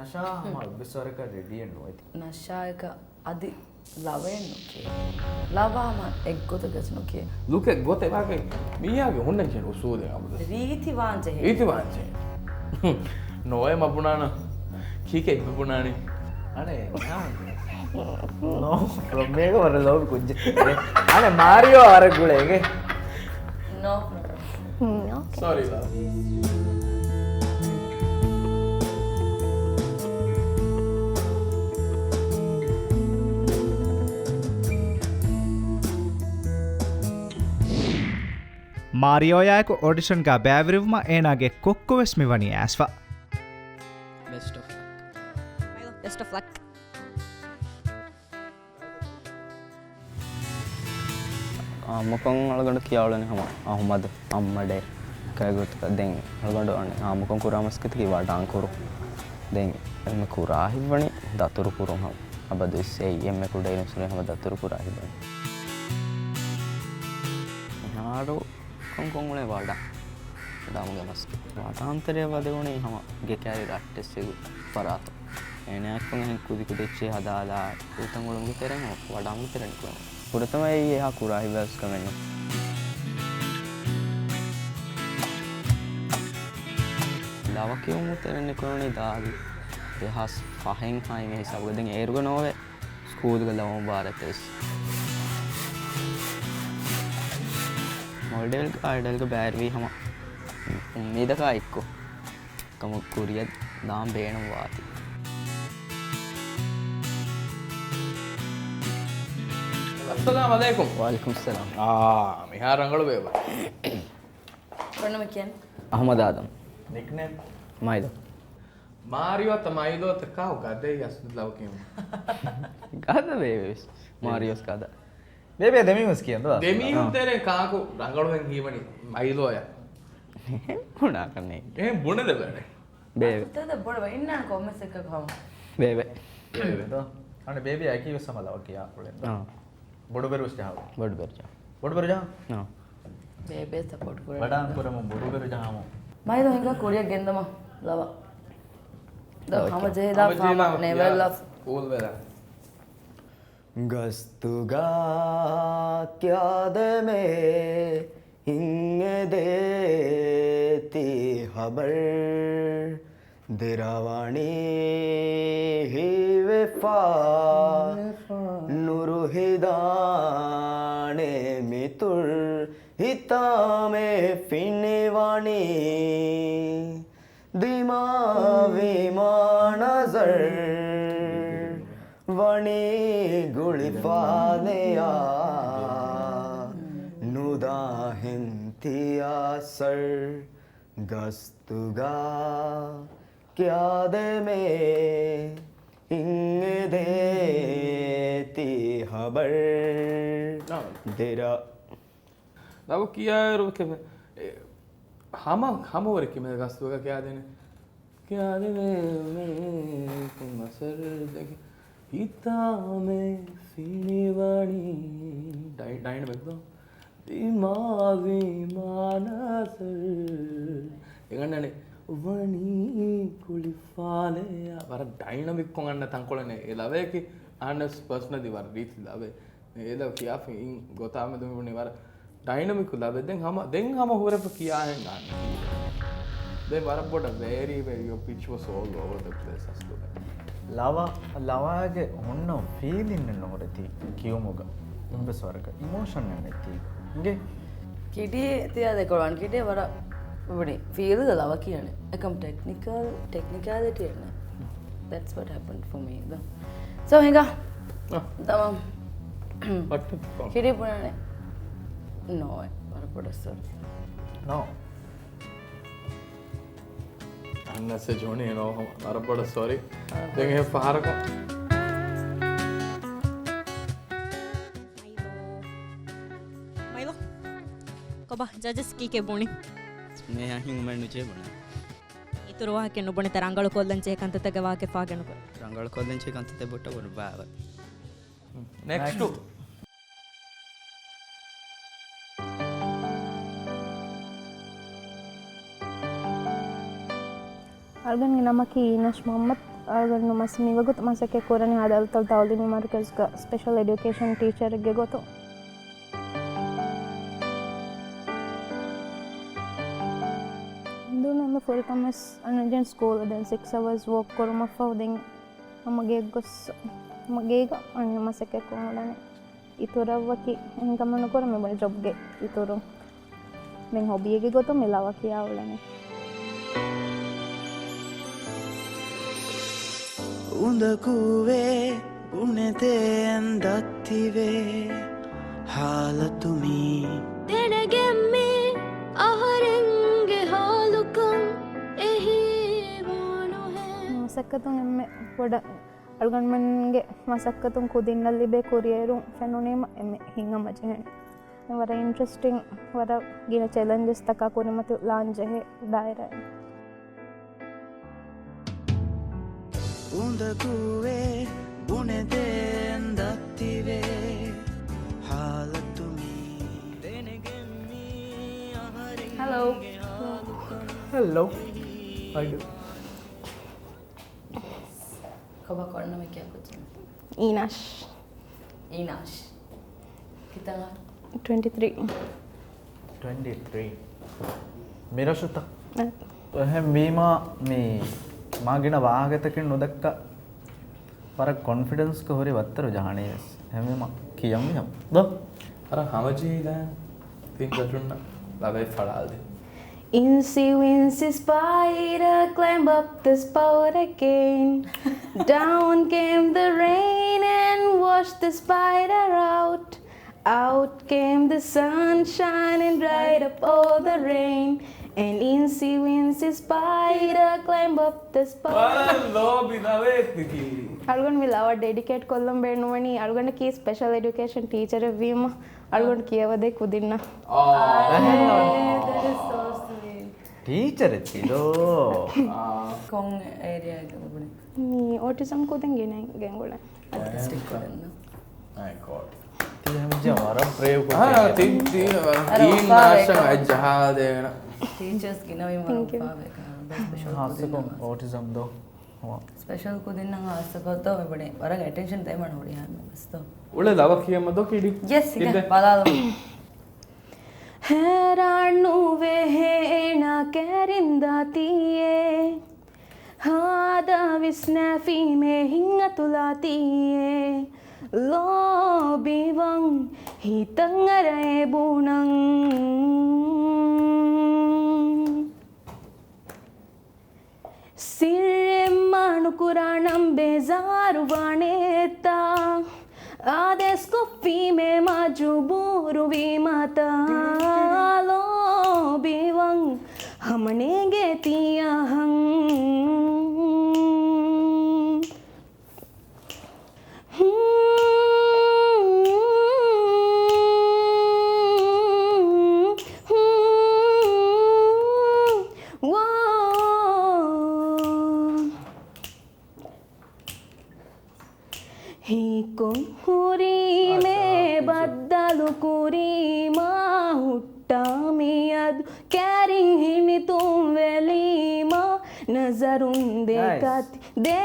ނަޝާ ހަމަ އެއްވެސް ވަރަކަށް ރެޑީއެއް ނުވޭތީ. ނަޝާއަކަށް އަދި ލަވައެއް ނުކިޔޭ. ލަވަ ހަމަ އެއްގޮތަކަށް ނުކިޔޭ. ލުކެއް ގޮތެއް ވާގެ މީހާގެ ހުންނަން ޖެހޭ އުސޫލެއް އަބަދު. ރީތި ވާން ޖެހޭ. ރީތި ވާން ޖެހޭ. ނޯއޭ މަ ބުނާނަ. ކީކޭ އެއް ބުނާނީ. އަނެ، ނޯ. މޭގަ ވަރަށް ލޯބި ކުއްޖެއް. އަނެ، މާރިއޯ ވަރަށް ގުޅޭގެ. ނޯ ޕްރޮބްލަމް. ހުން، އޯކޭ. ސޯރީ ލާ. މާރިއޯޔާއެކު އޮޑިޝަންގަ ބައިވެރިވުމަށް އޭނާގެ ކޮއްކޮވެސް މިވަނީ އައިސްފަ. ބެސްޓް އޮފް ލަކް. ބެސްޓް އޮފް ލަކް. އާއްމުކޮށް އަޅުގަނޑު ކިޔާ އުޅެނީ ހަމަ އަހުމަދު، އައްމަޑޭ ކައިގޮތަކަށް. ދެން އަޅުގަނޑު އަނެއް އާއްމުކޮށް ކުރާ މަސައްކަތަކީ ވަޑާން ކުރުން. ދެން އެންމެ ކުރާ ހިތްވަނީ ދަތުރު ކުރުން ހަމަ. އަބަދު އެއްސެއް އެންމެ ކުޑައިރުން ސުރެ ހަމަ ދަތުރު ކުރާ ހިތްވަނީ. މިހާރު ކޮން ކޮން އުޅޭ ވަޑާ. ވަޑާމުގެ މަސް. ވަޑާން ތެރެއަށް ވަދެވުނީ ހަމަ ގެ ކައިރި ރައްޓެއްސެގު ފަރާތު. އޭނާއަކުން އެހެން ކުދި ކުދި އެއްޗެއް ހަދާލާ ހުޅުތަން އުޅުމުގެ ތެރެއިން ވަޑާމުގެ ތެރެއިން ނިކުޅެނީ. ފުރަތަމަ އެއީ އެހާ ކުރާ ހިތްވެސް ކަމެއް ނޫން. ލަވަ ކިޔުމުގެ ތެރެއިން ނިކުޅެވުނީ ދާދި ދެހާސް ފަހެއް ހައިގެ ހިސާބުގަ. ދެން އޭރުގަ ނޯވޭ. ސްކޫލްގަ ލަވަ މުބާރާތް ވެސް. މޮޑެލްގަ އައިޑަލްގަ ބައިވެރިވީ ހަމަ އުއްމީދަކާ އެއްކޮށް ކަމަށް ކުރިއަށް ދާން ބޭނުން ވާތީ. އައްސަލާމް އަލައިކުމް. ވައަލައިކުމް ސަލާމް. އާ، މިހާރު ރަނގަޅު ބޭބަ. ކޮން ނަމެއް ކިޔަން؟ އަހުމަދު އާދަމް. ނިކްނޭމް؟ މައިލޯ. މާރިއޯ އަތަ މައިލޯ އަތަ ކާކު ގަދައީ އަސްލު ލަވަ ކިޔުން. ގަދަ ބޭބެ ވެސް. މާރިއޯސް ގަދަ. ބޭބެ ދެމީހުން ކިޔަން ދޯ؟ ދެމީހުން ތެރޭ ކާކު ރަނގަޅުވެން ހީވަނީ މައިލޯޔަށް. ބުނާކަށް ނޭނގެ. އެހެން ބުނެލެވޭނެ. ބޭބެ. އަސްލު ތެދަށް ބޮޑަވަ އިންނާނެ ކޮންމެސް އެއްކަކު ހަމަ. ބޭބެ. ބޭބެ. ދޯ. އަނެއް ބޭބެ އަކީ ވެސް ހަމަ ލަވަ ކިޔާ ކުޅެން ދޯ. އާ. ބޮޑުބެރު ވެސް ޖަހާ. ބޮޑުބެރު ޖަހާ. ބޮޑުބެރު ޖަހާ؟ އާ. ބޭބޭ ސަޕޯޓް ކުރޭ. ވަޑާން ކުރަމުން ބޮޑުބެރު ޖަހާމު. މައިލޯ ހިނގާ ކުރިއަށް ގެންދަމާ ލަވަ. ދޯ، ހަމަ ޖެހިލާ ހަމަ ފާމަ ޖެހިލާ ނެވެއްލާ. ކޫލް ވެލާ. ގަސްތުގަ ކިޔާދެމޭ ހިނގެދޭ ތީ ހަބަރު. ދެރަވަނީ ހީވެފަ، ނުރު ހިދާނެ މިތުރު ހިތާމެ ފިނިވަނީ. ދިމާވި މާނަޒަރު، ވަނީ ގުޅިފާލެއާ، ނުދާހެން ތިޔާ ސަރު. ގަސް ތުގާ ކިޔާދޭމޭ ހިނގެދޭ ތީ ހަބަރު. ނާ. ދެރަ. ލަވަ ކިޔާއިރު ކެ-، އެ، ހަމަ، ހަމަ ވަރެއް ކިމެ ގަސްތުގަ ކިޔާދޭނެ. ކިޔާދޭމޭ މަސަރު ދެކެ ހިތާމެ ފިނިވަނީ. ޑައި-، ޑައިނަމިކް ދޯ. ދިމާވި މާނަޒަރު. އެގަނޑަނެ ވަނީ ކުޅިފާލެއާ. ވަރަށް ޑައިނަމިކްކޮށް އަންނަ ތަންކޮޅެއް އެ ލަވަޔަކީ. އަހަންނަސް ޕާސަނަލީ ވަރަށް ރީތި ލަވައެއް. އެ ލަވަ ކިޔާފަ އިން ގޮތާ މެދު މި ބުނީ ވަރަށް ޑައިނަމިކު ލަވައެއް. ދެން ހަމަ، ދެން ހަމަ ހުރެފަ ކިޔާހެން އަންނަ. ދެން ވަރަށް ބޮޑަށް ވޭރީ ވެ، your pitch was all over the place އަސްލުގަ. ލަވަ، ލަވާގެ ހުންނަ ފީލިން ނުހުރެތީ ކިޔުމުގަ. އެއްވެސް ވަރަކަށް އިމޯޝަން ނެތީ. އިނގޭ؟ ކިޑީ ތިޔާ ދެކޮޅަން ކިޑޭ ވަރަށް ވަނީ ފީލްގަ ލަވަ ކިޔަނީ. އެކަމް ޓެކްނިކަލް، ޓެކްނިކަލިޓީ އެއް ނެތް. That's what happened for me. So ހިނގާ. އަ. ތަމާމް. ކިޑީ ބުނާނެ. ނޯ، ވަރަށް ބޮޑަށް ސޮރީ. ނޯ. އަންނަސް ޖޯނީ ނޯ، ވަރަށް ބޮޑަށް ސޮރީ. ދެން އެ ފަހަރަކު. މައިލޯ. މައިލޯ. ކޮބާ ޖަޖަސް ކީކޭ ބުނީ؟ މޭހާ ހިނގުމެއް ނުޖެހޭ ބުނާ. އިތުރު ވާހަކަ ނުބުނެތަ ރަނގަޅު ކޮށްލަން ޖެހޭ ކަންތައްތަކެއް ވާހަކަ ފާގަނުކުރަން. ރަނގަޅު ކޮށްލަން ޖެހޭ ކަންތައްތައް ބުއްޓަ ބޮޑު ބާވަ. ނެކްސްޓު. އަޅުގަނޑުގެ ނަމަކީ އީނަޝް މުހައްމަދު. އަޅުގަނޑު މަސް މިވަގުތު މަސައްކަތް ކުރަނީ ހާދަ އަލްތަލް ތައުލީމީ މަރުކަޒުގަ ސްޕެޝަލް އެޑިޔުކޭޝަން ޓީޗަރެއްގެ ގޮތުން. އެންމެ ފުރަތަމަވެސް އަންނަ ޖެން ސްކޫލަށް ދެން ސިކްސް އަވަރސް ވޯކް ކުރުމަށްފަހު ދެން ހަމަ ގެއަށް ގޮސް، ހަމަ ގޭގަ އަންނަ މަސައްކަތް ކުރަން އުޅެނީ. އިތުރަށް ވަކި އެހެން ކަމެއް ނުކުރަން މި ބުނި ޖޮބްގެ އިތުރުން. ދެން ހޮބީއެއްގެ ގޮތުން މި ލަވަ ކިޔާ އުޅެނީ. އުނދަގޫވޭ ބުނެދޭން ދައްތިވޭ ހާލަތު މީ. ދެނެގެން މީ އަހަރެންގެ ހާލުކަން އެހީ ވާނުހޭ. މަސައްކަތުން އެންމެ ބޮޑަށް އަޅުގަނޑުމެންގެ މަސައްކަތުން ކުދިންނަށް ލިބޭ ކުރިއެރުން ފެނުނީމަ އެންމެ ހިތްހަމަޖެހެން. ވަރަށް އިންޓްރެސްޓިން، ވަރަށް ގިނަ ޗެލެންޖެސްތަކާ ކުރިމަތިލާން ޖެހޭ ދާއިރާއެއް. އުނދަގޫވޭ ބުނެދޭން ދައްތިވޭ ހާލަތު މީ. ދެނެގެން މީ އަހަރެން ހެލޯ. ހެލޯ. ހައި ޑޫ. ކޮބާ ކޯޑް ނަމެއް ކިޔާ ކޮއްޗެއް؟ އީނާޝް. އީނާޝް. ކިތަން އަހަރު؟ ޓްވެންޓީ ތްރީ. ޓްވެންޓީ ތްރީ. މިރަށުތަ؟ އަ. އެހެން ވީމާ މި މާ ގިނަ ވާހަކަތަކެއް ނުދައްކާ ވަރަށް ކޮންފިޑެންސްގަ ހުރި ވައްތަރު ޖަހާނީ ވެސް. އެހެންވީމާ ކިޔަން މިހަމަ. ދޯ؟ ވަރަށް ހަމަޖެހިލާ ތިން ގަޓުންނަށް ލަވައެއް ފަޅާލި. Incy wincy spider climb up the spout again. Down came the rain and washed the spider out. Out came the sunshine and dried up all the rain. An incy wincy spider climb up the spout. ވަރަށް ލޯބި ލަވައެއް މި ކީރި. އަޅުގަނޑު މި ލަވަ ޑެޑިކޭޓް ކޮށްލަން ބޭނުންވަނީ އަޅުގަނޑަކީ ސްޕެޝަލް އެޑިޔުކޭޝަން ޓީޗަރެއް ވީމަ. އަޅުގަނޑު ކިޔަވަދޭ ކުދިންނަށް. ޓީޗަރެއް ތިލޯ. ކޮން އޭރިއާއެއްގަ ބުނި؟ މީ އޯޓިޒަމް ކުދިން ގިނައިން ގެންގުޅެ. އޮޓިސްޓިކް ކުދިންނަށް. އާއި ގޯޑް. ތި ހަމަޖެހި ވަރަށް ބްރޭވް ކުދިން. އާ، ތި، ތި އީން ނާޝަ އައްޖަހާދޭނަ. ޓީޗަރސް ގިނަވީމަ ތެންކް ޔޫ. އުފާވެ ކާ، ސްޕެޝަލް ހާއްސަކޮށް ކުދިންނަށް. އޯޓިޒަމް ދޯ. ސްޕެޝަލް ކުދިންނަށް ހާއްސަކޮށް ދޯ މި ބުނި ވަރަށް އެޓެންޝަން ދޭ މަން ހުރިހާ އެއްމެ ވެސް ދޯ. އުޅެ ލަވަ ކިޔަމަ ދޯ ކިޑި. ޔެސް، ކިޑި. ބަލާލަމު. ހައިރާން ނުވޭ އޭނާ ކައިރިން ދާތީއޭ. ހާދަ ވިސްނާފީމޭ ހިތް އަތުލާތީއޭ. ލޯބިވަން ހިތަށް އަރައޭ ބުނަން. ސިއްރެއް މާ ނުކުރާނަން ބޭޒާރުވާނެތާ. އާދޭސްކޮށްފީމޭ މަޖުބޫރުވީމަތާ. ލޯބިވަން ހަމަނޭނގޭ ތިޔަހަން. ހީކޮށް ހުރީމޭ ބައްދަލު ކުރީމާ ހުއްޓާ މިއަދު ކައިރިން ހިނިތުންވެލީމާ ނަޒަރުން ދޭ ކަތި ދޭ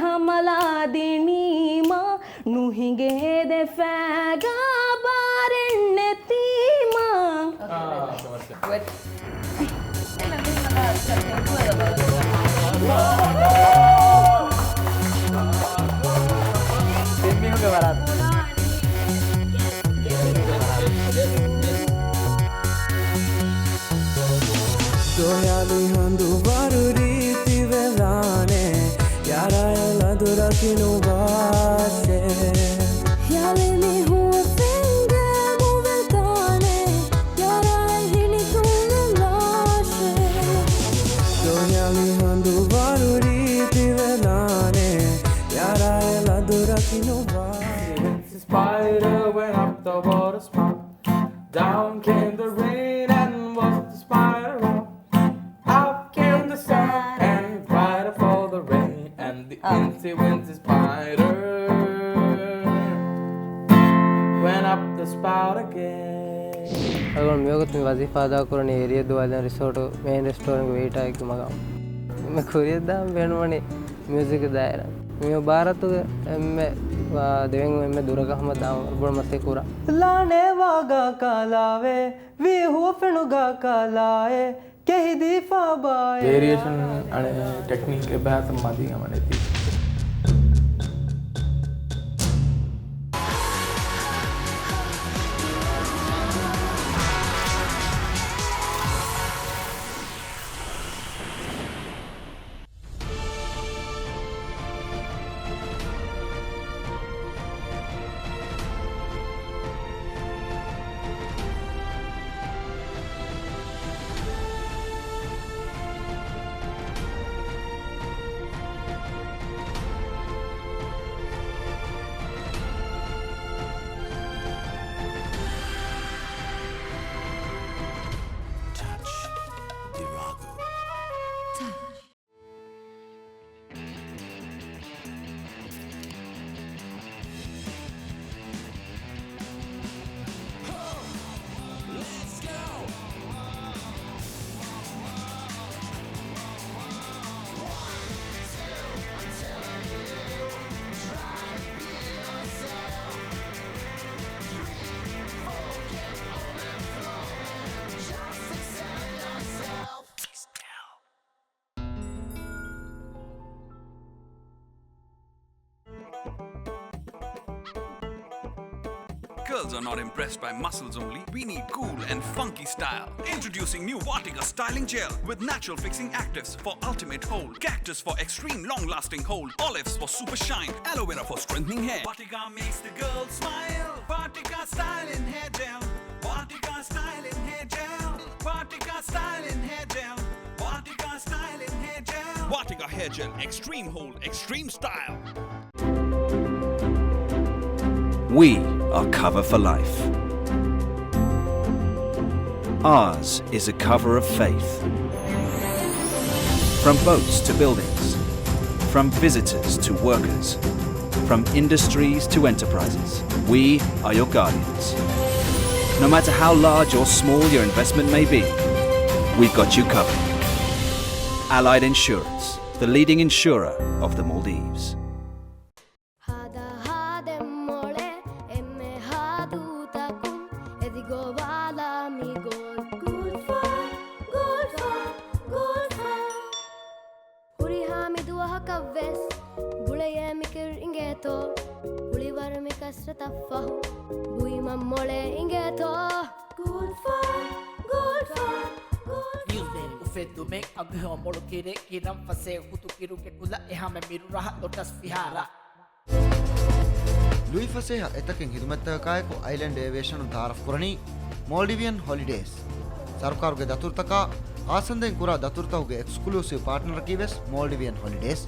ހަމަލާ ދިނީމާ ނުހިނގޭ ދެފާގާ ބާރެއް ނެތީމާ. ތިން މީހުންގެ ވަރަށް. ދޮޔަލި ހަނދު ވަރު ރީތިވެލާނެ، ޔާރާއެއް ލަދު ރަކިނުވާށޭ. ޔާލި މި ހުވަފެންގެ މުވެތާނެ، ޔާރާއެއް ހިނިތުންވެލާށޭ. ދޮޔަލި ހަނދު ވަރު ރީތިވެލާނެ، ޔާރާއެއް ލަދު ރަކިނުވާށޭ. Spider went up the water spout. Down came the rain and washed the spider out. Out came the sun and dried up all the rain. And the incy wincy spider went up the spout again. އަޅުގަނޑު މިވަގުތު މި ވަޒީފާ އަދާކުރަނީ އެރިޔަ ދުވާލިޔާ ރިސޯޓު މޭން ރެސްޓޯރެންޓްގެ ވެއިޓާއެއްގެ މަގާމު. މި ކުރިއަށްދާން ބޭނުންވަނީ މިއުޒިކް ދާއިރާ. މި ބާރަތުގެ އެންމެ، އާ، ދެވެން އެންމެ ދުރަގަ ހަމަ ދާން ވަރަށް ބޮޑު މަސައްކަތް ކުރާ. ލާނޭ ވާގާ ކާލާވޭ، ވީ ހުވަފެނުގާ ކާލާއޭ، ކެހިދީފާ ބާއޭ. ވޭރިއޭޝަން އަނެއް ޓެކްނިކް އެބަހައިތަ މަދީ ހަމަ ނެތީ. Touch Virago. Girls are not impressed by muscles only. We need cool and funky style. Introducing new Vatika Styling Gel with natural fixing actives for ultimate hold, cactus for extreme long-lasting hold, olives for super shine, aloe vera for strengthening hair. Vatika makes the girl smile. Vatika Styling Hair Gel. Vatika Styling Hair Gel. Vatika Styling Hair Gel. Vatika Styling Hair Gel. Vatika Hair Gel. Extreme hold, extreme style. We are cover for life. Ours is a cover of faith. From boats to buildings, from visitors to workers, from industries to enterprises, we are your guardians. No matter how large or small your investment may be, we've got you covered. Allied Insurance, the leading insurer of the Maldives. ހާދަ ހާދަ މޮޅެ އެންމެ ހާދޫތަކުން އެދި ގޮވާލާ މި ގޯލް. ގޯލް ފޯ، ގޯލް ފޯ، ގޯލް ފޯ. ހުރިހާ މި ދުވަހަކަށް ވެސް ގުޅެޔޭ މި ކިރު އިނގޭތޯ. ހުޅިވަރު މި ކަސްރަތަށް ފަހު ބުއިމަށް މޮޅެ އިނގޭތޯ. ގޯލް ފޯ، ގޯލް ފޯ، ގޯލް ފޯ. ނިއުޒީލޭންޑް އުފެއްދުމެއް އަގުހެޔޮ މޮޅު ކިރެއް ކިރަން ފަސޭހަ ހުދު ކިރުގެ ކުލަ އެހާމެ މިރު ރަހަ ލޮޓަސް ފިހާރަ. ލުއިފަސޭހަ އެތަކެއް ހިދުމަތްތަކަކާއެކު އައިލެންޑް އޭވިއޭޝަނުން ތައާރަފް ކުރަނީ މޯލްޑިވިއަން ހޮލިޑޭސް. ސަރުކާރުގެ ދަތުރުތަކާ ހާސަންދެން ކުރާ ދަތުރުތަކުގެ އެކްސްކްލޫސިވް ޕާޓްނަރަކީ ވެސް މޯލްޑިވިއަން ހޮލިޑޭސް.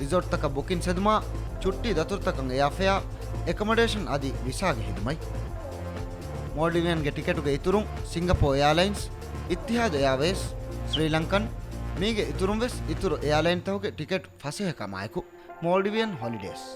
ރިސޯޓްތަކަށް ބުކިން ހެދުމާ، ޗުއްޓީ ދަތުރުތަކަށް އެއާފެއާ، އެކަމަޑޭޝަން އަދި ވިސާގެ ހިދުމަތް. މޯލްޑިވިއަންގެ ޓިކެޓުގެ އިތުރުން ސިންގަޕޯ އެއާލައިންސް، އިއްތިހާދު އެއާވޭސް، ސްރީލަންކަން، މީގެ އިތުރުން ވެސް އިތުރު އެއާލައިންތަކުގެ ޓިކެޓް ފަސޭހަކަމާއެކު، މޯލްޑިވިއަން ހޮލިޑޭސް.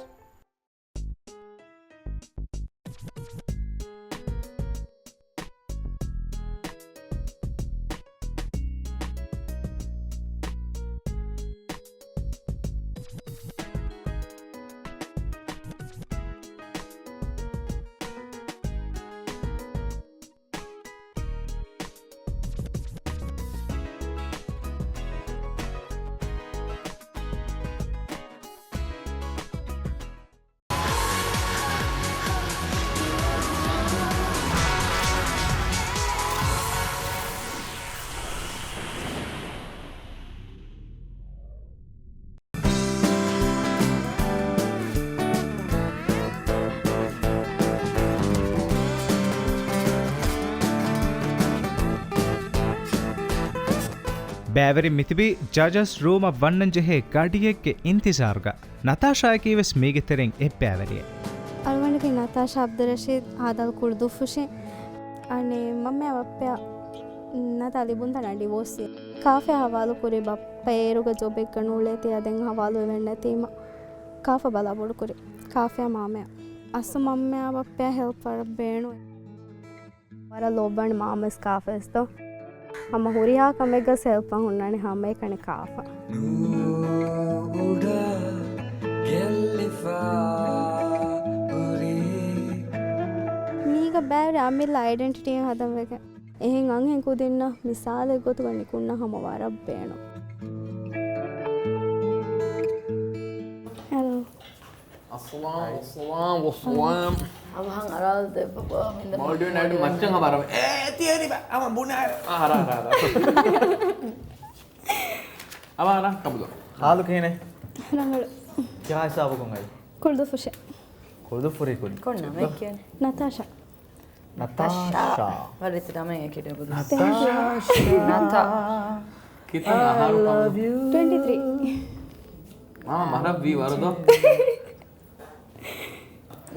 ބައިވެރިން މިތިބީ ޖަޖަސް ރޫމަށް ވަންނަން ޖެހޭ ގަޑިއެއްގެ އިންތިޒާރުގަ ނަތާޝާއަކީ ވެސް މީގެ ތެރެއިން އެއްބައިވެރިއެއް. އަޅުގަނޑަކީ ނަތާޝާ އަބްދުއްރަޝީދު ހާދަލް ކުޅުދުއްފުށި. އަނެއް މަންމަޔާ ބައްޕަޔާ ނަތާ ލިބުންތަނާ ޑިވޯސް. ކާފަޔާ ހަވާލު ކުރި ބައްޕަ އޭރުގަ ޖޮބެއްގަ ނޫޅޭތީ އަދެން ހަވާލު ވެވެން ނެތީމަ ކާފަ ބަލާ ބޮޑުކުރި. ކާފަޔާ މާމަޔާ. އަސްލު މަންމަޔާ ބައްޕަޔާ ހެލްޕް ވަރަށް ބޭނުން. ވަރަށް ލޯބިވާނެ މާމަސް ކާފަޔަސްތޯ. ހަމަ ހުރިހާ ކަމެއްގަސް ހެލްޕް ހުންނާނެ ހަމައެކަނި ކާފަ. ބައިވެރި އަމިއްލަ އައިޑެންޓިޓީއެއް ހަދަން ވެގެން. އެހެން އަންހެން ކުދިންނަށް މިސާލެއް ގޮތުގަ ނިކުންނަ ހަމަ ވަރަށް ބޭނުން. ހެލޯ. އައްސަލާމް، އައްސަލާމް، އައްސަލާމް. އަވަހަށް އަރާލު ދެއްވަ ބާ، މިންދަ މޮޑިއުން އައިޑު މައްޗަށް ހަމަ އަރަވެ. އޭ، ތިޔަރި ބާ، އަމަ ބުނާ. އާ، ހަރާ، ހަރާ، ހަރާ. އަވަހަށް ކަބުލު. ހާލު ކިހިނެއް؟ ރަނގަޅު. ކިހާ ހިސާބަކުން އައި؟ ކުޅުދުއްފުށެ. ކުޅުދުއްފުރީ ކުދި. ކޮން ނަމެއް ކިޔަނީ؟ ނަތާޝާ. ނަތާޝާ. ވަރަށް ރީތި ނަމެއް އެކި ޑަބުލް. ނަތާޝާ. ނަތާ. ކިތަން އަހަރު ކަމު؟ ޓްވެންޓީ ތްރީ. މާ މަރަށް ވީ ވަރުދޯ.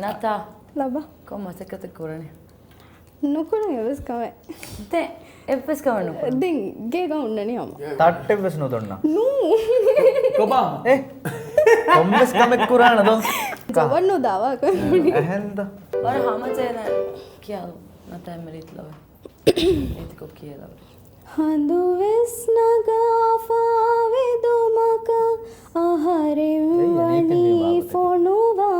ނަތާ. ލަބާ. ކޮން މަސައްކަތެއް ކުރަނީ؟ ނުކުރަން އެއްވެސް ކަމެއް. ދެ އެއްވެސް ކަމެއް ނުކުރަން. ދެން ގޭގަ ހުންނަނީ ހަމަ. ތައްޓެއްވެސް ނުދޮންނަ. ނޫ. ކޮބާ؟ އެ. ކޮންމެސް ކަމެއް ކުރާނަ ދޯ. ޖަވަން ނުދާ ވާ ކޮންމެ. އެހެންދަ. ވަރަށް ހަމަޖެހޭނެ ކިޔާލު. ނަތާ އެންމެ ރީތި ލަވެ. ރީތިކޮށް ކިޔޭ ލަވެ. ހަނދުވެސް ނަގާފާ ވެދުމަކަށް އަހަރެން ވަނީ ފޮނުވާ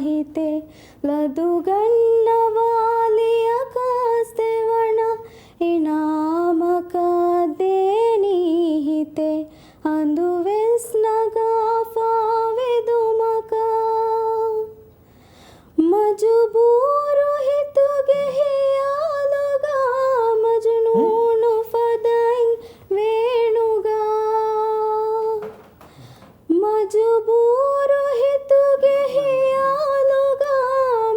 ހިތެއް. ލަދުގަންނަވާލިޔަކަސް ދެވަނަ އިނާމަކަށް ދޭނީ ހިތެއް. ހަނދުވެސް ނަގާފާ ވެދުމަކަށް. މަޖުބޫރު ހިތުގެ ހިޔާލުގަ މަޖުނޫނު ފަދައިން ވޭނުގަ. މަޖުބޫރު ހިތުގެ ހިޔާލުގަ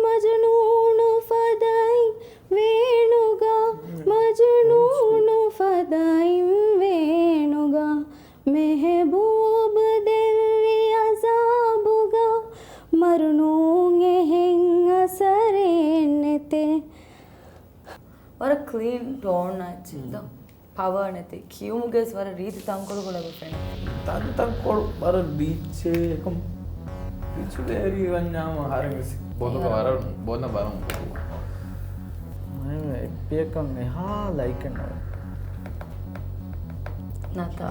މަޖުނޫނު ފަދައިން ވޭނުގަ. މަޖުނޫނު ފަދައިން ވޭނުގަ. މެހެބޫބު ދެއްވި އަޒާބުގަ މަރުނޫން އެހެން އަސަރެއް ނެތޭ. ވަރަށް ކްލީން ޓޯން އައްޗި ދޯ. ޕަވަރ ނެތި. ކިޔުމުގެސް ވަރަށް ރީތި ތަންކޮޅު ކުޑަކޮށް ފެންނަ. ތަން ތަންކޮޅު ވަރަށް ރީއްޗޭ އެކަމް ރީއްޗު ވެރި ވަންޏާމަ ހަރެން ވެސް ބޮލުގަ ވަރަށް ބޮލަ ވަރަށް އެއްބިޔަކަށް އެހާ ލައިކެއް ނޯ. ނަތާ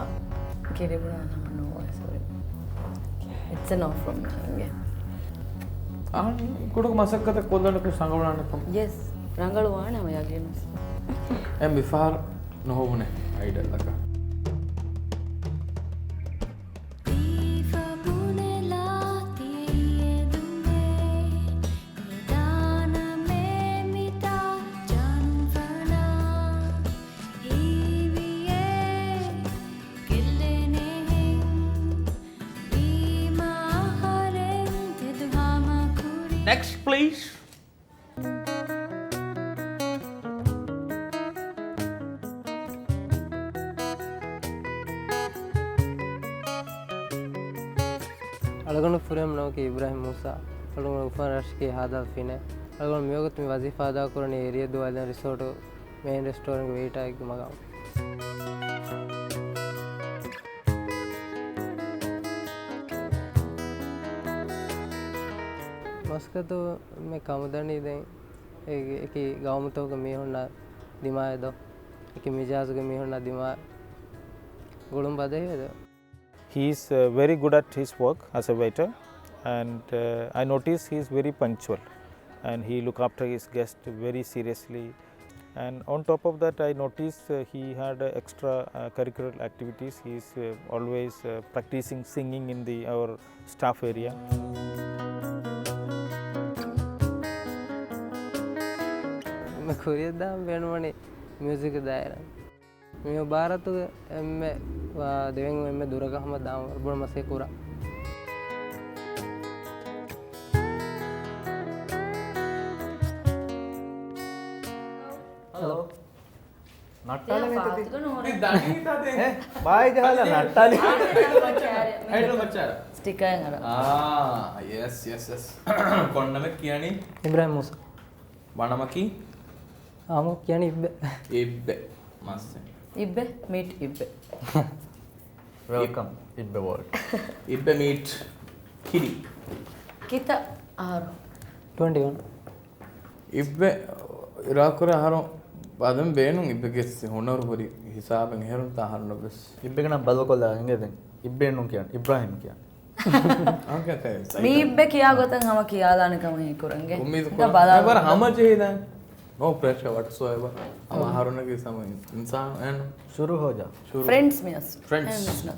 ކިރިބުނާ ނަމަ ނޯ ވޮއިސް ސޮރީ. It's a no from me. އަހަން ކުޑަކު މަސައްކަތެއް ކޮށްލަން ކު ސަނގަވަން ކު. ޔެސް. ރަނގަޅު ވާނެ ހަމަ ޔަގީނު. އެ މިފަހަރު ނުހޮވުނެ އައިޑަލްއަކަށް. Next, please. އަޅުގަނޑު ފުރިހަމަ ނަމަކީ އިބްރާހިމް މޫސާ. އަޅުގަނޑު އުފަން ރަށަކީ ހާދަ ފިނޭ. އަޅުގަނޑު މިވަގުތު މި ވަޒީފާ އަދާކުރަނީ އޭރިއަ ދުވާލި ރިސޯޓު މެއިން ރެސްޓޯރެންޓްގެ ވެއިޓާއެއްގެ މަގާމު. މަސައްކަތު މި ކަމުދަނީ ދެން އެކި ގައުމުތަކުގެ މީހުންނާ ދިމާއެއް ދޯ، އެކި މިޒާޖުގެ މީހުންނާ ދިމާ ގުޅުން ބަދަހިވެދޯ. He is, uh, very good at his work as a waiter, and, uh, I notice he is very punctual, and he look after his guest very seriously. And on top of that, I notice, uh, he had a extra, uh, curricular activities. He is, uh, always, uh, practicing singing in the, our staff area. މި ކުރިއަށް ދާން ބޭނުންވަނީ މިއުޒިކް ދާއިރާ. މި މުބާރާތުގެ އެންމެ، އާ، ދެވެން އެންމެ ދުރަކަށް ހަމަ ދާން ވަރަށް ބޮޑު މަސައްކަތް ކުރާ. ހެލޯ. ނައްޓާލަން ތިޔާ އެތަދި. ފާތުގަ ނޫނެ. މި ދަނީ ތަދެ. އެ، ބާއި ޖަހާލަ ނައްޓާލި. އައިޑަލް މައްޗާ. އައިޑަލް މައްޗާ. ސްޓިކާއެއް އަރާ. އާ، ޔެސް، ޔެސް، ޔެސް. ކޮން ނަމެއް ކިޔަނީ؟ އިބްރާހިމް މޫސާ. ވަނަމަކީ؟ އާމު ކިޔަނީ އިއްބެ. އިއްބެ. މައްސެ. އިއްބެ، މީޓް އިއްބެ. ވެލްކަމް، އިއްބެ ވޯލްޑް. އިއްބެ މީޓް ކިޑި. ކިތައް އަހަރު؟ ޓްވެންޓީ ވަން. އިއްބެ އިރާކުރެ އަހަރު ބަދަން ބޭނުން އިއްބެގެ ހުނަރު ހުރި ހިސާބެއް އެހެރުން ތާ އަހަރުންނަށް ވެސް. އިއްބެގެ ނަން ބަދަލުކޮށްލާ އިނގޭ ދެން. އިއްބެ ނޫން ކިޔަން. އިބްރާހިމް ކިޔަން. އަނގަ ކައި ސައި. މީ އިއްބެ ކިޔާ ގޮތަށް ހަމަ ކިޔާލާނެ ކަމަށް ހީކުރަންގެ. އުއްމީދު ނަ ކުރަން. ބަލާ. އެ ވަރަށް ހަމަޖެހިދާނެ. No pressure whatsoever. ހަމަ އަހަރުންނަކީ ސަމަ އިންސާނު އެހެން. ޝުރޫ ހޯޖާ. ޝުރޫ. ފްރެންޑްސް މިއަސް. ފްރެންޑްސް. އެހެން ވެސް ނޯ.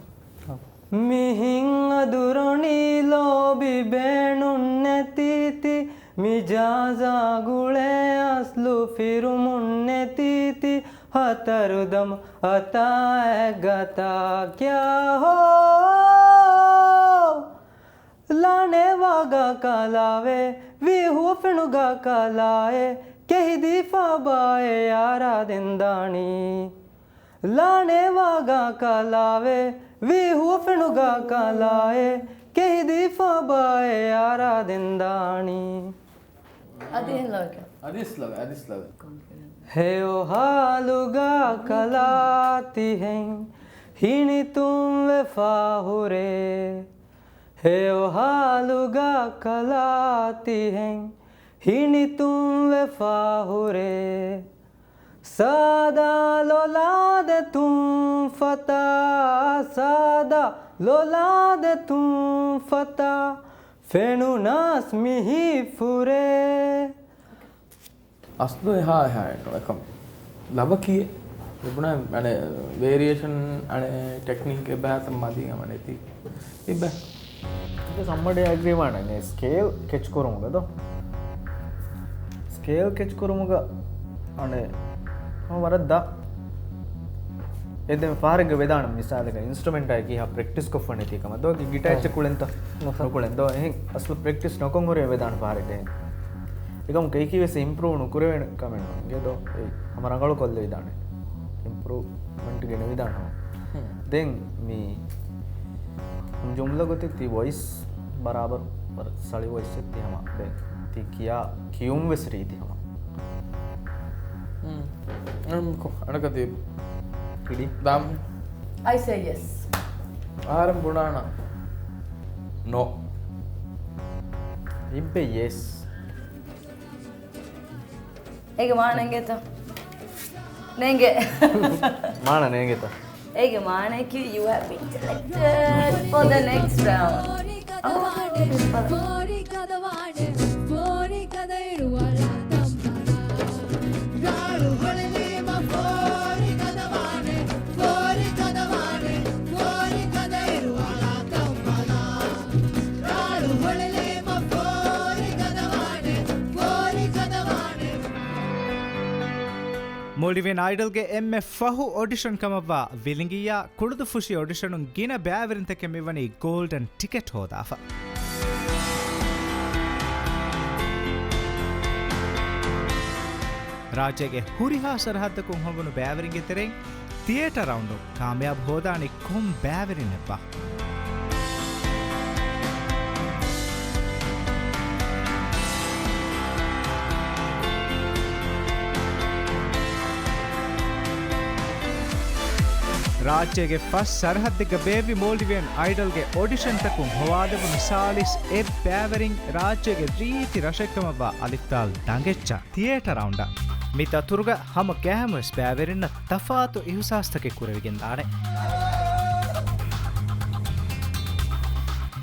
މިހެން އަދުރުނީ ލޯބި ބޭނުން ނެތީތި، މިޖާޒާ ގުޅޭ އަސްލު ފިރުމުން ނެތީތި، ހަތަރު ދަމު އަތާއެއް ގަތާ ކިޔާ ހޯ. ލާނޭ ވާގާ ކާލާވޭ، ވީ ހުވަފެނުގާ ކާލާއޭ، ކެހިދީފާ ބާއޭ ޔާރާ ދެން ދާނީ. ލާނޭ ވާގާ ކާލާވޭ، ވީ ހުވަފެނުގާ ކާލާއޭ، ކެހިދީފާ ބާއޭ ޔާރާ ދެން ދާނީ. އަދި އެހެން ލަވަކަށް. އަދިސް ލަވެ، އަދިސް ލަވެ. ހެޔޮ ހާލުގާ ކަލާ ތިހެން ހިނިތުންވެފާ ހުރޭ. ހެޔޮ ހާލުގާ ކަލާ ތިހެން ހިނިތުންވެފާ ހުރޭ. ސާދާ ލޮލާ ދެތުން ފަތާ، ސާދާ ލޮލާ ދެތުން ފަތާ، ފެނުނާސް މިހި ފުރޭ. އަސްލު އެހާ އެހާ އެއްނު އެކަމް. ލަވަ ކިޔޭ. ލިބުނާ އަނެ ވޭރިއޭޝަން އަނެ ޓެކްނިކް އެބައިތަ މަދީ އަމަ ނެތީ. އިބަ. ސަމްބަޑީ އެގްރީ ވާނެ ސްކޭލް ކެޗް ކުރުމުގަ ދޯ. ސްކޭލް ކެޗް ކުރުމުގަ އަނެ ހަމަ ވަރަށް ދާ. އެ ދެން ފަހަރެއްގެ ވެދާނެ މިސާލެއްގަ އިންސްޓްރުމެންޓާ ކީހާ ޕްރެކްޓިސް ކޮށްފަ ނެތީ ކަމަށް ދޯ. ގިޓާ އެއްޗެއް ކުޅެންތަ؟ ނުކުޅެން ދޯ. އެހެން އަސްލު ޕްރެކްޓިސް ނުކޮށް ހުރެ ވެދާނެ ފަހަރެއްގަ އެހެން. އެކަމު ކެއިކީވެސް އިމްޕްރޫވް ނުކުރެވޭނެ ކަމެއް ނޫން. ގެ ދޯ އެ ހަމަ ރަނގަޅު ކޮށްލެވިދާނެ. އިމްޕްރޫވްމަންޓް ގެނެވިދާނެ ހަމަ. ދެން މި ޖުމްލަ ގޮތެއް ތި ވޮއިސް ބަރާބަރު ވަރަށް ސަޅި ވޮއިސްއެއް ތި ހަމަ. ދެން ތި ކިޔާ ކިޔުން ވެސް ރީތި ހަމަ. އަނަކަ ތި ކިޑި ދާމް. I say yes. އަހަރެން ބުނާނަ ނޯ. އިއްބެ ޔެސް. އޭގެ މާނަ ނޭނގޭތަ؟ ނޭނގޭ. މާނަ ނޭނގޭތަ؟ އޭގެ މާނައަކީ you have been selected for the next round. މޯލްޑިވިއަން އައިޑަލްގެ އެންމެ ފަހު އޮޑިޝަން ކަމަށްވާ ވިލިނގިއްޔާ ކުޅުދުއްފުށި އޮޑިޝަނުން ގިނަ ބައިވެރިންތަކެއް މިވަނީ ގޯލްޑަން ޓިކެޓް ހޯދާފަ. ރާއްޖޭގެ ހުރިހާ ސަރަހައްދަކުން ހޮނގުނު ބައިވެރިންގެ ތެރެއިން ތިއޭޓަރ ރައުންޑުން ކާމިޔާބު ހޯދާނީ ކޮން ބައިވެރިންނެއްބާ؟ ރާއްޖޭގެ ފަސް ސަރަހައްދެއްގަ ބޭއްވި މޯލްޑިވިއަން އައިޑަލްގެ އޮޑިޝަންތަކުން ހޮވާލެވުނު ސާޅީސް އެއް ބައިވެރިން ރާއްޖޭގެ ރީތި ރަށެއްކަމަށްވާ އަލިފްދާލް ދަނގެއްޗަށް ތިއޭޓަރ ރައުންޑަށް. މި ދަތުރުގަ ހަމަ ގައިމުވެސް ބައިވެރިންނަށް ތަފާތު އިހުސާސްތަކެއް ކުރެވިގެންދާނެ.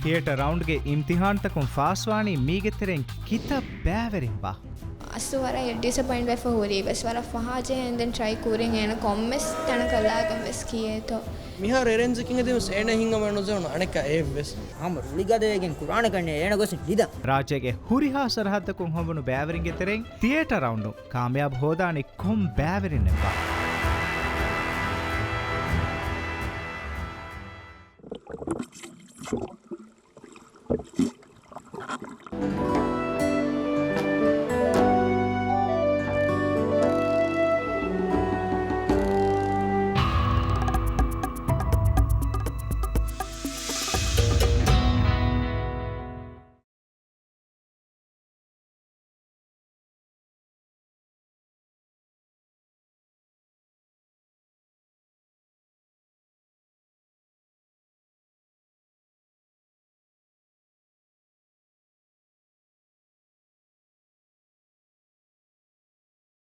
ތިއޭޓަރ ރައުންޑްގެ އިމްތިހާންތަކުން ފާސްވާނީ މީގެ ތެރެއިން ކިތައް ބައިވެރިންބާ؟ އަސްލު ވަރަށް ޑިސަޕޮއިންޓް ވެފަ ހުރީ ވެސް ވަރަށް ފަހާ ޖެހެން ދެން ޓްރައި ކުރިން އޭނަ ކޮންމެސް ތަނަކަށް ލާގަން ވެސް ކިޔޭތޯ. މިހާރު އެރޭންޖަކިން ހެދީމަސް އޭނަ ހިނގަމަ ނުޖެހުނު އަނެއްކާ އެއްވެސް. ހަމަ ރުޅިގަދަވެގެން ކުރާނެ ކަންނޭ އޭނަ ގޮސް ނިދަން. ރާއްޖޭގެ ހުރިހާ ސަރަހައްދަކުން ހޮނގުނު ބައިވެރިންގެ ތެރެއިން ތިއޭޓަރ ރައުންޑުން ކާމިޔާބު ހޯދާނީ ކޮން ބައިވެރިންނެއްބާ؟